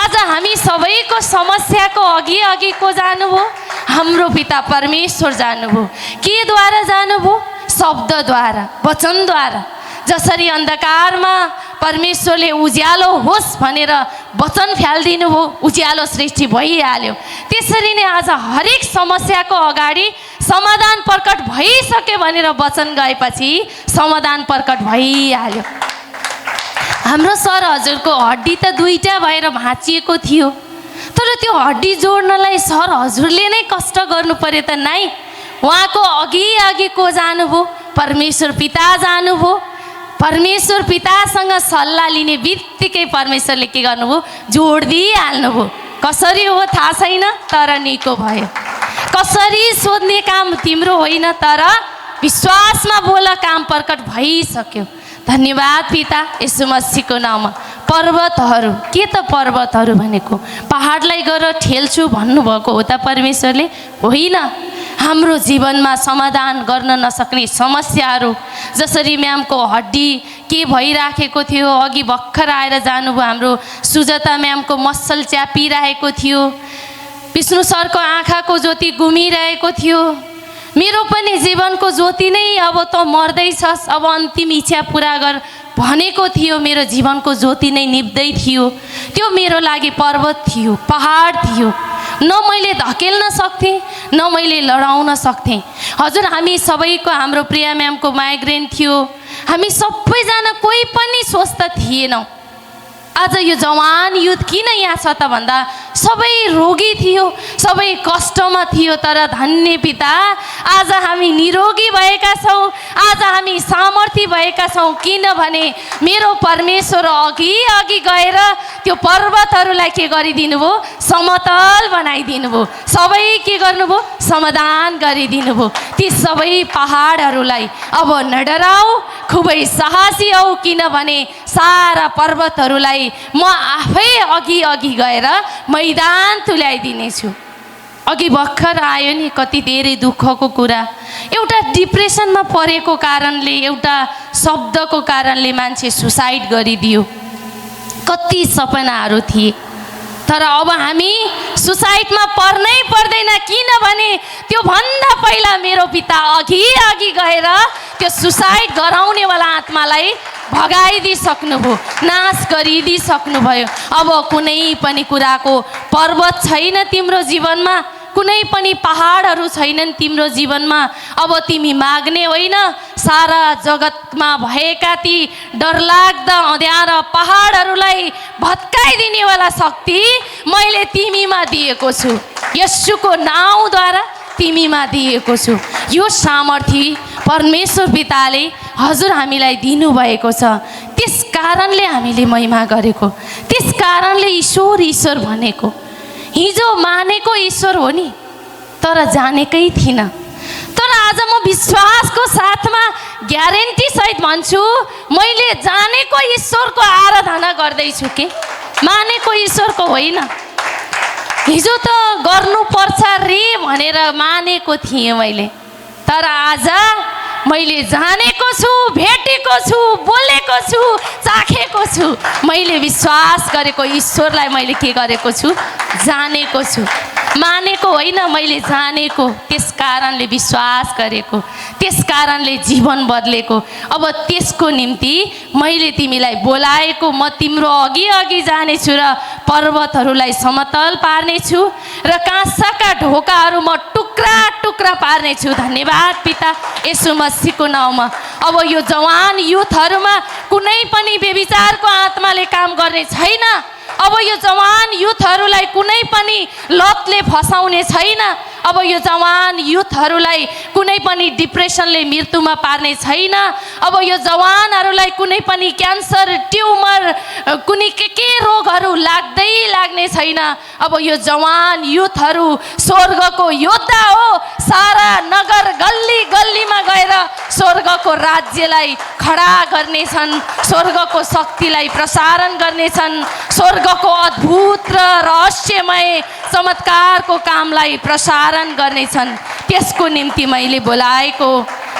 आज हामी सबैको समस्याको अघि अघि को जानुभयो? हाम्रो पिता परमेश्वर जानुभयो। के द्वारा जानुभयो? शब्दद्वारा, वचनद्वारा। जसरी अन्धकारमा परमेश्वरले उज्यालो होस् भनेर वचन फ्यालिदिनु भयो, उज्यालो सृष्टि भइहाल्यो। त्यसरी नै आज हरेक समस्याको अगाडि समाधान प्रकट भइसक्यो भनेर वचन गएपछि समाधान प्रकट भइहाल्यो। हाम्रो सर हजुरको हड्डी त दुईटा भएर भाँचिएको थियो, तर त्यो हड्डी जोड्नलाई सर हजुरले नै कष्ट गर्नु पर्यो त नाइ। उहाँको अघि अघि को जानुभयो? परमेश्वर पिता जानुभयो। परमेश्वर पितासँग सल्लाह लिने बित्तिकै परमेश्वरले के गर्नुभयो? जोडिदिइहाल्नुभयो। कसरी हो थाहा छैन, तर निको भयो। कसरी सोध्ने काम तिम्रो होइन, तर विश्वासमा बोल, काम प्रकट भइसक्यो। धन्यवाद पिता, येशू मसीहको नाममा। पर्वतहरू, के त पर्वतहरू भनेको? पहाडलाई गएर ठेल्छु भन्नुभएको हो त परमेश्वरले? होइन। हाम्रो जीवनमा समाधान गर्न नसक्ने समस्याहरू, जसरी म्यामको हड्डी के भइराखेको थियो, अघि भर्खर आएर जानुभयो, हाम्रो सुजाता म्यामको मसल च्यापिरहेको थियो, विष्णु सरको आँखाको ज्योति गुमिरहेको थियो। मेरो पनि जीवनको ज्योति नै अब त मर्दैछस्, अब अन्तिम इच्छा पुरा गर भनेको थियो। मेरो जीवनको ज्योति नै निप्दै थियो। त्यो मेरो लागि पर्वत थियो, पहाड थियो। न मैले धकेल्न सक्थेँ, न मैले लडाउन सक्थेँ। हजुर, हामी सबैको, हाम्रो प्रिया म्यामको माइग्रेन थियो। हामी सबैजना कोही पनि स्वस्थ थिएनौँ। आज यो जवान युथ किन यहाँ छ त भन्दा सबै रोगी थियो, सबै कष्टमा थियो। तर धन्य पिता, आज हामी निरोगी भएका छौँ, आज हामी सामर्थ्य भएका छौँ। किनभने मेरो परमेश्वर अघि अघि गएर त्यो पर्वतहरूलाई के गरिदिनु भयो? समतल बनाइदिनु भयो। सबै के गर्नुभयो? समाधान गरिदिनु भयो। ती सबै पहाडहरूलाई अब नडराऊ, खुबै साहसी हौ, किनभने सारा पर्वतहरूलाई म आफै अघि अघि गएर मैदान तुल्याइदिनेछु। अघि भर्खर आयो नि कति धेरै दुःखको कुरा। एउटा डिप्रेसनमा परेको कारणले, एउटा शब्दको कारणले मान्छे सुसाइड गरिदियो। कति सपनाहरू थिए, तर अब हामी सुसाइडमा पर्नै पर्दैन, किनभने त्यो भन्दा पहिला मेरो पिता अघि अघि गएर त्यो सुसाइड गराउनेवाला आत्मालाई भगाइदिइसक्नुभयो, नाश गरिदिइसक्नुभयो। अब कुनै पनि कुराको पर्वत छैन तिम्रो जीवनमा, कुनै पनि पहाडहरू छैनन् तिम्रो जीवनमा। अब तिमी माग्ने होइन, सारा जगतमा भएका ती डरलाग्दा अँध्यारा पहाडहरूलाई भत्काइदिनेवाला शक्ति मैले तिमीमा दिएको छु। येशूको नाउँद्वारा तिमीमा दिएको छु। यो सामर्थ्य परमेश्वर पिताले हजुर हामीलाई दिनुभएको छ। त्यस कारणले हामीले महिमा गरेको, त्यस कारणले ईश्वर ईश्वर भनेको। हिजो मानेको ईश्वर हो नि, तर जानेकै थिइनँ। तर आज म विश्वासको साथमा ग्यारेन्टी सहित भन्छु, मैले जानेको ईश्वरको आराधना गर्दैछु के मानेको ईश्वरको होइन। हिजो त गर्नुपर्छ रे भनेर मानेको थिएँ मैले, तर आज मैले जानेको छु, भेटेको छु, बोलेको छु, चाखेको छु। मैले विश्वास गरेको ईश्वरलाई मैले के गरेको छु? जानेको छु। मानेको होइन, मैले जानेको। त्यस कारणले विश्वास गरेको, त्यस कारणले जीवन बदलेको। अब त्यसको निम्ति मैले तिमीलाई बोलाएको। म तिम्रो अघि अघि जानेछु र पर्वतहरूलाई समतल पार्नेछु र काँसाका ढोकाहरू म टुक्रा टुक्रा पार्नेछु। धन्यवाद पिता, यसो मसीहको नाउँमा। अब यो जवान युथहरूमा कुनै पनि व्यभिचारको आत्माले काम गर्ने छैन। अब यो जवान युथहरूलाई कुनै पनि लतले फसाउने छैन। अब यो जवान युथहरूलाई कुनै पनि डिप्रेसनले मृत्युमा पार्ने छैन। अब यो जवानहरूलाई कुनै पनि क्यान्सर, ट्युमर, कुनै के रोगहरू लाग्ने छैन। अब यो जवान युथहरू स्वर्गको योद्धा हो। सारा नगर गल्ली गल्लीमा गएर स्वर्गको राज्यलाई खडा गर्नेछन्, स्वर्गको शक्तिलाई प्रसारण गर्नेछन्, स्वर्गको अद्भुत र रहस्यमय चमत्कारको कामलाई प्रसारण गर्नेछन्। त्यसको निम्ति मैले बोलाएको।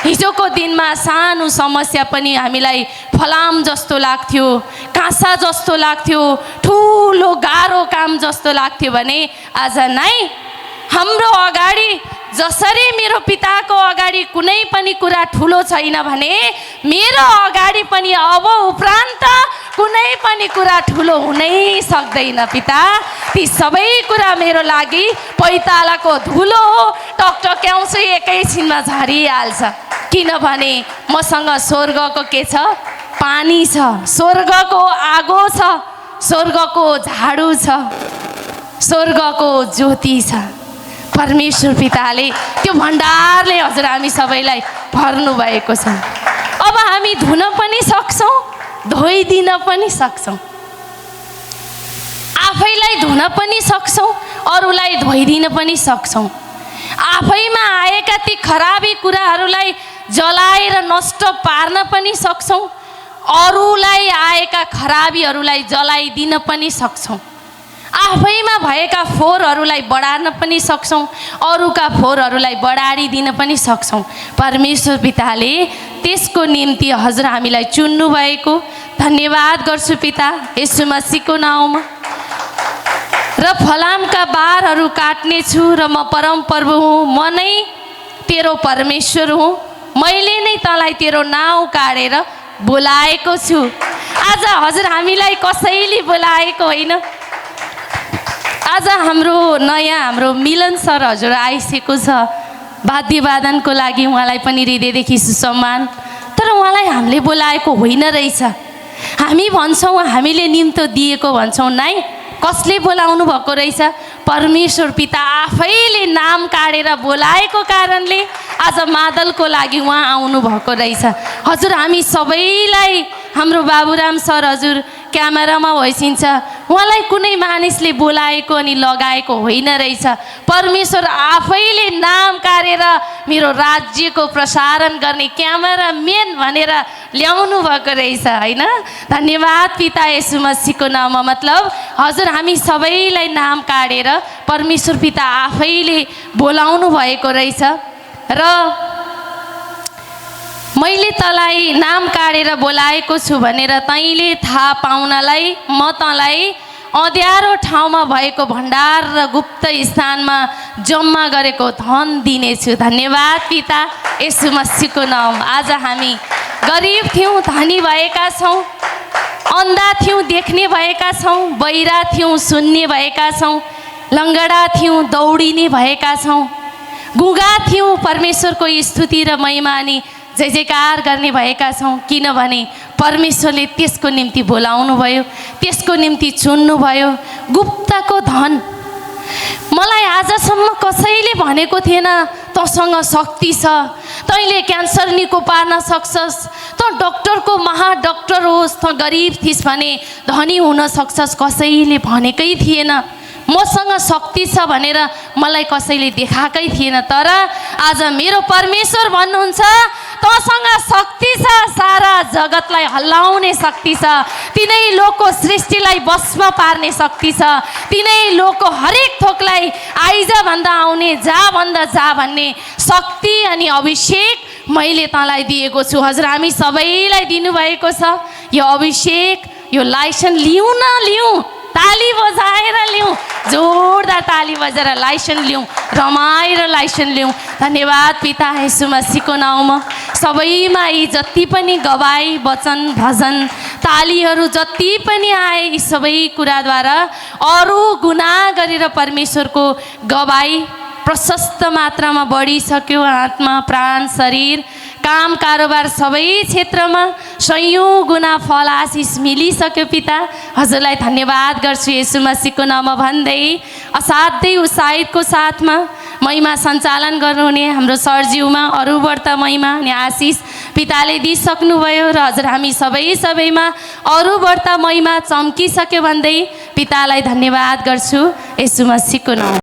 हिजोको दिनमा सानो समस्या पनि हामीलाई फलाम जस्तो लाग्थ्यो, काँसा जस्तो लाग्थ्यो, ठुलो गाह्रो काम जस्तो लाग्थ्यो भने आज नै हाम्रो अगाडि जसरी मेरो पिताको अगाडि कुनै पनि कुरा ठुलो छैन भने मेरो अगाडि पनि अब उपरान्त कुनै पनि कुरा ठुलो हुनै सक्दैन पिता। ती सबै कुरा मेरो लागि पैतालाको धुलो हो, टकटक्याउँछु एकैछिनमा झरिहाल्छ। किनभने मसँग स्वर्गको के छ? पानी छ, स्वर्गको आगो छ, स्वर्गको झाडु छ, स्वर्गको ज्योति छ। परमेश्वर पिताले त्यो भण्डारले हजुर हामी सबैलाई भर्नु भएको छ। अब हामी धुन पनि सक्छौँ, धोइदिन पनि सक्छौँ, आफैलाई धुन पनि सक्छौँ, अरूलाई धोइदिन पनि सक्छौँ। आफैमा आएका ती खराबी कुराहरूलाई जलाएर नष्ट पार्न पनि सक्छौँ, अरूलाई आएका खराबीहरूलाई जलाइदिन पनि सक्छौँ। आफैमा भएका फोहोरहरूलाई बढार्न पनि सक्छौँ, अरूका फोहोरहरूलाई बढारिदिन पनि सक्छौँ। परमेश्वर पिताले त्यसको निम्ति हजुर हामीलाई चुन्नु भएको धन्यवाद गर्छु पिता, येशू मसीहको नाउँमा। र फलामका बारहरू काट्नेछु र म परम प्रभु हुँ, म नै तेरो परमेश्वर हुँ, मैले नै तँलाई तेरो नाउँ काढेर बोलाएको छु। आज हजुर हामीलाई कसैले बोलाएको होइन। आज हाम्रो मिलन सर हजुर आइसकेको छ। वाद्यवादनको लागि उहाँलाई पनि हृदयदेखि सुसम्मान। तर उहाँलाई हामीले बोलाएको होइन रहेछ। हामी भन्छौँ हामीले निम्तो दिएको भन्छौँ, नाइ कसले बोलाउनु भएको रहेछ? परमेश्वर पिता आफैले नाम काढेर बोलाएको कारणले आज मादलको लागि उहाँ आउनु भएको रहेछ। हजुर हामी सबैलाई हाम्रो बाबुराम सर हजुर क्यामेरामा भइसिन्छ, उहाँलाई कुनै मानिसले बोलाएको अनि लगाएको होइन रहेछ। परमेश्वर आफैले नाम काढेर मेरो राज्यको प्रसारण गर्ने क्यामेराम्यान भनेर ल्याउनु भएको रहेछ होइन। धन्यवाद पिता येशू मसीहको नाममा। मतलब हजुर हामी सबैलाई नाम काढेर परमेश्वर पिता आफैले बोलाउनु भएको रहेछ। र मैले तँलाई नाम काढेर बोलाएको छु भनेर तैँले थाहा पाउनलाई म तँलाई अँध्यारो ठाउँमा भएको भण्डार र गुप्त स्थानमा जम्मा गरेको धन दिनेछु। धन्यवाद पिता येशू मसीहको नाम। आज हामी गरिब थियौँ धनी भएका छौँ, अन्धा थियौँ देख्ने भएका छौँ, बहिरा थियौँ सुन्ने भएका छौँ, लङ्गडा थियौँ दौडिने भएका छौँ, गुगा थियौँ परमेश्वरको स्तुति र महिमा अनि जय जयकार गर्ने भएका छौँ। किनभने परमेश्वरले त्यसको निम्ति बोलाउनु भयो, त्यसको निम्ति चुन्नुभयो। गुप्तको धन मलाई आजसम्म कसैले भनेको थिएन तँसँग शक्ति छ, तैँले क्यान्सर निको पार्न सक्छस्, तँ डक्टरको महाडक्टर होस्, तँ गरिब थिइस् भने धनी हुन सक्छस्। कसैले भनेकै थिएन। मसँग शक्ति छ भनेर मलाई कसैले देखाएकै थिएन। तर आज मेरो परमेश्वर भन्नुहुन्छ तँसँग शक्ति छ, सारा जगतलाई हल्लाउने शक्ति छ, तिनै लोकको सृष्टिलाई बसमा पार्ने शक्ति छ, तिनै लोकको हरेक थोकलाई आइज भन्दा आउने, जा भन्दा जा भन्ने शक्ति अनि अभिषेक मैले तँलाई दिएको छु। हजुर हामी सबैलाई दिनुभएको छ यो अभिषेक, यो लाइसेन्स लिउँ न लिउँ, ताली बजाएर लिउँ, जोरदार ताली बजाएर लाइसेन्स लिउँ, रमाएर लाइसेन्स लिउँ। धन्यवाद पिता येशू मसीहको नाउँमा। सबैमा यी जति पनि गवाई वचन भजन तालीहरू जति पनि आए यी सबै कुराद्वारा अरू गुनाह गरेर परमेश्वरको गवाई प्रशस्त मात्रामा बढिसक्यो। आत्मा प्राण शरीर काम कारोबार सबै क्षेत्रमा सयौँ गुना फल आशिष मिलिसक्यो। पिता हजुरलाई धन्यवाद गर्छु येशू मसीहको नाममा भन्दै असाध्यै उत्साहितको साथमा महिमा सञ्चालन गर्नुहुने हाम्रो सरज्यूमा अरूबाट महिमा अनि आशिष पिताले दिइसक्नुभयो र हजुर हामी सबैमा अरूबाट महिमा चम्किसक्यो भन्दै पितालाई धन्यवाद गर्छु येशू मसीहको नाम।